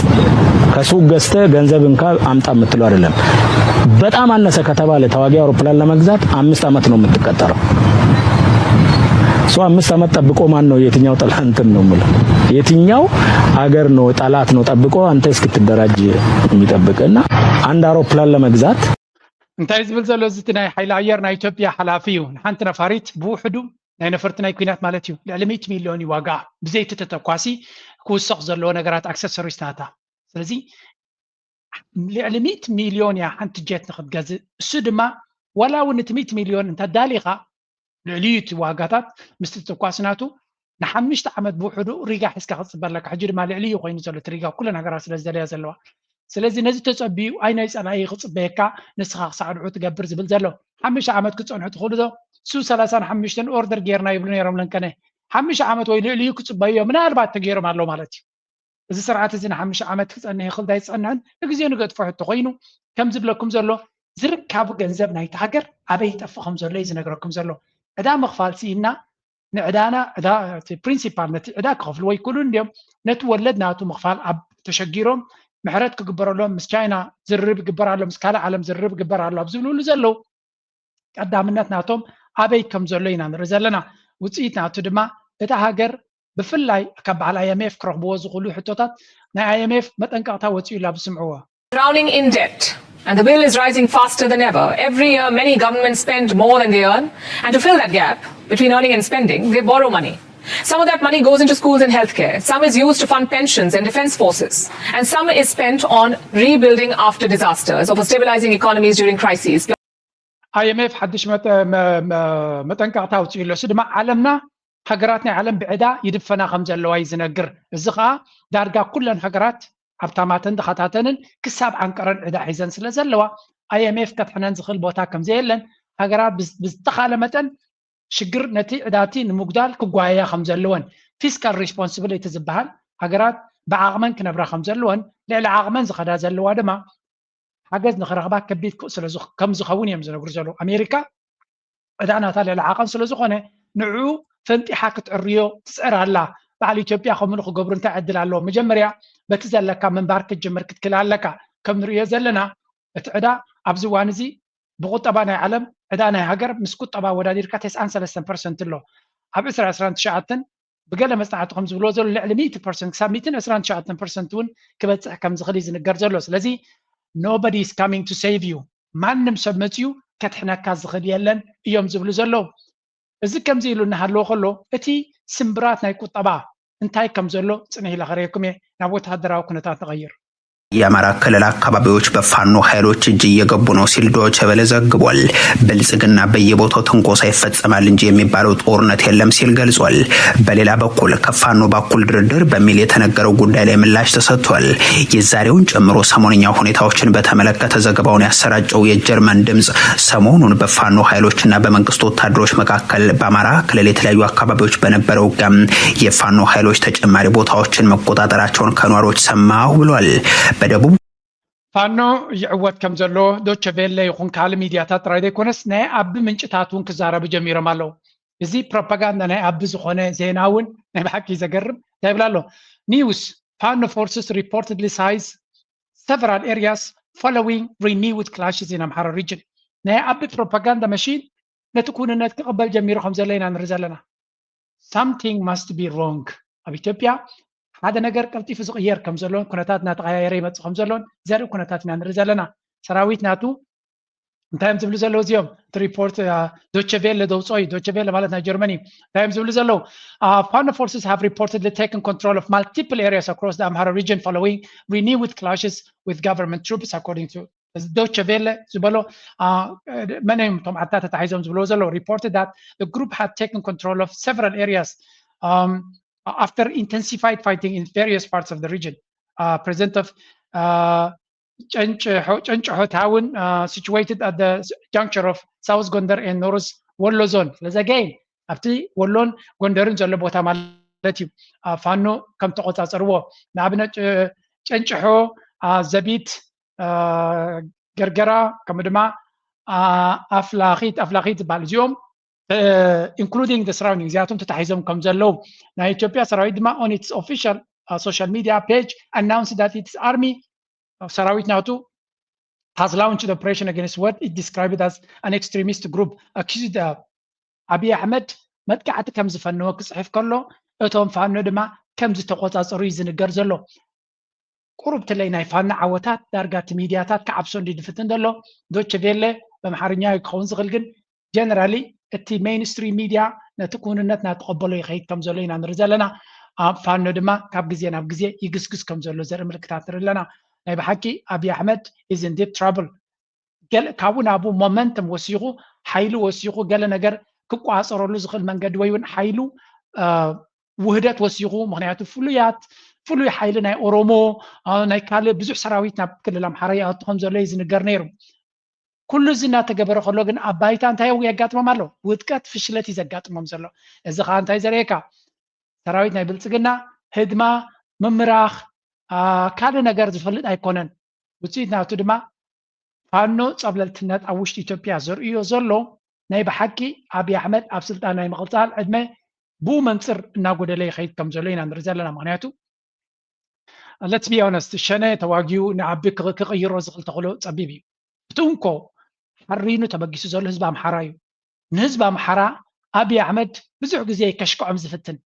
ከሱቅ ገዝተ ገንዘብ እንካ አምጣ የምትለው አይደለም። በጣም አነሰ ከተባለ ተዋጊ አውሮፕላን ለመግዛት አምስት አመት ነው የምትቀጠረው። እሱ አምስት አመት ጠብቆ ማን ነው የትኛው ጠላት እንትን ነው የምለው የትኛው አገር ነው ጠላት ነው ጠብቆ አንተ እስክትደራጅ የሚጠብቅ እና አንድ አውሮፕላን ለመግዛት እንታይ ዝብል ዘሎ እዚ ናይ ሓይሊ ኣየር ናይ ኢትዮጵያ ሓላፊ እዩ። ንሓንቲ ነፋሪት ብውሕዱ ናይ ነፈርቲ ናይ ኩናት ማለት እዩ ልዕሊ ሚእቲ ሚልዮን እዩ ዋጋ ብዘይቲ ተተኳሲ ክውሰኽ ዘለዎ ነገራት ኣክሰሰሪስ ናታ። ስለዚ ልዕሊ ሚእቲ ሚልዮን እያ ሓንቲ ጀት ንክትገዝእ። እሱ ድማ ዋላ እውን እቲ ሚእቲ ሚልዮን እንተዳሊኻ ልዕሊ እቲ ዋጋታት ምስቲ ተኳሲ ናቱ ንሓምሽተ ዓመት ብውሕዱ ሪጋ ሒዝካ ክፅበ ኣለካ። ሕጂ ድማ ልዕሊ እዩ ኮይኑ ዘሎ እቲ ሪጋ ኩለን ሃገራት ስለ ዝደለያ ዘለዋ። ስለዚ ነዚ ተፀቢዩ ኣይ ናይ ፀላኢ ክፅበየካ ንስኻ ክሳዕ ድዑ ትገብር ዝብል ዘሎ ሓምሽተ ዓመት ክፀንሑ ትኽእሉ ዶ? ሱ ሰላሳን ሓሙሽተን ኦርደር ጌርና ይብሉ ነይሮም ለንቀነ ሓምሽተ ዓመት ወይ ልዕሊ እዩ ክፅበዩ እዮም ምናልባት ተገይሮም ኣለዉ ማለት እዩ። እዚ ስርዓት እዚ ንሓምሽተ ዓመት ክፀንሕ ይኽእል ዳይፀንሕን ንግዜኡ ንገጥፎ ሕቶ ኮይኑ ከም ዝብለኩም ዘሎ ዝርካቡ ገንዘብ ናይቲ ሃገር ኣበይ ይጠፍእ ከም ዘሎ እዩ ዝነግረኩም ዘሎ። ዕዳ ምኽፋል ስኢና ንዕዳና ዕዳ ፕሪንሲፓል ነቲ ዕዳ ክኸፍልዎ ይክእሉ እንዲዮም። ነቲ ወለድ ናቱ ምኽፋል ኣብ ተሸጊሮም ምሕረት ክግበረሎም ምስ ቻይና ዝርርብ ይግበር ኣሎ፣ ምስ ካልእ ዓለም ዝርርብ ይግበር ኣሎ ኣብ ዝብልሉ ዘለዉ ቀዳምነት ናቶም ኣበይ ከም ዘሎ ኢና ንርኢ ዘለና። ውፅኢት ናቱ ድማ እታ ሃገር ብፍላይ ካብ በዓል ኣይኤምኤፍ ክረኽብዎ ዝኽእሉ ሕቶታት ናይ ኣይኤምኤፍ መጠንቀቕታ ወፂኡላ ብስምዕዎ። Drowning in debt, and the bill is rising faster than ever. Every year, many governments spend more than they earn, and to fill that gap between earning and spending, they borrow money. Some of that money goes into schools and healthcare. Some is used to fund pensions and defense forces. And some is spent on rebuilding after disasters or for stabilizing economies during crises. ኣይኤምኤፍ ሓድሽ መጠንቀቕታ ኣውፅኡ ኣሎ። እሱ ድማ ዓለምና ሃገራት ናይ ዓለም ብዕዳ ይድፈና ከም ዘለዋ እዩ ዝነግር። እዚ ከዓ ዳርጋ ኩለን ሃገራት ሃብታማትን ድኻታተንን ክሳብ ዓንቀረን ዕዳ ሒዘን ስለ ዘለዋ ኣይኤምኤፍ ከድሕነን ዝኽእል ቦታ ከም ዘየለን ሃገራት ብዝተኻለ መጠን ሽግር ነቲ ዕዳቲ ንምጉዳል ክጓየያ ከም ዘለወን ፊስካል ሪስፖንስብሊቲ ዝበሃል ሃገራት ብዓቕመን ክነብራ ከም ዘለወን ልዕሊ ዓቕመን ዝኸዳ ዘለዋ ድማ ሓገዝ ንክረኽባ ከቢድ ከም ዝኸውን እዮም ዝነግሩ ዘለዉ። ኣሜሪካ ዕዳ ናታ ልዕሊ ዓቐን ስለ ዝኾነ ንዕኡ ፈንጢሓ ክትዕርዮ ትፅዕር ኣላ። በዓል ኢትዮጵያ ከምኡ ንክገብሩ እንታይ ዕድል ኣለዎ? መጀመርያ በቲ ዘለካ ምንባር ክትጅምር ክትክእል ኣለካ። ከም ንርእዮ ዘለና እቲ ዕዳ ኣብዚ እዋን እዚ ብቁጠባ ናይ ዓለም ዕዳ ናይ ሃገር ምስ ቁጠባ ኣወዳዲርካ ተስዓን ሰለስተን ፐርሰንት ኣሎ። ኣብ ዕስራ ዕስራን ትሽዓተን ብገለ መፅናዕቲ ከም ዝብልዎ ዘሎ ልዕሊ ሚእቲ ፐርሰንት ክሳብ ሚእትን ዕስራን ትሽዓተን ፐርሰንት እውን ክበፅሕ ከም ዝኽእል እዩ ዝንገር ዘሎ። ስለዚ nobody is coming to save you ማንም ሰብ መፅኡ ከድሕነካ ዝኽእል የለን እዮም ዝብሉ ዘለዉ። እዚ ከምዚ ኢሉ እናሃለወ ከሎ እቲ ስምብራት ናይ ቁጠባ እንታይ ከም ዘሎ ፅንሕ ኢለ ከርእየኩም እየ። ናብ ወተሃደራዊ ኩነታት ንቐይር። የአማራ ክልል አካባቢዎች በፋኖ ኃይሎች እጅ እየገቡ ነው ሲል ዶይቼ ቬለ ዘግቧል። ብልጽግና በየቦታው ትንኮሳ ይፈጸማል እንጂ የሚባለው ጦርነት የለም ሲል ገልጿል። በሌላ በኩል ከፋኖ በኩል ድርድር በሚል የተነገረው ጉዳይ ላይ ምላሽ ተሰጥቷል። የዛሬውን ጨምሮ ሰሞንኛ ሁኔታዎችን በተመለከተ ዘገባውን ያሰራጨው የጀርመን ድምፅ ሰሞኑን በፋኖ ኃይሎችና በመንግስት ወታደሮች መካከል በአማራ ክልል የተለያዩ አካባቢዎች በነበረው ውጊያ የፋኖ ኃይሎች ተጨማሪ ቦታዎችን መቆጣጠራቸውን ከነዋሪዎች ሰማሁ ብሏል። በደቡብ ፋኖ ይዕወት ከም ዘሎ ዶቸ ቬለ ይኹን ካልእ ሚድያታት ጥራይ ዘይኮነስ ናይ ኣቢ ምንጭታት እውን ክዛረቡ ጀሚሮም ኣለዉ። እዚ ፕሮፓጋንዳ ናይ ኣቢ ዝኾነ ዜና እውን ናይ ብሓቂ ዘገርም እንታይ ይብል ኣሎ? News: Fano forces reportedly seize several areas following renewed clashes in Amhara region። ናይ ኣቢ ፕሮፓጋንዳ መሽን ነቲ ኩንነት ክቕበል ጀሚሩ ከም ዘሎ ኢና ንርኢ ዘለና። Something must be wrong። ኣብ ኢትዮጵያ ሓደ ነገር ቀልጢፉ ዝቕየር ከም ዘሎን ኩነታት እናተቐያየረ ይመፅእ ከም ዘሎን ዘርኢ ኩነታት ኢና ንርኢ ዘለና። ሰራዊት ናቱ እንታይ እዮም ዝብሉ ዘለዉ እዚኦም? እቲ ሪፖርት ዶቸ ቬለ ዘውፅኦ እዩ። ዶቸ ቬለ ማለት ናይ ጀርመን እዩ። እንታይ እዮም ዝብሉ ዘለዉ? Fano forces have reportedly taken control of multiple areas across the Amhara region following renewed clashes with government troops, according to እዚ ዶቸ ቬለ ዝበሎ። መን እዮም እቶም ዓድታት ተታሒዞም ዝብልዎ ዘለዉ? Reported that the group had taken control of several areas after intensified fighting in various parts of the region. Present of ጨንጭሖ ታውን situated at the juncture of South Gondar and North Wollo zone. ስለዚ again ኣብቲ ወሎን ጎንደርን ዘሎ ቦታ ማለት እዩ። ፋኖ ከም ተቆፃፀርዎ ንኣብነት ጨንጭሖ፣ ዘቢት፣ ገርገራ ከምኡ ድማ ኣፍላኺት ኣፍላኺት ዝበሃል እዚኦም including the surrounding እዚኣቶም ተታሒዞም ከም ዘለዉ ናይ ኢትዮጵያ ሰራዊት ድማ on its official social media page announced that its army ሰራዊት ናቱ has launched operation against what it described as an extremist group, accused ኣብይ ኣሕመድ መጥቃዕቲ ከም ዝፈነወ ክፅሕፍ ከሎ እቶም ፋኖ ድማ ከም ዝተቆፃፀሩ እዩ ዝንገር ዘሎ። ቁሩብ ትለይ ናይ ፋኖ ዓወታት ዳርጋ እቲ ሚድያታት ክዓብሶ እንዲ ዝፍትን ዘሎ። ዶቸ ቬለ በምሓርኛ ክኸውን ዝኽእል ግን generally እቲ mainstream media ነቲ ክውንነት እናተቐበሎ ይኸይድ ከም ዘሎ ኢና ንርኢ ዘለና። ኣብ ፋኖ ድማ ካብ ግዜ ናብ ግዜ ይግስግስ ከም ዘሎ ዘርኢ ምልክታት ንርኢ ኣለና። ናይ ብሓቂ ኣብይ ኣሕመድ is in deep trouble። ገለ ካብኡ ናብኡ momentum ወሲኹ ሓይሉ ወሲኹ ገለ ነገር ክቋፀረሉ ዝኽእል መንገዲ ወይ እውን ሓይሉ ውህደት ወሲኹ። ምክንያቱ ፍሉያት ፍሉይ ሓይሊ ናይ ኦሮሞ ናይ ካልእ ብዙሕ ሰራዊት ናብ ክልል ኣምሓራ ይኣቱ ከም ዘሎ እዩ ዝንገር ነይሩ። ኩሉ እዚ እናተገበረ ከሎ ግን ኣብ ባይታ እንታይ የጋጥሞም ኣሎ? ውድቀት፣ ፍሽለት እዩ ዘጋጥሞም ዘሎ። እዚ ከዓ እንታይ ዘርእየካ? ሰራዊት ናይ ብልፅግና ህድማ፣ ምምራኽ፣ ካልእ ነገር ዝፈልጥ ኣይኮነን። ውፅኢት ናቱ ድማ ፋኖ ፀብለልትነት ኣብ ውሽጢ ኢትዮጵያ ዘርእዮ ዘሎ ናይ ብሓቂ ኣብይ ኣሕመድ ኣብ ስልጣን ናይ ምቕፃል ዕድመ ብኡ መንፅር እናጎደለ ይኸይድ ከም ዘሎ ኢና ንርኢ ዘለና። ምክንያቱ let's be honest፣ ሸነ ተዋጊኡ ንኣቢ ክቕይሮ ዝኽእል ተኽእሎ ፀቢብ እዩ። እቲ እንኮ ሓሪኑ ተበጊሱ ዘሎ ህዝቢ ኣምሓራ እዩ። ንህዝቢ ኣምሓራ ኣብይ ኣሕመድ ብዙሕ ግዜ ከሽክዖም ዝፍትን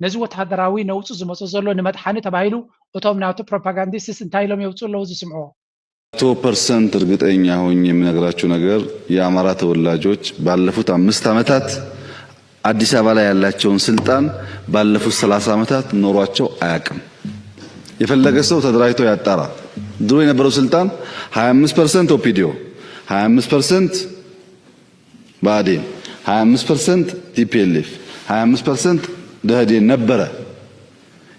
ነዚ ወታደራዊ ነውፂ ዝመፁ ዘሎ ንመድሓኒ ተባሂሉ እቶም ናቱ ፕሮፓጋንዲስትስ እንታይ ኢሎም የውፅኡ ኣለዉ ዝስምዕዎ? መቶ ፐርሰንት እርግጠኛ ሆኜ የምነግራችሁ ነገር የአማራ ተወላጆች ባለፉት አምስት ዓመታት አዲስ አበባ ላይ ያላቸውን ስልጣን ባለፉት ሠላሳ ዓመታት ኖሯቸው አያውቅም። የፈለገ ሰው ተደራጅቶ ያጣራ። ድሮ የነበረው ስልጣን ሃያ አምስት ፐርሰንት ኦፒዲዮ፣ ሃያ አምስት ፐርሰንት ብአዴን፣ ሃያ አምስት ፐርሰንት ቲፒኤልኤፍ፣ ሃያ አምስት ፐርሰንት ደህዴን ነበረ።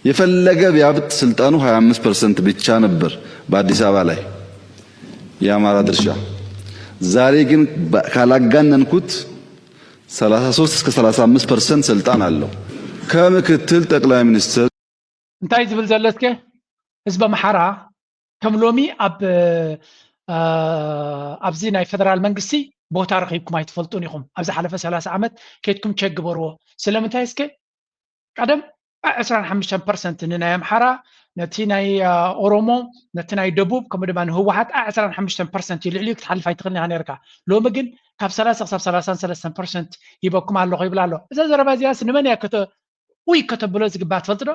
የፈለገ ቢያብጥ ስልጣኑ ሃያ አምስት ፐርሰንት ብቻ ነበር በአዲስ አበባ ላይ የአማራ ድርሻ። ዛሬ ግን ካላጋነንኩት ሠላሳ ሦስት እስከ ሠላሳ አምስት ፐርሰንት ስልጣን አለው ከምክትል ጠቅላይ ሚኒስትር። እንታይ ዝብል ዘሎ እስከ ህዝቢ ኣምሓራ ከም ሎሚ ኣብ ኣብዚ ናይ ፌደራል መንግስቲ ቦታ ረኺብኩም ኣይትፈልጡን ኢኹም። ኣብ ዝሓለፈ ሠላሳ ዓመት ከድኩም ቸክ ግበርዎ። ስለምንታይ እስከ ቀደም ዕስራን ሓሙሽተን ፐርሰንት ንናይ ኣምሓራ፣ ነቲ ናይ ኦሮሞ፣ ነቲ ናይ ደቡብ ከምኡ ድማ ንህወሓት ዕስራን ሓሙሽተን ፐርሰንት እዩ። ልዕሊኡ ክትሓልፍ ኣይትኽእልን ኢኻ ነርካ። ሎሚ ግን ካብ ሠላሳ ክሳብ ሠላሳን ሰለስተን ፐርሰንት ሂበኩም ኣለኹ ይብል ኣሎ። እዛ ዘረባ እዚኣስ ንመን እያ ውይ ከተብሎ ዝግባእ ትፈልጥ ዶ?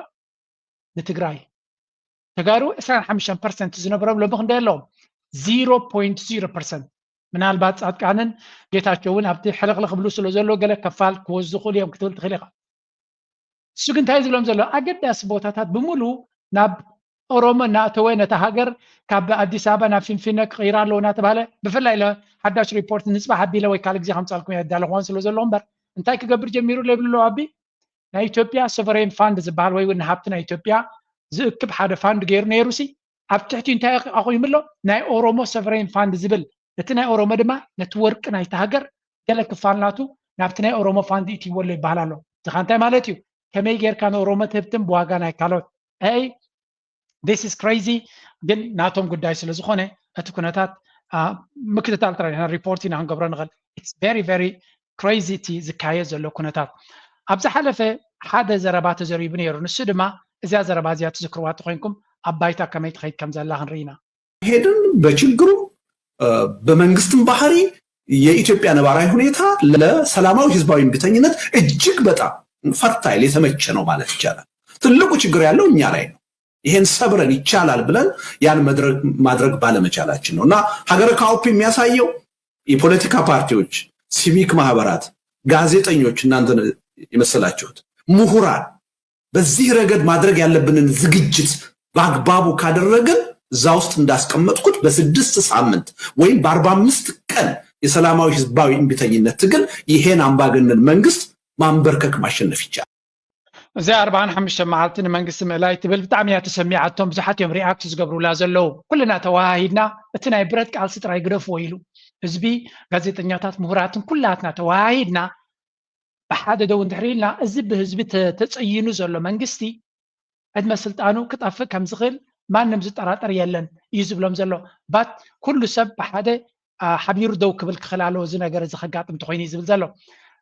ንትግራይ ተጋሩ ዕስራን ሓሙሽተን ፐርሰንት ዝነበሮም ሎሚ ክንደይ ኣለዎም? ዜሮ ፖይንት ዜሮ ፐርሰንት። ምናልባት ፃድቃንን ጌታቸውን ኣብቲ ሕልኽልኽ ብሉ ስለ ዘሎ ገለ ከፋል ክወስዱ ይኽእሉ እዮም ክትብል ትኽእል ኢኻ። እሱ ግን እንታይ ዝብሎም ዘሎ ኣገዳሲ ቦታታት ብምሉ ናብ ኦሮሞ እናእተወ ነታ ሃገር ካብ ኣዲስ ኣበባ ናብ ፊንፊነ ክቕይራ ኣለዎ እናተባሃለ፣ ብፍላይ ለ ሓዳሽ ሪፖርት ንፅባሕ ኣቢለ ወይ ካልእ ግዜ ከምፃልኩም እየ ኣዳለኽዋን ስለ ዘሎ እምበር፣ እንታይ ክገብር ጀሚሩ ለብሉ ኣለዉ ኣቢ? ናይ ኢትዮጵያ ሶቨሬን ፋንድ ዝበሃል ወይ እውን ንሃብቲ ናይ ኢትዮጵያ ዝእክብ ሓደ ፋንድ ገይሩ ነይሩ ሲ፣ ኣብ ትሕቲ እንታይ ኣቑይሙ ኣሎ? ናይ ኦሮሞ ሶቨሬን ፋንድ ዝብል። እቲ ናይ ኦሮሞ ድማ ነቲ ወርቂ ናይቲ ሃገር ገለ ክፋል ናቱ ናብቲ ናይ ኦሮሞ ፋንድ ይእትይዎ ኣሎ ይበሃል ኣሎ። እዚ ኸ እንታይ ማለት እዩ? ከመይ ጌርካ ንኦሮሞ ትህብትም ብዋጋ ናይ ካልኦት? ኣይ፣ this is crazy። ግን ናቶም ጉዳይ ስለ ዝኾነ እቲ ኩነታት ምክትታል ጥራይ ሪፖርት ኢና ክንገብሮ ንኽእል። It's very very crazy እቲ ዝካየድ ዘሎ ኩነታት። ኣብ ዝሓለፈ ሓደ ዘረባ ተዘሪቡ ነይሩ። ንሱ ድማ እዚኣ ዘረባ እዚኣ ትዝክርዋ ተኾይንኩም ኣብ ባይታ ከመይ ትኸይድ ከም ዘላ ክንርኢ ኢና። ሄድን በችግሩ በመንግስትም ባህሪ የኢትዮጵያ ነባራዊ ሁኔታ ለሰላማዊ ህዝባዊ እምቢተኝነት እጅግ በጣም ፈርታይል የተመቸ ነው ማለት ይቻላል። ትልቁ ችግር ያለው እኛ ላይ ነው። ይሄን ሰብረን ይቻላል ብለን ያን ማድረግ ባለመቻላችን ነው። እና ሀገረ ካውፕ የሚያሳየው የፖለቲካ ፓርቲዎች፣ ሲቪክ ማህበራት፣ ጋዜጠኞች፣ እናንተ የመሰላችሁት ምሁራን በዚህ ረገድ ማድረግ ያለብንን ዝግጅት በአግባቡ ካደረግን እዛ ውስጥ እንዳስቀመጥኩት በስድስት ሳምንት ወይም በአርባ አምስት ቀን የሰላማዊ ህዝባዊ እምቢተኝነት ትግል ይሄን አምባገነን መንግስት ማንበርከክ ማሸነፍ ይቻላል። እዚ ኣርባዓን ሓሙሽተ መዓልቲ ንመንግስቲ ምእላይ ትብል ብጣዕሚ እያ ተሰሚዓቶም። ብዙሓት እዮም ሪኣክት ዝገብሩላ ዘለዉ። ኩልና ተወሃሂድና እቲ ናይ ብረት ቃልሲ ጥራይ ግደፍዎ ኢሉ ህዝቢ፣ ጋዜጠኛታት፣ ምሁራትን ኩላትና ተወሃሂድና ብሓደ ደው እንድሕር ኢልና እዚ ብህዝቢ ተፀይኑ ዘሎ መንግስቲ ዕድመ ስልጣኑ ክጠፍእ ከም ዝኽእል ማንም ዝጠራጠር የለን እዩ ዝብሎም ዘሎ። ባት ኩሉ ሰብ ብሓደ ሓቢሩ ደው ክብል ክኽእል ኣለዎ እዚ ነገር እዚ ከጋጥም እንተኾይኑ እዩ ዝብል ዘሎ።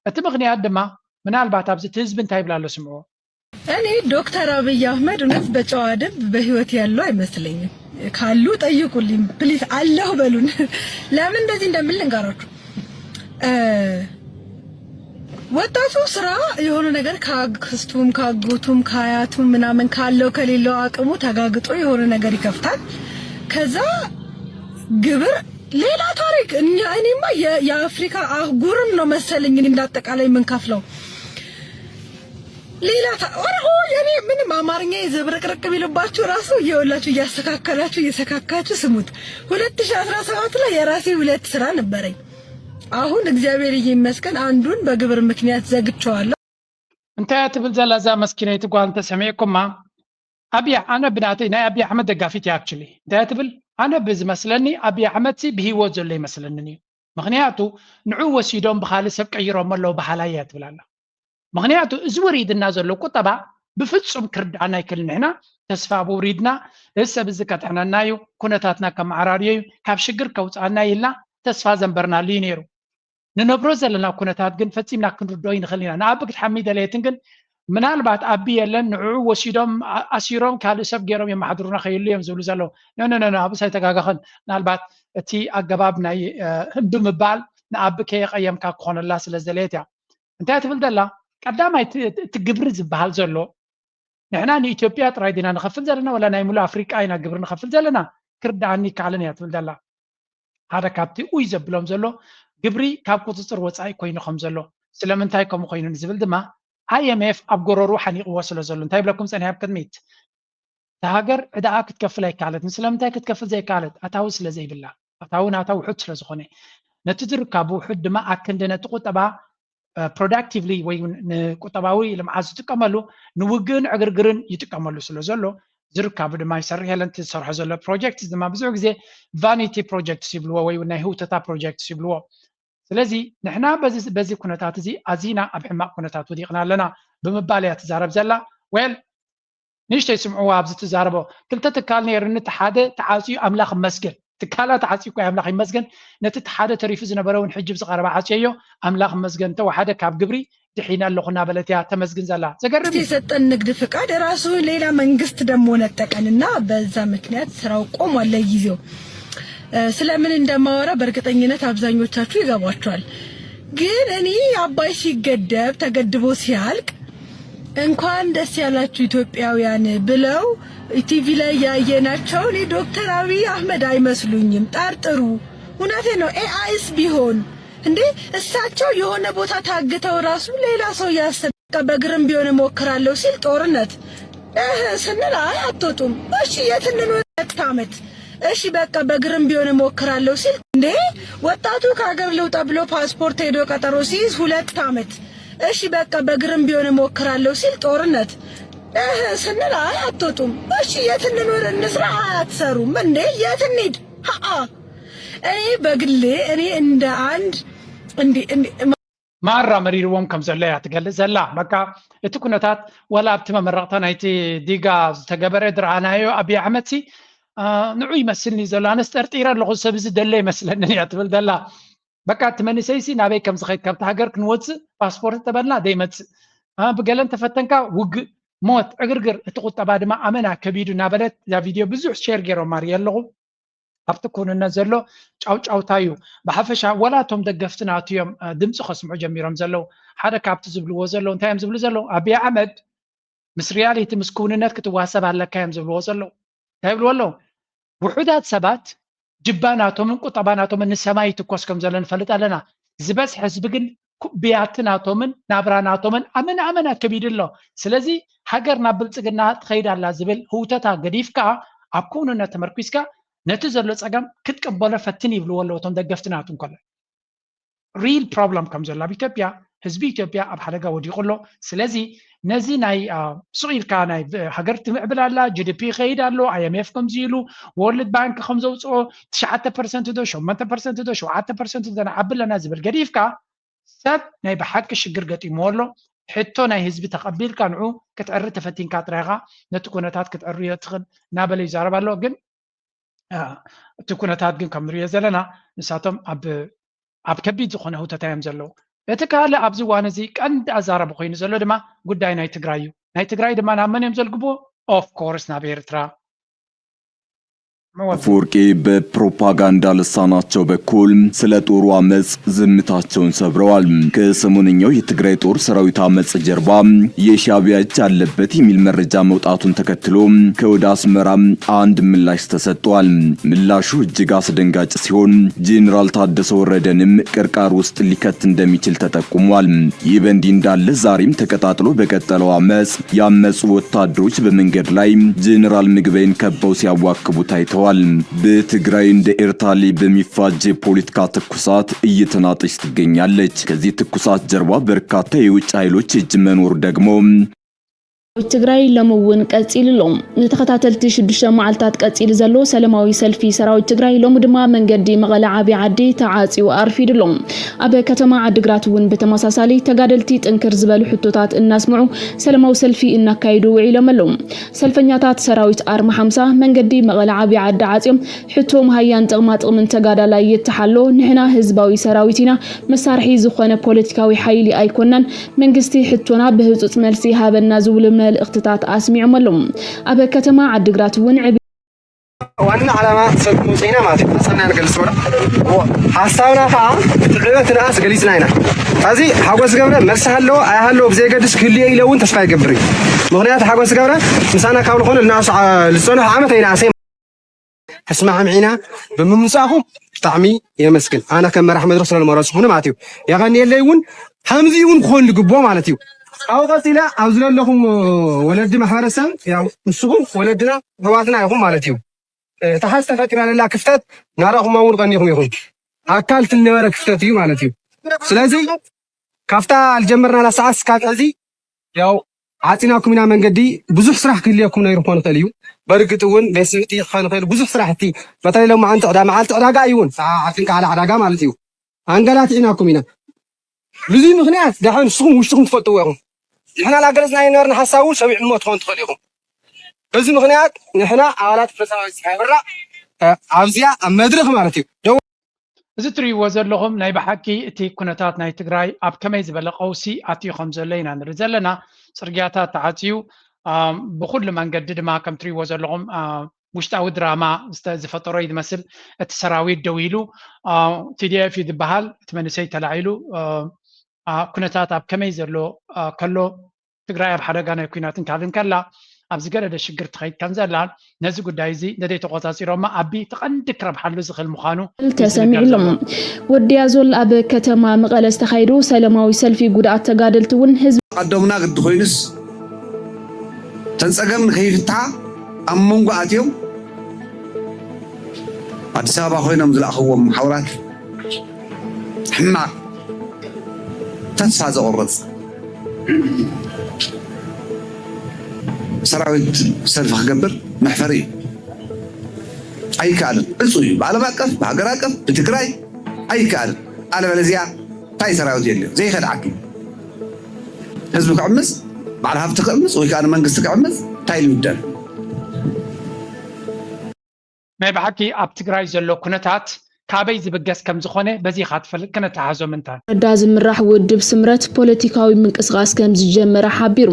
እቲ ምኽንያት ድማ ምናልባት ኣብዚ እቲ ህዝቢ እንታይ ይብል ኣሎ ስምዑ። እኔ ዶክተር አብይ አህመድ እውነት በጨዋ ደንብ በህይወት ያለው አይመስለኝም። ካሉ ጠይቁልኝ ፕሊስ፣ አለሁ በሉን። ለምን እንደዚህ እንደምል ልንገራችሁ። ወጣቱ ስራ የሆነ ነገር ከአክስቱም ከአጎቱም ከአያቱም ምናምን ካለው ከሌለው አቅሙ ተጋግጦ የሆነ ነገር ይከፍታል። ከዛ ግብር ሌላ ታሪክ። እኛ እኔማ የአፍሪካ አህጉርም ነው መሰለኝ እንዳጠቃላይ የምንከፍለው ሌላ ታ- ኦርሆ የኔ ምንም አማርኛ የዘብረቅረቅ ቢልባችሁ ራሱ እየወላችሁ እያስተካከላችሁ እየሰካካችሁ ስሙት። ሁለት ሺህ አስራ ሰባት ላይ የራሴ ሁለት ስራ ነበረኝ። አሁን እግዚአብሔር ይመስገን አንዱን በግብር ምክንያት ዘግቸዋለሁ። እንታይ እያ ትብል ዘላ እዛ መስኪነይቲ ጓል እንተሰሚዕኩማ? ኣብያ ኣነ ብናተይ ናይ ኣብይ ኣሕመድ ደጋፊት እያ። ኣክቹሊ እንታይ እያ ትብል? ኣነ ብዝመስለኒ ኣብይ ኣሕመድ ሲ ብህይወት ዘሎ ይመስለንን እዩ። ምክንያቱ ንዑ ወሲዶም ብካልእ ሰብ ቀይሮም ኣለዉ በሃላይ እያ ትብል ኣላ። ምክንያቱ እዚ ወሪድና ዘሎ ቁጠባ ብፍፁም ክርዳኣና ኣይክእል። ንሕና ተስፋ ብውሪድና እዚ ሰብ እዚ ከጥዕነና እዩ፣ ኩነታትና ከመዓራርዮ እዩ፣ ካብ ሽግር ከውፅኣና እዩ ኢልና ተስፋ ዘንበርናሉ እዩ ነይሩ። ንነብሮ ዘለና ኩነታት ግን ፈፂምና ክንርድኦ ይንኽእል ኢና። ንኣብ ክትሓሚ ደለየትን ግን ምናልባት ኣቢ የለን ንዕኡ ወሲዶም ኣሲሮም ካልእ ሰብ ገይሮም የመሓድሩና ከይሉ እዮም ዝብሉ ዘለዉ። ነነነ ኣብስ ኣይተጋገኸን። ምናልባት እቲ ኣገባብ ናይ ህንዱ ምባል ንኣቢ ከየቐየምካ ክኾነላ ስለ ዝደለየት እያ። እንታይ ትብል ዘላ? ቀዳማይ እቲ ግብሪ ዝበሃል ዘሎ ንሕና ንኢትዮጵያ ጥራይ ዲና ንኸፍል ዘለና ወላ ናይ ሙሉእ ኣፍሪቃ ኢና ግብሪ ንኸፍል ዘለና? ክርድኣኒ ይከኣልን እያ ትብል ዘላ። ሓደ ካብቲ ኡይ ዘብሎም ዘሎ ግብሪ ካብ ቁፅፅር ወፃኢ ኮይኑ ከም ዘሎ፣ ስለምንታይ ከምኡ ኮይኑ ንዝብል ድማ ኣይኤምኤፍ ኣብ ጎረሩ ሓኒቕዎ ስለ ዘሎ እንታይ ይብለኩም ፀኒሐ ኣብ ቅድሚት እታ ሃገር ዕዳኣ ክትከፍል ኣይከኣለትን። ስለምንታይ ክትከፍል ዘይከኣለት? ኣታዊ ስለ ዘይብላ። ኣታዊ ናታ ውሑድ ስለ ዝኾነ ነቲ ዝርካቡ ውሑድ ድማ ኣክንዲ ነቲ ቁጠባ ፕሮዳክቲቭሊ ወይ ንቁጠባዊ ልምዓት ዝጥቀመሉ ንውግእን ዕግርግርን ይጥቀመሉ ስለ ዘሎ ዝርካቡ ድማ ይሰርሕ የለን። እቲ ዝሰርሖ ዘሎ ፕሮጀክት ድማ ብዙሕ ግዜ ቫኒቲ ፕሮጀክትስ ይብልዎ ወይ ናይ ህውተታ ፕሮጀክትስ ይብልዎ። ስለዚ ንሕና በዚ ኩነታት እዚ ኣዚና ኣብ ሕማቕ ኩነታት ወዲቕና ኣለና ብምባል እያ ትዛረብ ዘላ። ዌል ንእሽተይ ስምዕዋ ኣብዚ ትዛረቦ ክልተ ትካል ነይርኒ፣ እቲ ሓደ ተዓፅዩ ኣምላኽ ይመስገን፣ ትካላ ተዓፅዩ እኮ ኣምላኽ ይመስገን፣ ነቲ እቲ ሓደ ተሪፉ ዝነበረ እውን ሕጂ ብዝቐረባ ዓፅየዮ ኣምላኽ ይመስገን፣ እንተወሓደ ካብ ግብሪ ድሒነ ኣለኹ እናበለት እያ ተመስግን ዘላ። ዘገርም እዩ። የሰጠን ንግድ ፍቃድ ራሱ ሌላ መንግስት ደግሞ ነጠቀንና በዛ ምክንያት ስራው ቆሟል ለጊዜው። ስለምን እንደማወራ በእርግጠኝነት አብዛኞቻችሁ ይገባችኋል። ግን እኔ አባይ ሲገደብ ተገድቦ ሲያልቅ እንኳን ደስ ያላችሁ ኢትዮጵያውያን ብለው ቲቪ ላይ ያየናቸው እኔ ዶክተር አብይ አህመድ አይመስሉኝም። ጠርጥሩ። እውነቴ ነው። ኤአይስ ቢሆን እንዴ እሳቸው የሆነ ቦታ ታግተው ራሱ ሌላ ሰው ያሰ በግርም ቢሆን እሞክራለሁ ሲል ጦርነት እህ ስንል፣ አይ አትወጡም። እሺ የት እንኖር? ሁለት ዓመት። እሺ በቃ በእግርም ቢሆን እሞክራለሁ ሲል፣ እንዴ ወጣቱ ከሀገር ልውጣ ብሎ ፓስፖርት ሄዶ ቀጠሮ ሲይዝ ሁለት ዓመት። እሺ በቃ በእግርም ቢሆን እሞክራለሁ ሲል ጦርነት። እህ ስንል፣ አይ አትወጡም። እሺ የት እንኖር? እንስራ። አትሰሩም እንዴ? የት እንሂድ? ሀአ እኔ በግሌ እኔ እንደ አንድ እንዲ እንዲ ማራ መሪርዎም ከም ዘሎ እያ ትገልጽ ዘላ። በቃ እቲ ኩነታት ዋላ ኣብቲ መመረቕታ ናይቲ ዲጋ ዝተገበረ ዝረኣናዮ ኣብይ ኣሕመድ ሲ ንዑ ይመስልኒ ዘሎ። ኣነስ ጠርጢረ ኣለኹ፣ ሰብ እዚ ደለ ይመስለኒ እያ ትብል ዘላ። በቃ እቲ መንእሰይሲ ናበይ ከም ዝኸይድ ካብቲ ሃገር ክንወፅእ ፓስፖርት ተበልና ደይመፅእ ብገለን ተፈተንካ ውግእ ሞት ዕግርግር፣ እቲ ቁጠባ ድማ ኣመና ከቢዱ እናበለት እዛ ቪድዮ ብዙሕ ሼር ገይሮማ ሪኤ ኣለኹ። ኣብቲ ክውንነት ዘሎ ጫውጫውታ እዩ። ብሓፈሻ ወላ እቶም ደገፍቲ ናቱ እዮም ድምፂ ከስምዑ ጀሚሮም ዘለዉ። ሓደ ካብቲ ዝብልዎ ዘለዉ እንታይ እዮም ዝብሉ ዘለዉ? ኣብይ ኣሕመድ ምስ ሪያሊቲ ምስ ክውንነት ክትዋሰብ ኣለካ እዮም ዝብልዎ ዘለዉ። እንታይ ይብልዎ ኣለዉ? ውሑዳት ሰባት ጅባ ናቶምን ቁጠባ ናቶምን ንሰማይ ይትኮስ ከም ዘሎ ንፈልጥ ኣለና። ዝበዝሕ ህዝቢ ግን ኩብያቲ ናቶምን ናብራ ናቶምን ኣመና ኣመና ከቢዱ ኣሎ። ስለዚ ሃገር ናብ ብልፅግና ትኸይድ ኣላ ዝብል ህውተታ ገዲፍካ ኣብ ክውንነት ተመርኪስካ ነቲ ዘሎ ፀገም ክትቅበሎ ፈትን ይብልዎ ኣለዉ እቶም ደገፍቲ ናቱ እንከሎ። ሪል ፕሮብለም ከም ዘሎ ኣብ ኢትዮጵያ ህዝቢ ኢትዮጵያ ኣብ ሓደጋ ወዲቑ ኣሎ። ስለዚ ነዚ ናይ ስቕ ኢልካ ናይ ሃገር ትምዕብል ኣላ፣ ጂ ዲ ፒ ይኸይድ ኣሎ፣ ኣይ ኤም ኤፍ ከምዚ ኢሉ፣ ወርልድ ባንክ ከም ዘውፅኦ ትሽዓተ ፐርሰንት ዶ ሸሞንተ ፐርሰንት ዶ ሸውዓተ ፐርሰንት ዶ ንዓቢ ኣለና ዝብል ገዲፍካ ሰብ ናይ ብሓቂ ሽግር ገጢምዎ ኣሎ። ሕቶ ናይ ህዝቢ ተቐቢልካ ንዑ ክትዕሪ ተፈቲንካ ጥራይኻ ነቲ ኩነታት ክትዕርዮ ትኽእል እናበለ ይዛረብ ኣሎ። ግን እቲ ኩነታት ግን ከም ንሪኦ ዘለና ንሳቶም ኣብ ኣብ ከቢድ ዝኾነ ህውተታ እዮም ዘለዉ። እቲ ካልእ ኣብዚ እዋን እዚ ቀንዲ ኣዛረቢ ኮይኑ ዘሎ ድማ ጉዳይ ናይ ትግራይ እዩ። ናይ ትግራይ ድማ ናብ መን እዮም ዘልግብዎ? ኦፍ ኮርስ ናብ ኤርትራ። አፈወርቂ በፕሮፓጋንዳ ልሳናቸው በኩል ስለ ጦሩ አመፅ ዝምታቸውን ሰብረዋል። ከሰሞነኛው የትግራይ ጦር ሰራዊት አመፅ ጀርባ የሻዕቢያ እጅ አለበት የሚል መረጃ መውጣቱን ተከትሎ ከወደ አስመራ አንድ ምላሽ ተሰጥቷል። ምላሹ እጅግ አስደንጋጭ ሲሆን ጄኔራል ታደሰ ወረደንም ቅርቃር ውስጥ ሊከት እንደሚችል ተጠቁሟል። ይህ በእንዲህ እንዳለ ዛሬም ተቀጣጥሎ በቀጠለው አመፅ ያመፁ ወታደሮች በመንገድ ላይ ጄኔራል ምግበይን ከበው ሲያዋክቡ ታይተዋል። በትግራይ እንደ ኤርታሌ በሚፋጅ የፖለቲካ ትኩሳት እየተናጠች ትገኛለች። ከዚህ ትኩሳት ጀርባ በርካታ የውጭ ኃይሎች እጅ መኖሩ ደግሞ ትግራይ ሎሚ እውን ቀፂሉ ኣሎ። ንተኸታተልቲ ሽዱሽተ መዓልታት ቀፂሉ ዘሎ ሰላማዊ ሰልፊ ሰራዊት ትግራይ ሎሚ ድማ መንገዲ መቐለ ዓብዪ ዓዲ ተዓፂዩ ኣርፊዱ ኣሎ። ኣብ ከተማ ዓዲግራት እውን ብተመሳሳሊ ተጋደልቲ ጥንክር ዝበሉ ሕቶታት እናስምዑ ሰላማዊ ሰልፊ እናካየዱ ውዒሎም ኣለዉ። ሰልፈኛታት ሰራዊት ኣርማ ሓምሳ መንገዲ መቐለ ዓብዪ ዓዲ ዓፅዮም ሕቶ መሃያን ጥቕማ ጥቕምን ተጋዳላይ ይተሓሎ፣ ንሕና ህዝባዊ ሰራዊት ኢና፣ መሳርሒ ዝኾነ ፖለቲካዊ ሓይሊ ኣይኮናን፣ መንግስቲ ሕቶና ብህፁፅ መልሲ ይሃበና ዝብሉ መልእኽትታት ኣስሚዖም ኣለዉ። ኣብ ከተማ ዓዲግራት እውን ዕብ ዋና ዓላማ ሰልፊ መውፅኢና ማለት እዩ። ሓሳብና ንገልፅ ወረ ሓሳብና ከዓ ብትዕበ ትንኣስ ገሊፅና ኢና። ሕዚ ሓጎስ ገብረ መልሲ ሃለዎ ኣይሃለዎ ብዘየገድስ ክህልዮ ኢለ እውን ተስፋ ይገብር እዩ። ምክንያቱ ሓጎስ ገብረ ምሳና ካብ ዝኾነ ልናሱ ዝፀንሑ ዓመት ኣይንኣሰ ተስማዕሚዕና ብምምፃእኹም ብጣዕሚ የመስግን። ኣነ ከም መራሕ መድረክ ስለ ዝመረፅኩኒ ማለት እዩ። የቐንየለይ እውን ከምዚ እውን ክኾን ዝግብኦ ማለት እዩ። ካብኡ ቀፂለ ኣብዚ ዘለኹም ወለዲ ማሕበረሰብ ያው ንስኹም ወለድና ኣሕዋትና ኢኹም ማለት እዩ። እታ ሓዚ ተፈጢራ ዘላ ክፍተት ናራኹማ እውን ቀኒኹም ኢኹም። ኣካል እቲ ዝነበረ ክፍተት እዩ ማለት እዩ። ስለዚ ካብታ ዝጀመርናላ ሰዓት እስካብ ሕዚ ያው ዓፂናኩም ኢና መንገዲ። ብዙሕ ስራሕ ክህልየኩም ነይሩ ክኾን ይኽእል እዩ። በርግጥ እውን ቤት ስብቲ ክኾን ይኽእል ብዙሕ ስራሕቲ በተለይ ሎማዓንቲ ዕዳ መዓልቲ ዕዳጋ እዩ እውን ሰዓትን ከዓ ዕዳጋ ማለት እዩ። ኣንገላቲዕናኩም ኢና። ብዙይ ምክንያት ደሓን ንስኹም ውሽጥኹም ትፈልጥዎ ኢኹም። ንሕና ላገለፅና ይነበርና ሓሳብ እውን ሰሚዕሞ ትኾን ትኽእል ኢኹም። በዚ ምክንያት ንሕና ኣባላት ፈሳዊ ሓበራ ኣብዚኣ ኣብ መድረኽ ማለት እዩ ደው እዚ ትርእይዎ ዘለኹም ናይ ብሓቂ እቲ ኩነታት ናይ ትግራይ ኣብ ከመይ ዝበለ ቀውሲ ኣትዩ ከም ዘሎ ኢና ንርኢ ዘለና። ፅርግያታት ተዓፅዩ፣ ብኩሉ መንገዲ ድማ ከም ትርእይዎ ዘለኹም ውሽጣዊ ድራማ ዝፈጠሮ እዩ ዝመስል። እቲ ሰራዊት ደው ኢሉ፣ ቲ ዲ ኤፍ እዩ ዝበሃል፣ እቲ መንእሰይ ተላዒሉ ኩነታት ኣብ ከመይ ዘሎ ከሎ ትግራይ ኣብ ሓደጋ ናይ ኲናትን ካልእን ከላ ኣብ ዝገደደ ሽግር ትኸይድ ከም ዘላን ነዚ ጉዳይ እዚ እንተዘይተቖፃፂሮማ ኣቢ እቲ ቀንዲ ክረብሓሉ ዝኽእል ምዃኑ እዩ ዝንገር ተሰሚዑሎም። ዘሎ። ወዲ ያዞል ኣብ ከተማ መቐለ ዝተኻየዱ ሰላማዊ ሰልፊ ጉድኣት ተጋደልቲ እውን ህዝቢ ዓዶምና ግዲ ኮይኑስ እተን ጸገም ንከይፍትሓ ኣብ መንጎ ኣትዮም ኣዲስ ኣበባ ኮይኖም ዝለኣኽዎም መሓውራት ሕማቕ ተስፋ ዘቑርጽ ሰራዊት ሰልፊ ክገብር መሕፈሪ እዩ። ኣይከኣልን። ዕጹ እዩ። ብዓለም ኣቀፍ፣ ብሃገር ኣቀፍ፣ ብትግራይ ኣይከኣልን። ኣለበለዚያ እንታይ ሰራዊት የድልዮ? ዘይከድ ዓዲ። ህዝቢ ክዕምጽ፣ በዓል ሃፍቲ ክዕምጽ ወይ ከዓ ንመንግስቲ ክዕምጽ እንታይ ኢሉ ይውደን? ናይ ብሓቂ ኣብ ትግራይ ዘሎ ኩነታት ካበይ ዝብገስ ከም ዝኾነ በዚ ኢኻ ትፈልጥ፣ ክነተሓዞ ምንታን። ወረዳ ዝምራሕ ውድብ ስምረት ፖለቲካዊ ምንቅስቃስ ከም ዝጀመረ ሓቢሩ።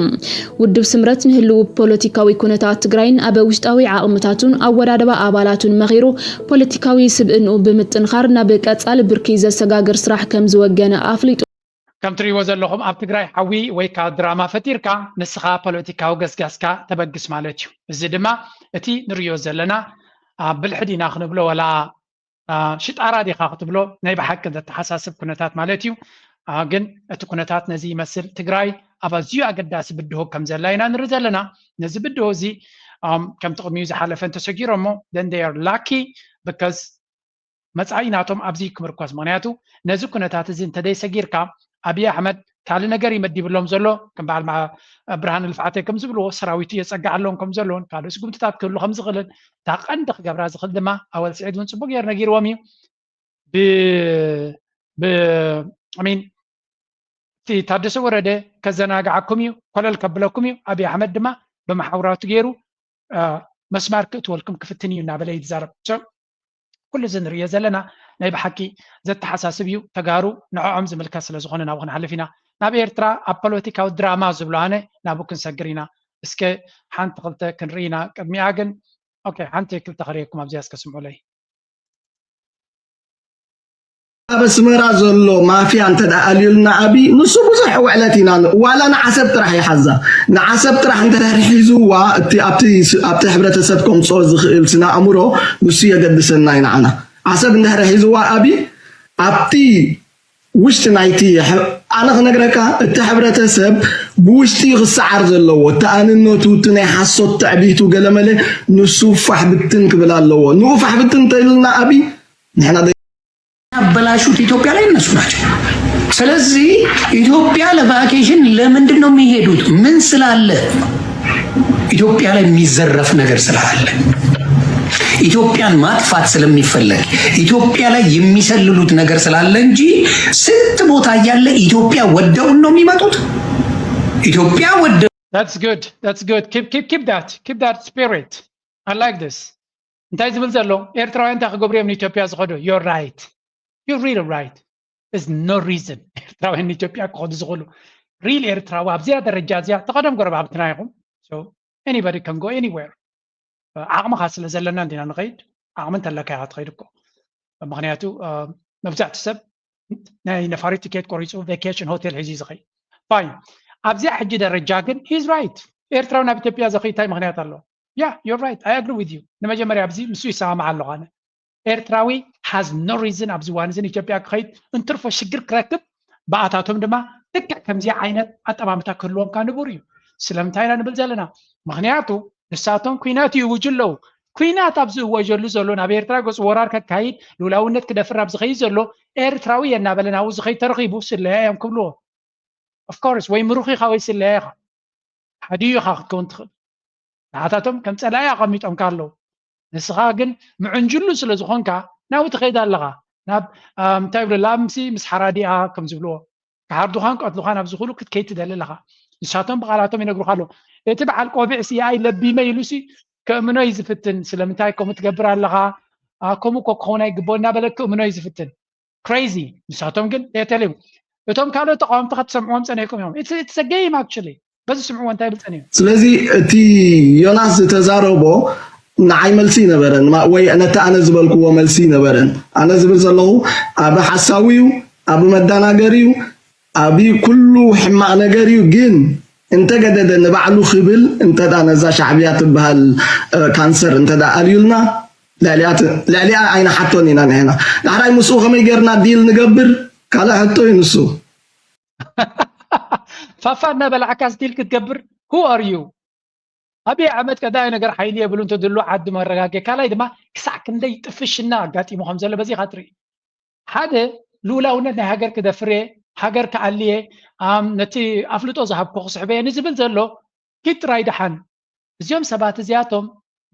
ውድብ ስምረት ንህልው ፖለቲካዊ ኩነታት ትግራይን ኣብ ውሽጣዊ ዓቕምታቱን ኣወዳድባ ኣባላቱን መኺሩ ፖለቲካዊ ስብእንኡ ብምጥንኻር ናብ ቀጻሊ ብርኪ ዘሰጋግር ስራሕ ከም ዝወገነ ኣፍሊጡ። ከም ትሪእዎ ዘለኹም ኣብ ትግራይ ሓዊ ወይ ከዓ ድራማ ፈጢርካ ንስኻ ፖለቲካዊ ገስጋስካ ተበግስ ማለት እዩ። እዚ ድማ እቲ ንሪኦ ዘለና ብልሒ ዲና ክንብሎ ወላ ሽጣራ ዲኻ ክትብሎ ናይ ብሓቂ ዘተሓሳስብ ኩነታት ማለት እዩ። ግን እቲ ኩነታት ነዚ ይመስል። ትግራይ ኣብ ኣዝዩ ኣገዳሲ ብድሆ ከም ዘላ ኢና ንርኢ ዘለና። ነዚ ብድሆ እዚ ከምቲ ቅድሚኡ ዝሓለፈ እንተሰጊሮሞ then they are lucky because መጻኢ ናቶም ኣብዚ ክምርኮስ። ምክንያቱ ነዚ ኩነታት እዚ እንተደይሰጊርካ ኣብይ ኣሕመድ ካልእ ነገር እዩ መዲብሎም ዘሎ። ከም በዓል ብርሃን ልፍዓተይ ከም ዝብልዎ ሰራዊቱ የጸግዓሎም ከም ዘለዎን ካልእ ስጉምትታት ክህሉ ከም ዝኽእልን እታ ቀንዲ ክገብራ ዝኽእል ድማ ኣወል ስዒድ እውን ጽቡቅ ገይሩ ነጊርዎም እዩ። ብ ብ I mean እቲ ታደሰ ወረደ ከዘናግዓኩም እዩ፣ ኮለል ከብለኩም እዩ። ኣብይ ኣሕመድ ድማ ብመሓውራቱ ገይሩ መስማር ክእትወልኩም ክፍትን እዩ እናበለ እዩ ዝዛረብ። ኩሉ እዚ ንርእዮ ዘለና ናይ ብሓቂ ዘተሓሳስብ እዩ። ተጋሩ ንዕኦም ዝምልከት ስለ ዝኾነ ናብኡ ክንሓልፍ ኢና። ናብ ኤርትራ ኣብ ፖለቲካዊ ድራማ ዝብሎ ኣነ ናብኡ ክንሰግር ኢና። እስከ ሓንቲ ክልተ ክንርኢ ኢና። ቅድሚኣ ግን ኦኬ ሓንቲ ክልተ ከርእየኩም ኣብዚኣ እስከ ስምዑለይ። ኣብ ኣስመራ ዘሎ ማፍያ እንተ ደኣ ኣልዩልና ዓቢ ንሱ ብዙሕ ውዕለት ኢና ን- ዋላ ንዓሰብ ጥራሕ ይሓዛ ንዓሰብ ጥራሕ እንተ ደሕሪ ሒዝዋ እቲ ኣብቲ ስ- ኣብቲ ሕብረተሰብ ከምፅኦ ዝኽእል ስነ ኣእምሮ ንሱ የገድሰና ኢና ንዓና ዓሰብ እንድሕሪ ሒዝዋ ኣቢ ኣብቲ ውሽጢ ናይቲ ሕ- ኣነ ክነግረካ እቲ ሕብረተሰብ ብውሽጢ እዩ ክሰዓር ዘለዎ እቲ ኣንነቱ እቲ ናይ ሓሶት ትዕቢቱ ገለመለ ንሱ ፋሕ ብትን ክብል ኣለዎ ንኡ ፋሕ ብትን እንተኢሉና ኣቢ ንሕና ያበላሹት ኢትዮጵያ ላይ እነሱ ናቸው። ስለዚህ ኢትዮጵያ ለቫኬሽን ለምንድን ነው የሚሄዱት? ምን ስላለ? ኢትዮጵያ ላይ የሚዘረፍ ነገር ስላለ፣ ኢትዮጵያን ማጥፋት ስለሚፈለግ፣ ኢትዮጵያ ላይ የሚሰልሉት ነገር ስላለ እንጂ ስንት ቦታ እያለ ኢትዮጵያ ወደውን ነው የሚመጡት። ኢትዮጵያ ወደው That's good. That's good. Keep keep keep that. Keep that spirit. I like this. እንታይ ዝብል ዘሎ ኤርትራውያን እንታይ ክገብሩ እዮም ንኢትዮጵያ ዝኸዱ? You're right. You're really right. There's no reason ኤርትራውያን ንኢትዮጵያ ክኸዱ ዝኽእሉ። ሪል ኤርትራዊ ኣብዚኣ ደረጃ እዚኣ ተቐደም ጎረባብትና ኢኹም። So anybody can go anywhere. ዓቕምኻ ስለ ዘለና እንዲና ንኸይድ። ዓቕሚ እንተለካ ኢኻ ትኸይድ እኮ። ምክንያቱ መብዛሕቲ ሰብ ናይ ነፋሪት ትኬት ቆሪፁ ቬኬሽን ሆቴል ሒዙ ዝኸይድ። ፋይን ኣብዚኣ ሕጂ ደረጃ ግን he's right። ኤርትራዊ ናብ ኢትዮጵያ ዘኸይድ እንታይ ምክንያት ኣለዎ? Yeah, you're right. I agree with you. ንመጀመርያ ኣብዚ ምስኡ ይሰማማዕ ኣለኹ ኣነ። ኤርትራዊ has no reason ኣብዚ እዋን እዚ ንኢትዮጵያ ክኸይድ እንትርፎ ሽግር ክረክብ ብኣታቶም ድማ ልክዕ ከምዚ ዓይነት ኣጠማምታ ክህልዎም ከዓ ንቡር እዩ። ስለምንታይ ኢና ንብል ዘለና? ምክንያቱ ንሳቶም ኲናት ይእውጁ ኣለዉ። ኲናት ኣብ ዝእወጀሉ ዘሎ ናብ ኤርትራ ገጹ ወራር ከካይድ ልኡላውነት ክደፍር ኣብ ዝኸይድ ዘሎ ኤርትራዊ እየ እናበለ ናብኡ ዝኸይድ ተረኺቡ ስለያ እዮም ክብልዎ። Of course ወይ ምሩኽ ኢኻ ወይ ስለያ ኢኻ። ሓዲኡ ኢኻ ክትከውን ትኽእል። ንዓታቶም ከም ጸላኢ ኣቐሚጦምካ ኣለዉ። ንስኻ ግን ምዕንጅሉ ስለ ዝኾንካ ናብኡ ትኸይድ ኣለኻ። ናብ እንታይ ይብሉ ላምሲ ምስ ሓራዲኣ ከም ዝብልዎ ክሓርዱኻን ቀትሉኻን ኣብዚ ኩሉ ክትከይድ ትደሊ ኣለኻ። ንሳቶም ብቓላቶም ይነግሩኻ ኣለዉ። እቲ በዓል ቆቢዕ ሲ ኣይ ለቢመ ኢሉ ሲ ከእምኖ እዩ ዝፍትን። ስለምንታይ ከምኡ ትገብር ኣለኻ? ከምኡ እኮ ክኸውን ኣይግብኦ እናበለ ክእምኖ እዩ ዝፍትን። Crazy። ንሳቶም ግን they tell you እቶም ካልኦት ተቃወምቲ ክትሰምዕዎም ጸኒሕኩም እዮም። It's a game actually። በዚ ስምዕዎ እንታይ ይብል ጸኒሑ? ስለዚ እቲ ዮናስ ዝተዛረቦ ንዓይ መልሲ ይነበረን ወይ ነቲ ኣነ ዝበልክዎ መልሲ ይነበረን። ኣነ ዝብል ዘለኹ ኣብ ሓሳዊ እዩ፣ ኣብ መዳናገሪ እዩ፣ ኣብ ኩሉ ሕማቕ ነገር እዩ። ግን እንተገደደ ንባዕሉ ክብል እንተ ነዛ ሻዕብያ ትበሃል ካንሰር እንተ ኣልዩልና ልዕሊኣ ኣይንሓቶን ኢና ንሕና። ዳሕራይ ምስኡ ከመይ ጌርና ዲል ንገብር ካልእ ሕቶ እዩ ንሱ። ፋፋ እናበላዕካስ ዲል ክትገብር who are you? ኣብይ ኣሕመድ ቀዳማይ ነገር ሓይሊ የብሉ እንተድሉ ዓዲ መረጋገ፣ ካልኣይ ድማ ክሳዕ ክንደይ ጥፍሽና ኣጋጢሙ ከም ዘሎ በዚ ኢኻ ትርኢ። ሓደ ልኡላውነት ናይ ሃገር ክደፍር እየ፣ ሃገር ክኣሊ እየ፣ ኣም፣ ነቲ ኣፍልጦ ዝሃብኩ ክስሕበ እየ ንዝብል ዘሎ ኪድ ጥራይ ደሓን። እዚኦም ሰባት እዚኣቶም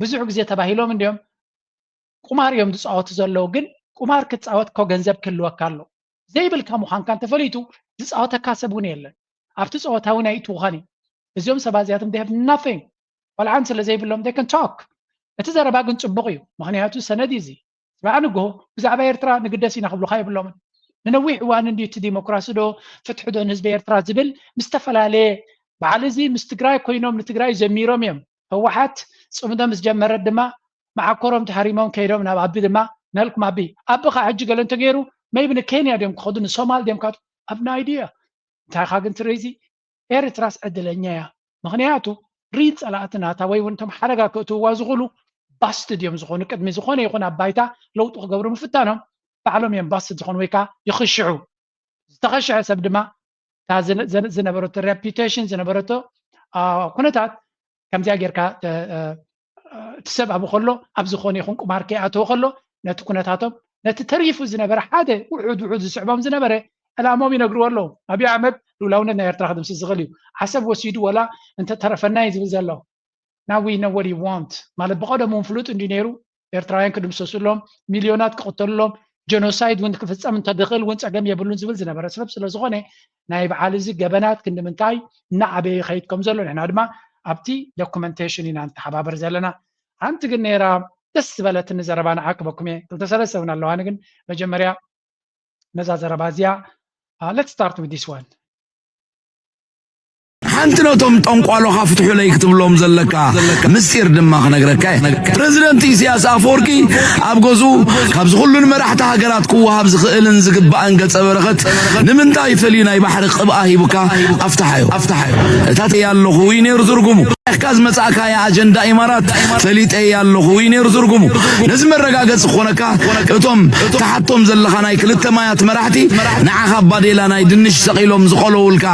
ብዙሕ ግዜ ተባሂሎም እንዲዮም ቁማር እዮም ዝፃወቱ ዘለዉ። ግን ቁማር ክትፃወት እኮ ገንዘብ ክህልወካ ኣሎ። ዘይብልካ ምዃንካ እንተፈሊጡ ዝፃወተካ ሰብ እውን የለን። ኣብቲ ፀወታ እውን ኣይእትውኻን እዩ። እዚኦም ሰባት እዚኣቶም they have nothing። ቆልዓን ስለ ዘይብሎም they can talk። እቲ ዘረባ ግን ፅቡቕ እዩ፣ ምኽንያቱ ሰነድ እዩ እዚ። ስማዕ ንግሆ ብዛዕባ ኤርትራ ንግደስ ኢና ክብሉኻ የብሎምን። ንነዊሕ እዋን እንድዩ እቲ ዲሞክራሲ ዶ ፍትሒ ዶ ንህዝቢ ኤርትራ ዝብል ምስ ዝተፈላለየ በዓል እዚ ምስ ትግራይ ኮይኖም ንትግራይ ዘሚሮም እዮም። ህወሓት ፅምዶ ምስ ጀመረት ድማ መዓኮሮም ተሃሪሞም ከይዶም ናብ ኣቢ ድማ ነልኩም ኣቢ ኣቢ ኸዓ ሕጂ ገለ እንተገይሩ maybe ንኬንያ ድዮም ክኸዱ ንሶማል ድዮም ካቱ ኣብ ናይ ድያ እንታይ ኻ ግን ትርእዚ ኤርትራስ ዕድለኛ እያ። ምኽንያቱ ሪል ጸላእቲ ናታ ወይ እውን እቶም ሓደጋ ክእትውዋ ዝኽእሉ ባስትድ እዮም ዝኾኑ። ቅድሚ ዝኾነ ይኹን ኣብ ባይታ ለውጢ ክገብሩ ምፍታኖም ባዕሎም እዮም ባስትድ ዝኾኑ ወይ ከዓ ይኽሽዑ። ዝተኸሽዐ ሰብ ድማ እታ ዝነ- ዝነ- ዝነበረቶ ሬፒቴሽን ዝነበረቶ አ፣ ኩነታት ከምዚኣ ጌርካ ተ- አ፣ እቲ ሰብ ኣብኡ ከሎ ኣብ ዝኾነ ይኹን ቁማር ከይኣተወ ከሎ ነቲ ኩነታቶም ነቲ ተሪፉ ዝነበረ ሓደ ውሑድ ውሑድ ዝስዕቦም ዝነበረ ዕላሞም ይነግርዎ ኣለዉ። ኣብይ ኣሕመድ ልኡላውነት ናይ ኤርትራ ክድምስስ ዝኽእል እዩ። ዓሰብ ወሲዱ ወላ እንተተረፈና እዩ ዝብል ዘሎ። Now we know what he want ማለት ብቐደሙ እውን ፍሉጥ እንዲ ነይሩ ኤርትራውያን ክድምሰሱሎም ሚልዮናት ክቕተሉሎም ጀኖሳይድ እውን ክፍፀም እንተድኽእል እውን ፀገም የብሉን ዝብል ዝነበረ ሰብ ስለ ዝኾነ ናይ በዓል እዚ ገበናት ክንዲ ምንታይ እናዓበየ ይኸይድ ከም ዘሎ ንሕና ድማ ኣብቲ ዶኩመንቴሽን ኢና ንተሓባበር ዘለና። ሓንቲ ግን ነይራ ደስ ዝበለትኒ ዘረባ ንዓ ክበኩም እየ ክልተ ሰለስተ እውን ኣለዋኒ ግን መጀመርያ ነዛ ዘረባ እዚኣ let's start with this one። ሓንቲ ነቶም ጠንቋሎኻ ፍትሑለይ ክትብሎም ዘለካ ምስጢር ድማ ክነግረካ እየ። ፕረዚደንት ኢሳያስ ኣፈወርቂ ኣብ ገዝኡ ካብዚ ኩሉ ንመራሕቲ ሃገራት ክወሃብ ዝኽእልን ዝግባእን ገጸ በረኸት ንምንታይ ፈልዩ ናይ ባሕሪ ቅብኣ ሂቡካ ኣፍትሓዮ። እታ ኣለኹ እዩ ነይሩ ትርጉሙ። ኢኻ ዝመጻእካያ ኣጀንዳ ኢማራት ፈሊጠያ ኣለኹ እዩ ነይሩ ትርጉሙ። ነዚ መረጋገጺ ክኾነካ እቶም ትሓቶም ዘለኻ ናይ ክልተ ማያት መራሕቲ ንዓኻ ባዴላ ናይ ድንሽ ሰቒሎም ዝቖለውልካ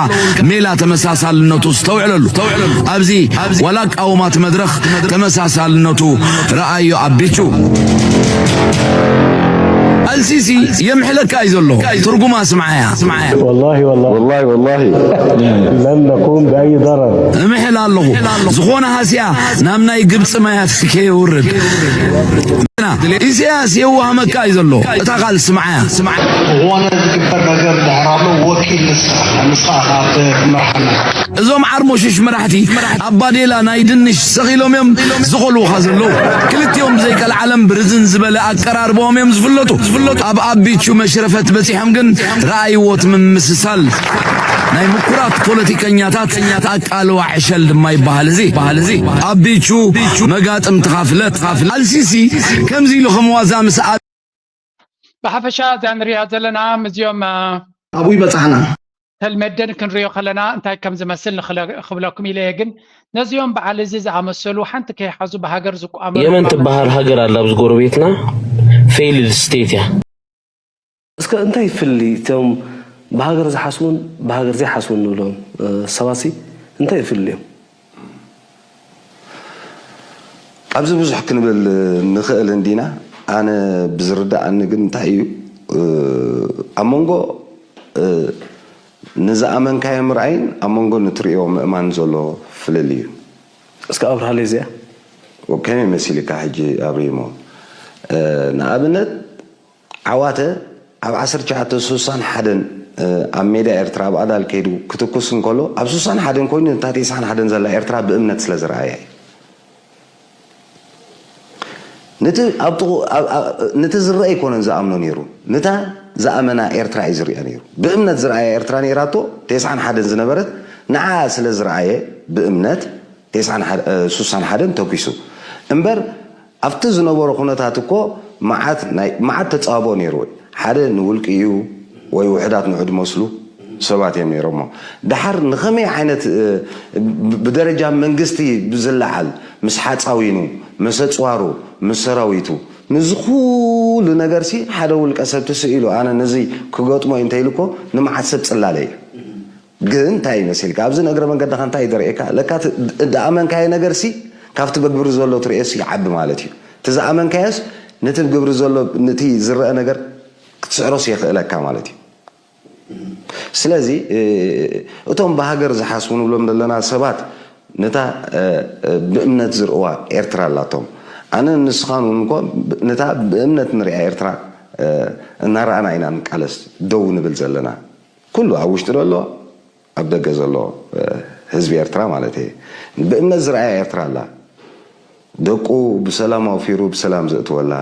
ሜላ ተመሳሳልነቱ ዝተውዕለሉ። ኣብዚ ዋላ ኣቃውማ እቲ መድረኽ ተመሳሳልነቱ ረኣዮ ኣቢቹ። ኣልሲሲ የምሕለካ እዩ ዘሎ። ትርጉማ ስምዓያ። والله والله والله والله لن نقوم بأي ضرر እምሕል ኣለኹ ዝኾነ ሃስያ ናብ ናይ ግብፂ ማያት ከየውርድ። ኢሳያስ የዋህመካ እዩ ዘሎ። እታ ቃል ስምዓያ። ዝኾነ ዝግበር ነገር ድሕር ኣሎ ወኪል ንስኻ ንስኻ ኢኻ ትመርሓና። እዞም ዓርሞሽሽ መራሕቲ ኣባዴላ ናይ ድንሽ ሰቒሎም እዮም ዝቖልውኻ ዘለዉ። ክልቲኦም ብዘይቀልዓለም ብርዝን ዝበለ ኣቀራርባኦም እዮም ዝፍለጡ። ኣብ ኣቢቹ መሽረፈት በፂሖም ግን ረኣይዎ እቲ ምምስሳል ናይ ምኩራት ፖለቲከኛታት ኣቃልዋ ዕሸል ድማ ይበሃል። እዚ ኣቢቹ መጋጥምትኻ ፍለጥ። ኣልሲሲ ከምዚ ኢሉ ከም ዋዛ ምስ ብሓፈሻ እዛ ንሪኣ ዘለና ምስዚኦም ኣብኡ ይበፃሕና። ተልመደን ክንሪኦ ከለና እንታይ ከም ዝመስል ንኽለ- ክብለኩም ኢለ እየ። ግን ነዚኦም በዓል እዚ ዝኣመሰሉ ሓንቲ ከይሓዙ ብሃገር ዝቋመሩ የመን ትበሃል ሃገር ኣላ ኣብዚ ጎረቤትና ፌይልድ ስቴት እያ። እስከ እንታይ ይፍሊ እቶም ብሃገር ዝሓስቡን ብሃገር ዘይሓስቡን ንብሎም ሰባሲ እንታይ ይፍልዮም? ኣብዚ ብዙሕ ክንብል ንኽእል እንዲና። ኣነ ብዝርድኣኒ ግን እንታይ እዩ ኣብ መንጎ ንዝኣመንካዮ ምርኣይን ኣብ መንጎ ንትርእዮ ምእማን ዘሎ ፍልል እዩ። እስከ ኣብርሃለይ እዚኣ። ከመይ መሲልካ ሕጂ ኣብሪሞ ንኣብነት ዓዋተ ኣብ ዓሰርተ ትሽዓተ ስሳን ሓደን ኣብ ሜዳ ኤርትራ ኣብ ኣዳል ከይዱ ክትኩስ እንከሎ ኣብ ስሳን ሓደን ኮይኑ ነታ ተስዓን ሓደን ዘላ ኤርትራ ብእምነት ስለ ዝረኣያ እዩ። ነቲ ዝረአ ኣይኮነን ዝኣምኖ ነይሩ፣ ነታ ዝኣመና ኤርትራ እዩ ዝሪኣ ነይሩ። ብእምነት ዝረኣያ ኤርትራ ነይራቶ ተስዓን ሓደን ዝነበረት ንዓ ስለ ዝረኣየ ብእምነት ስሳን ሓደን ተኲሱ እምበር ኣብቲ ዝነበሮ ኩነታት እኮ መዓት ናይ መዓት ተጻብኦ ነይሩ። ሓደ ንውልቂ እዩ ወይ ውሕዳት ንዑ ድመስሉ ሰባት እዮም ነይሮሞ። ደሓር ንኸመይ ዓይነት ብደረጃ መንግስቲ ብዝለዓል ምስ ሓፃዊኑ ምስ ኣፅዋሩ ምስ ሰራዊቱ ንዚ ኩሉ ነገር ሲ ሓደ ውልቀ ሰብ ትስእ ኢሉ ኣነ ነዚ ክገጥሞ እዩ እንተኢሉ እኮ ንመዓት ሰብ ፅላለ እዩ። ግን እንታይ ይመስልካ ኣብዚ ንእግረ መንገድኻ እንታይ እዩ ደርእየካ ለካ ዝኣመንካዮ ነገር ሲ ካብቲ በግብሪ ዘሎ ትርእዮስ ይዓቢ ማለት እዩ። እቲ ዝኣመንካዮስ ነቲ ብግብሪ ዘሎ፣ ነቲ ዝረአ ነገር ክትስዕሮስ የኽእለካ ማለት እዩ። ስለዚ እቶም ብሃገር ዝሓስቡ ንብሎም ዘለና ሰባት ነታ ብእምነት ዝርእዋ ኤርትራ ኣላቶም። ኣነ ንስኻን እውን እኮ ነታ ብእምነት ንሪኣ ኤርትራ እናረኣና ኢና ንቃለስ ደው ንብል ዘለና። ኩሉ ኣብ ውሽጢ ዘሎ ኣብ ደገ ዘሎ ህዝቢ ኤርትራ ማለት እየ። ብእምነት ዝረኣያ ኤርትራ ኣላ። ደቁ ብሰላም ኣውፊሩ ብሰላም ዘእትወላ፣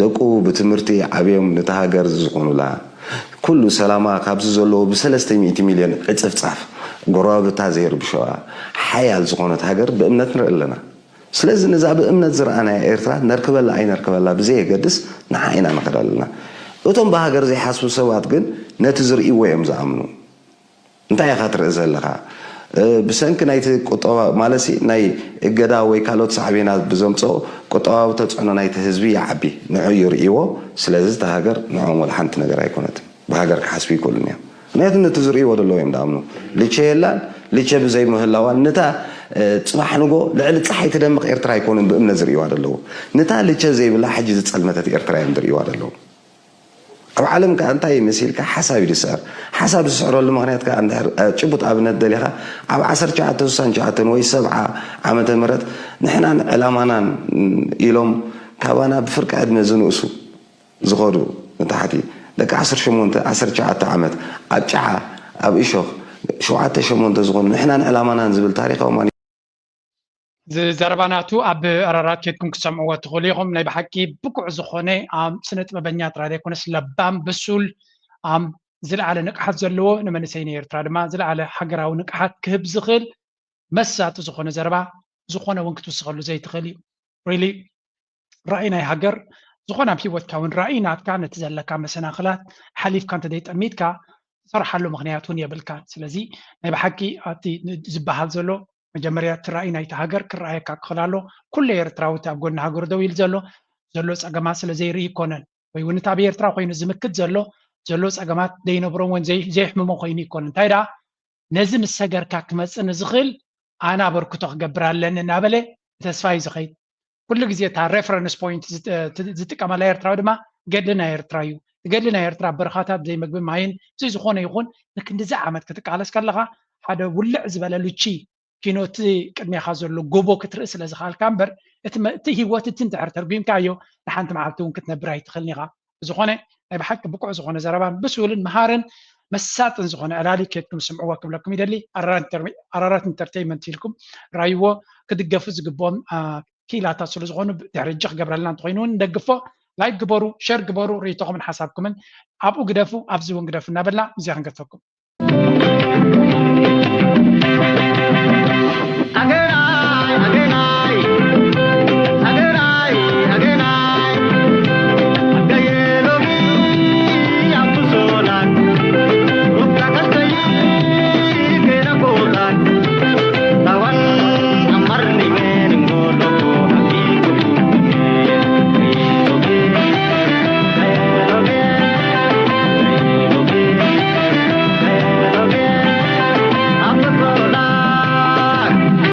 ደቁ ብትምህርቲ ዓብዮም ነታ ሃገር ዝኾኑላ፣ ኩሉ ሰላማ ካብዚ ዘለዎ ብሰለስተ ሚእቲ ሚልዮን ዕጽፍጻፍ ጎረባብታ ዘይርብሸዋ ሓያል ዝኾነት ሃገር ብእምነት ንርኢ ኣለና። ስለዚ ነዛ ብእምነት ዝረኣናያ ኤርትራ ነርክበላ ኣይነርክበላ ብዘየገድስ ንዓ ኢና ንኸድ ኣለና። እቶም ብሃገር ዘይሓስቡ ሰባት ግን ነቲ ዝርእይዎ እዮም ዝኣምኑ። እንታይ ኢኻ ትርኢ ዘለኻ? ብሰንኪ ናይቲ ቁጠባ ማለትሲ ናይ እገዳ ወይ ካልኦት ሳዕቤናት ብዘምፅኦ ቁጠባዊ ተፅዕኖ ናይቲ ህዝቢ ይዓቢ። ንዑ ይርእይዎ። ስለዚ እታ ሃገር ንዕኦም ወላ ሓንቲ ነገር ኣይኮነትን። ብሃገር ክሓስቡ ይክእሉን እዮም። ምክንያቱ ነቲ ዝርእይዎ ዘለዉ እዮም ዝኣምኑ። ልቸ የላን። ልቸ ብዘይ ምህላዋን ነታ ፅባሕ ንጎ ልዕሊ ፀሓይ ትደምቕ ኤርትራ ኣይኮኑን ብእምነት ዝርእይዋ ዘለዉ። ነታ ልቸ ዘይብላ ሕጂ ዝፀልመተት ኤርትራ እዮም ዝርእይዋ ዘለዉ። ኣብ ዓለም ከኣ እንታይ መሲልካ ሓሳብ እዩ ዝስዕር። ሓሳብ ዝስዕረሉ ምኽንያት ከኣ እንድሕር ጭቡጥ ኣብነት ደሊኻ ኣብ ዓሰርተ ትሽዓተ ስሳን ትሽዓተን ወይ ሰብዓ ዓመተ ምህረት ንሕናን ዕላማናን ኢሎም ካባና ብፍርቂ ዕድመ ዝንእሱ ዝኸዱ ንታሕቲ ደቂ ዓሰርተ ሸሞንተ ዓሰርተ ትሽዓተ ዓመት ኣብ ጫዓ ኣብ እሾኽ ሸውዓተ ሸሞንተ ዝኾኑ ንሕናን ዕላማናን ዝብል ታሪኻዊ ማኒ እዚ ዘረባ ናቱ ኣብ ኣራራት ኬድኩም ክትሰምዕዎ ትኽእሉ ኢኹም። ናይ ብሓቂ ብቁዕ ዝኾነ ኣም ስነ ጥበበኛ ጥራይ ዘይኮነስ ለባም ብሱል ኣም ዝለዓለ ንቅሓት ዘለዎ ንመንእሰይ ናይ ኤርትራ ድማ ዝለዓለ ሃገራዊ ንቅሓት ክህብ ዝኽእል መሳጢ ዝኾነ ዘረባ ዝኾነ እውን ክትውስኸሉ ዘይትኽእል እዩ። ሪሊ ራእይ ናይ ሃገር ዝኾነ ኣብ ሂወትካ እውን ራእይ ናትካ ነቲ ዘለካ መሰናኽላት ሓሊፍካ እንተዘይጠሚትካ ትሰርሓሉ ምኽንያት እውን የብልካን። ስለዚ ናይ ብሓቂ ኣብቲ ዝበሃል ዘሎ መጀመርያ እቲ ራእይ ናይቲ ሃገር ክረኣየካ ክኽእል ኣሎ። ኩሉ ኤርትራዊ እቲ ኣብ ጎኒ ሃገሩ ደው ኢሉ ዘሎ ዘሎ ፀገማት ስለ ዘይርኢ ይኮነን ወይ እውን እቲ ኣብ ኤርትራ ኮይኑ ዝምክት ዘሎ ዘሎ ፀገማት ዘይነብሮን ወይ ዘይ- ዘይሕምሞ ኮይኑ ይኮነን። እንታይ ደኣ ነዚ ምስ ሰገርካ ክመፅእ ንዝኽእል ኣነ ኣበርክቶ ክገብር ኣለኒ እናበለ ብተስፋ እዩ ዝኸይድ። ኩሉ ግዜ እታ ሬፈረንስ ፖይንት ዝጥቀመላ ኤርትራዊ ድማ ገድሊ ናይ ኤርትራ እዩ። እቲ ገድሊ ናይ ኤርትራ በረኻታት ብዘይ መግቢ ማይን ብዘይ ዝኾነ ይኹን ንክንድዚ ዓመት ክትቃለስ ከለኻ ሓደ ውልዕ ዝበለ ሉቺ ኪኖ እቲ ቅድሜኻ ዘሎ ጎቦ ክትርኢ ስለ ዝኸኣልካ እምበር እቲ መ- እቲ ህይወት እቲ እንድሕር ተርጒምካዮ ንሓንቲ መዓልቲ እውን ክትነብር ኣይትኽእልን ኢኻ። ብዝኾነ ናይ ብሓቂ ብቁዕ ዝኾነ ዘረባን ብስሉን መሃርን መሳጥን ዝኾነ ዕላል እዩ። ኬድኩም ስምዕዎ ክብለኩም ይደሊ። ኣራራት ኢንተርቴይንመንት ኢልኩም ራይዎ ክድገፉ ዝግብኦም ክኢላታት ስለ ዝኾኑ ድሕሪ ሕጂ ክገብረልና እንተኾይኑ እውን ንደግፎ። ላይክ ግበሩ፣ ሸር ግበሩ፣ ርእይቶኹምን ሓሳብኩምን ኣብኡ ግደፉ፣ ኣብዚ እውን ግደፉ እናበልና እዚኣ ክንገድፈኩም። ሃገር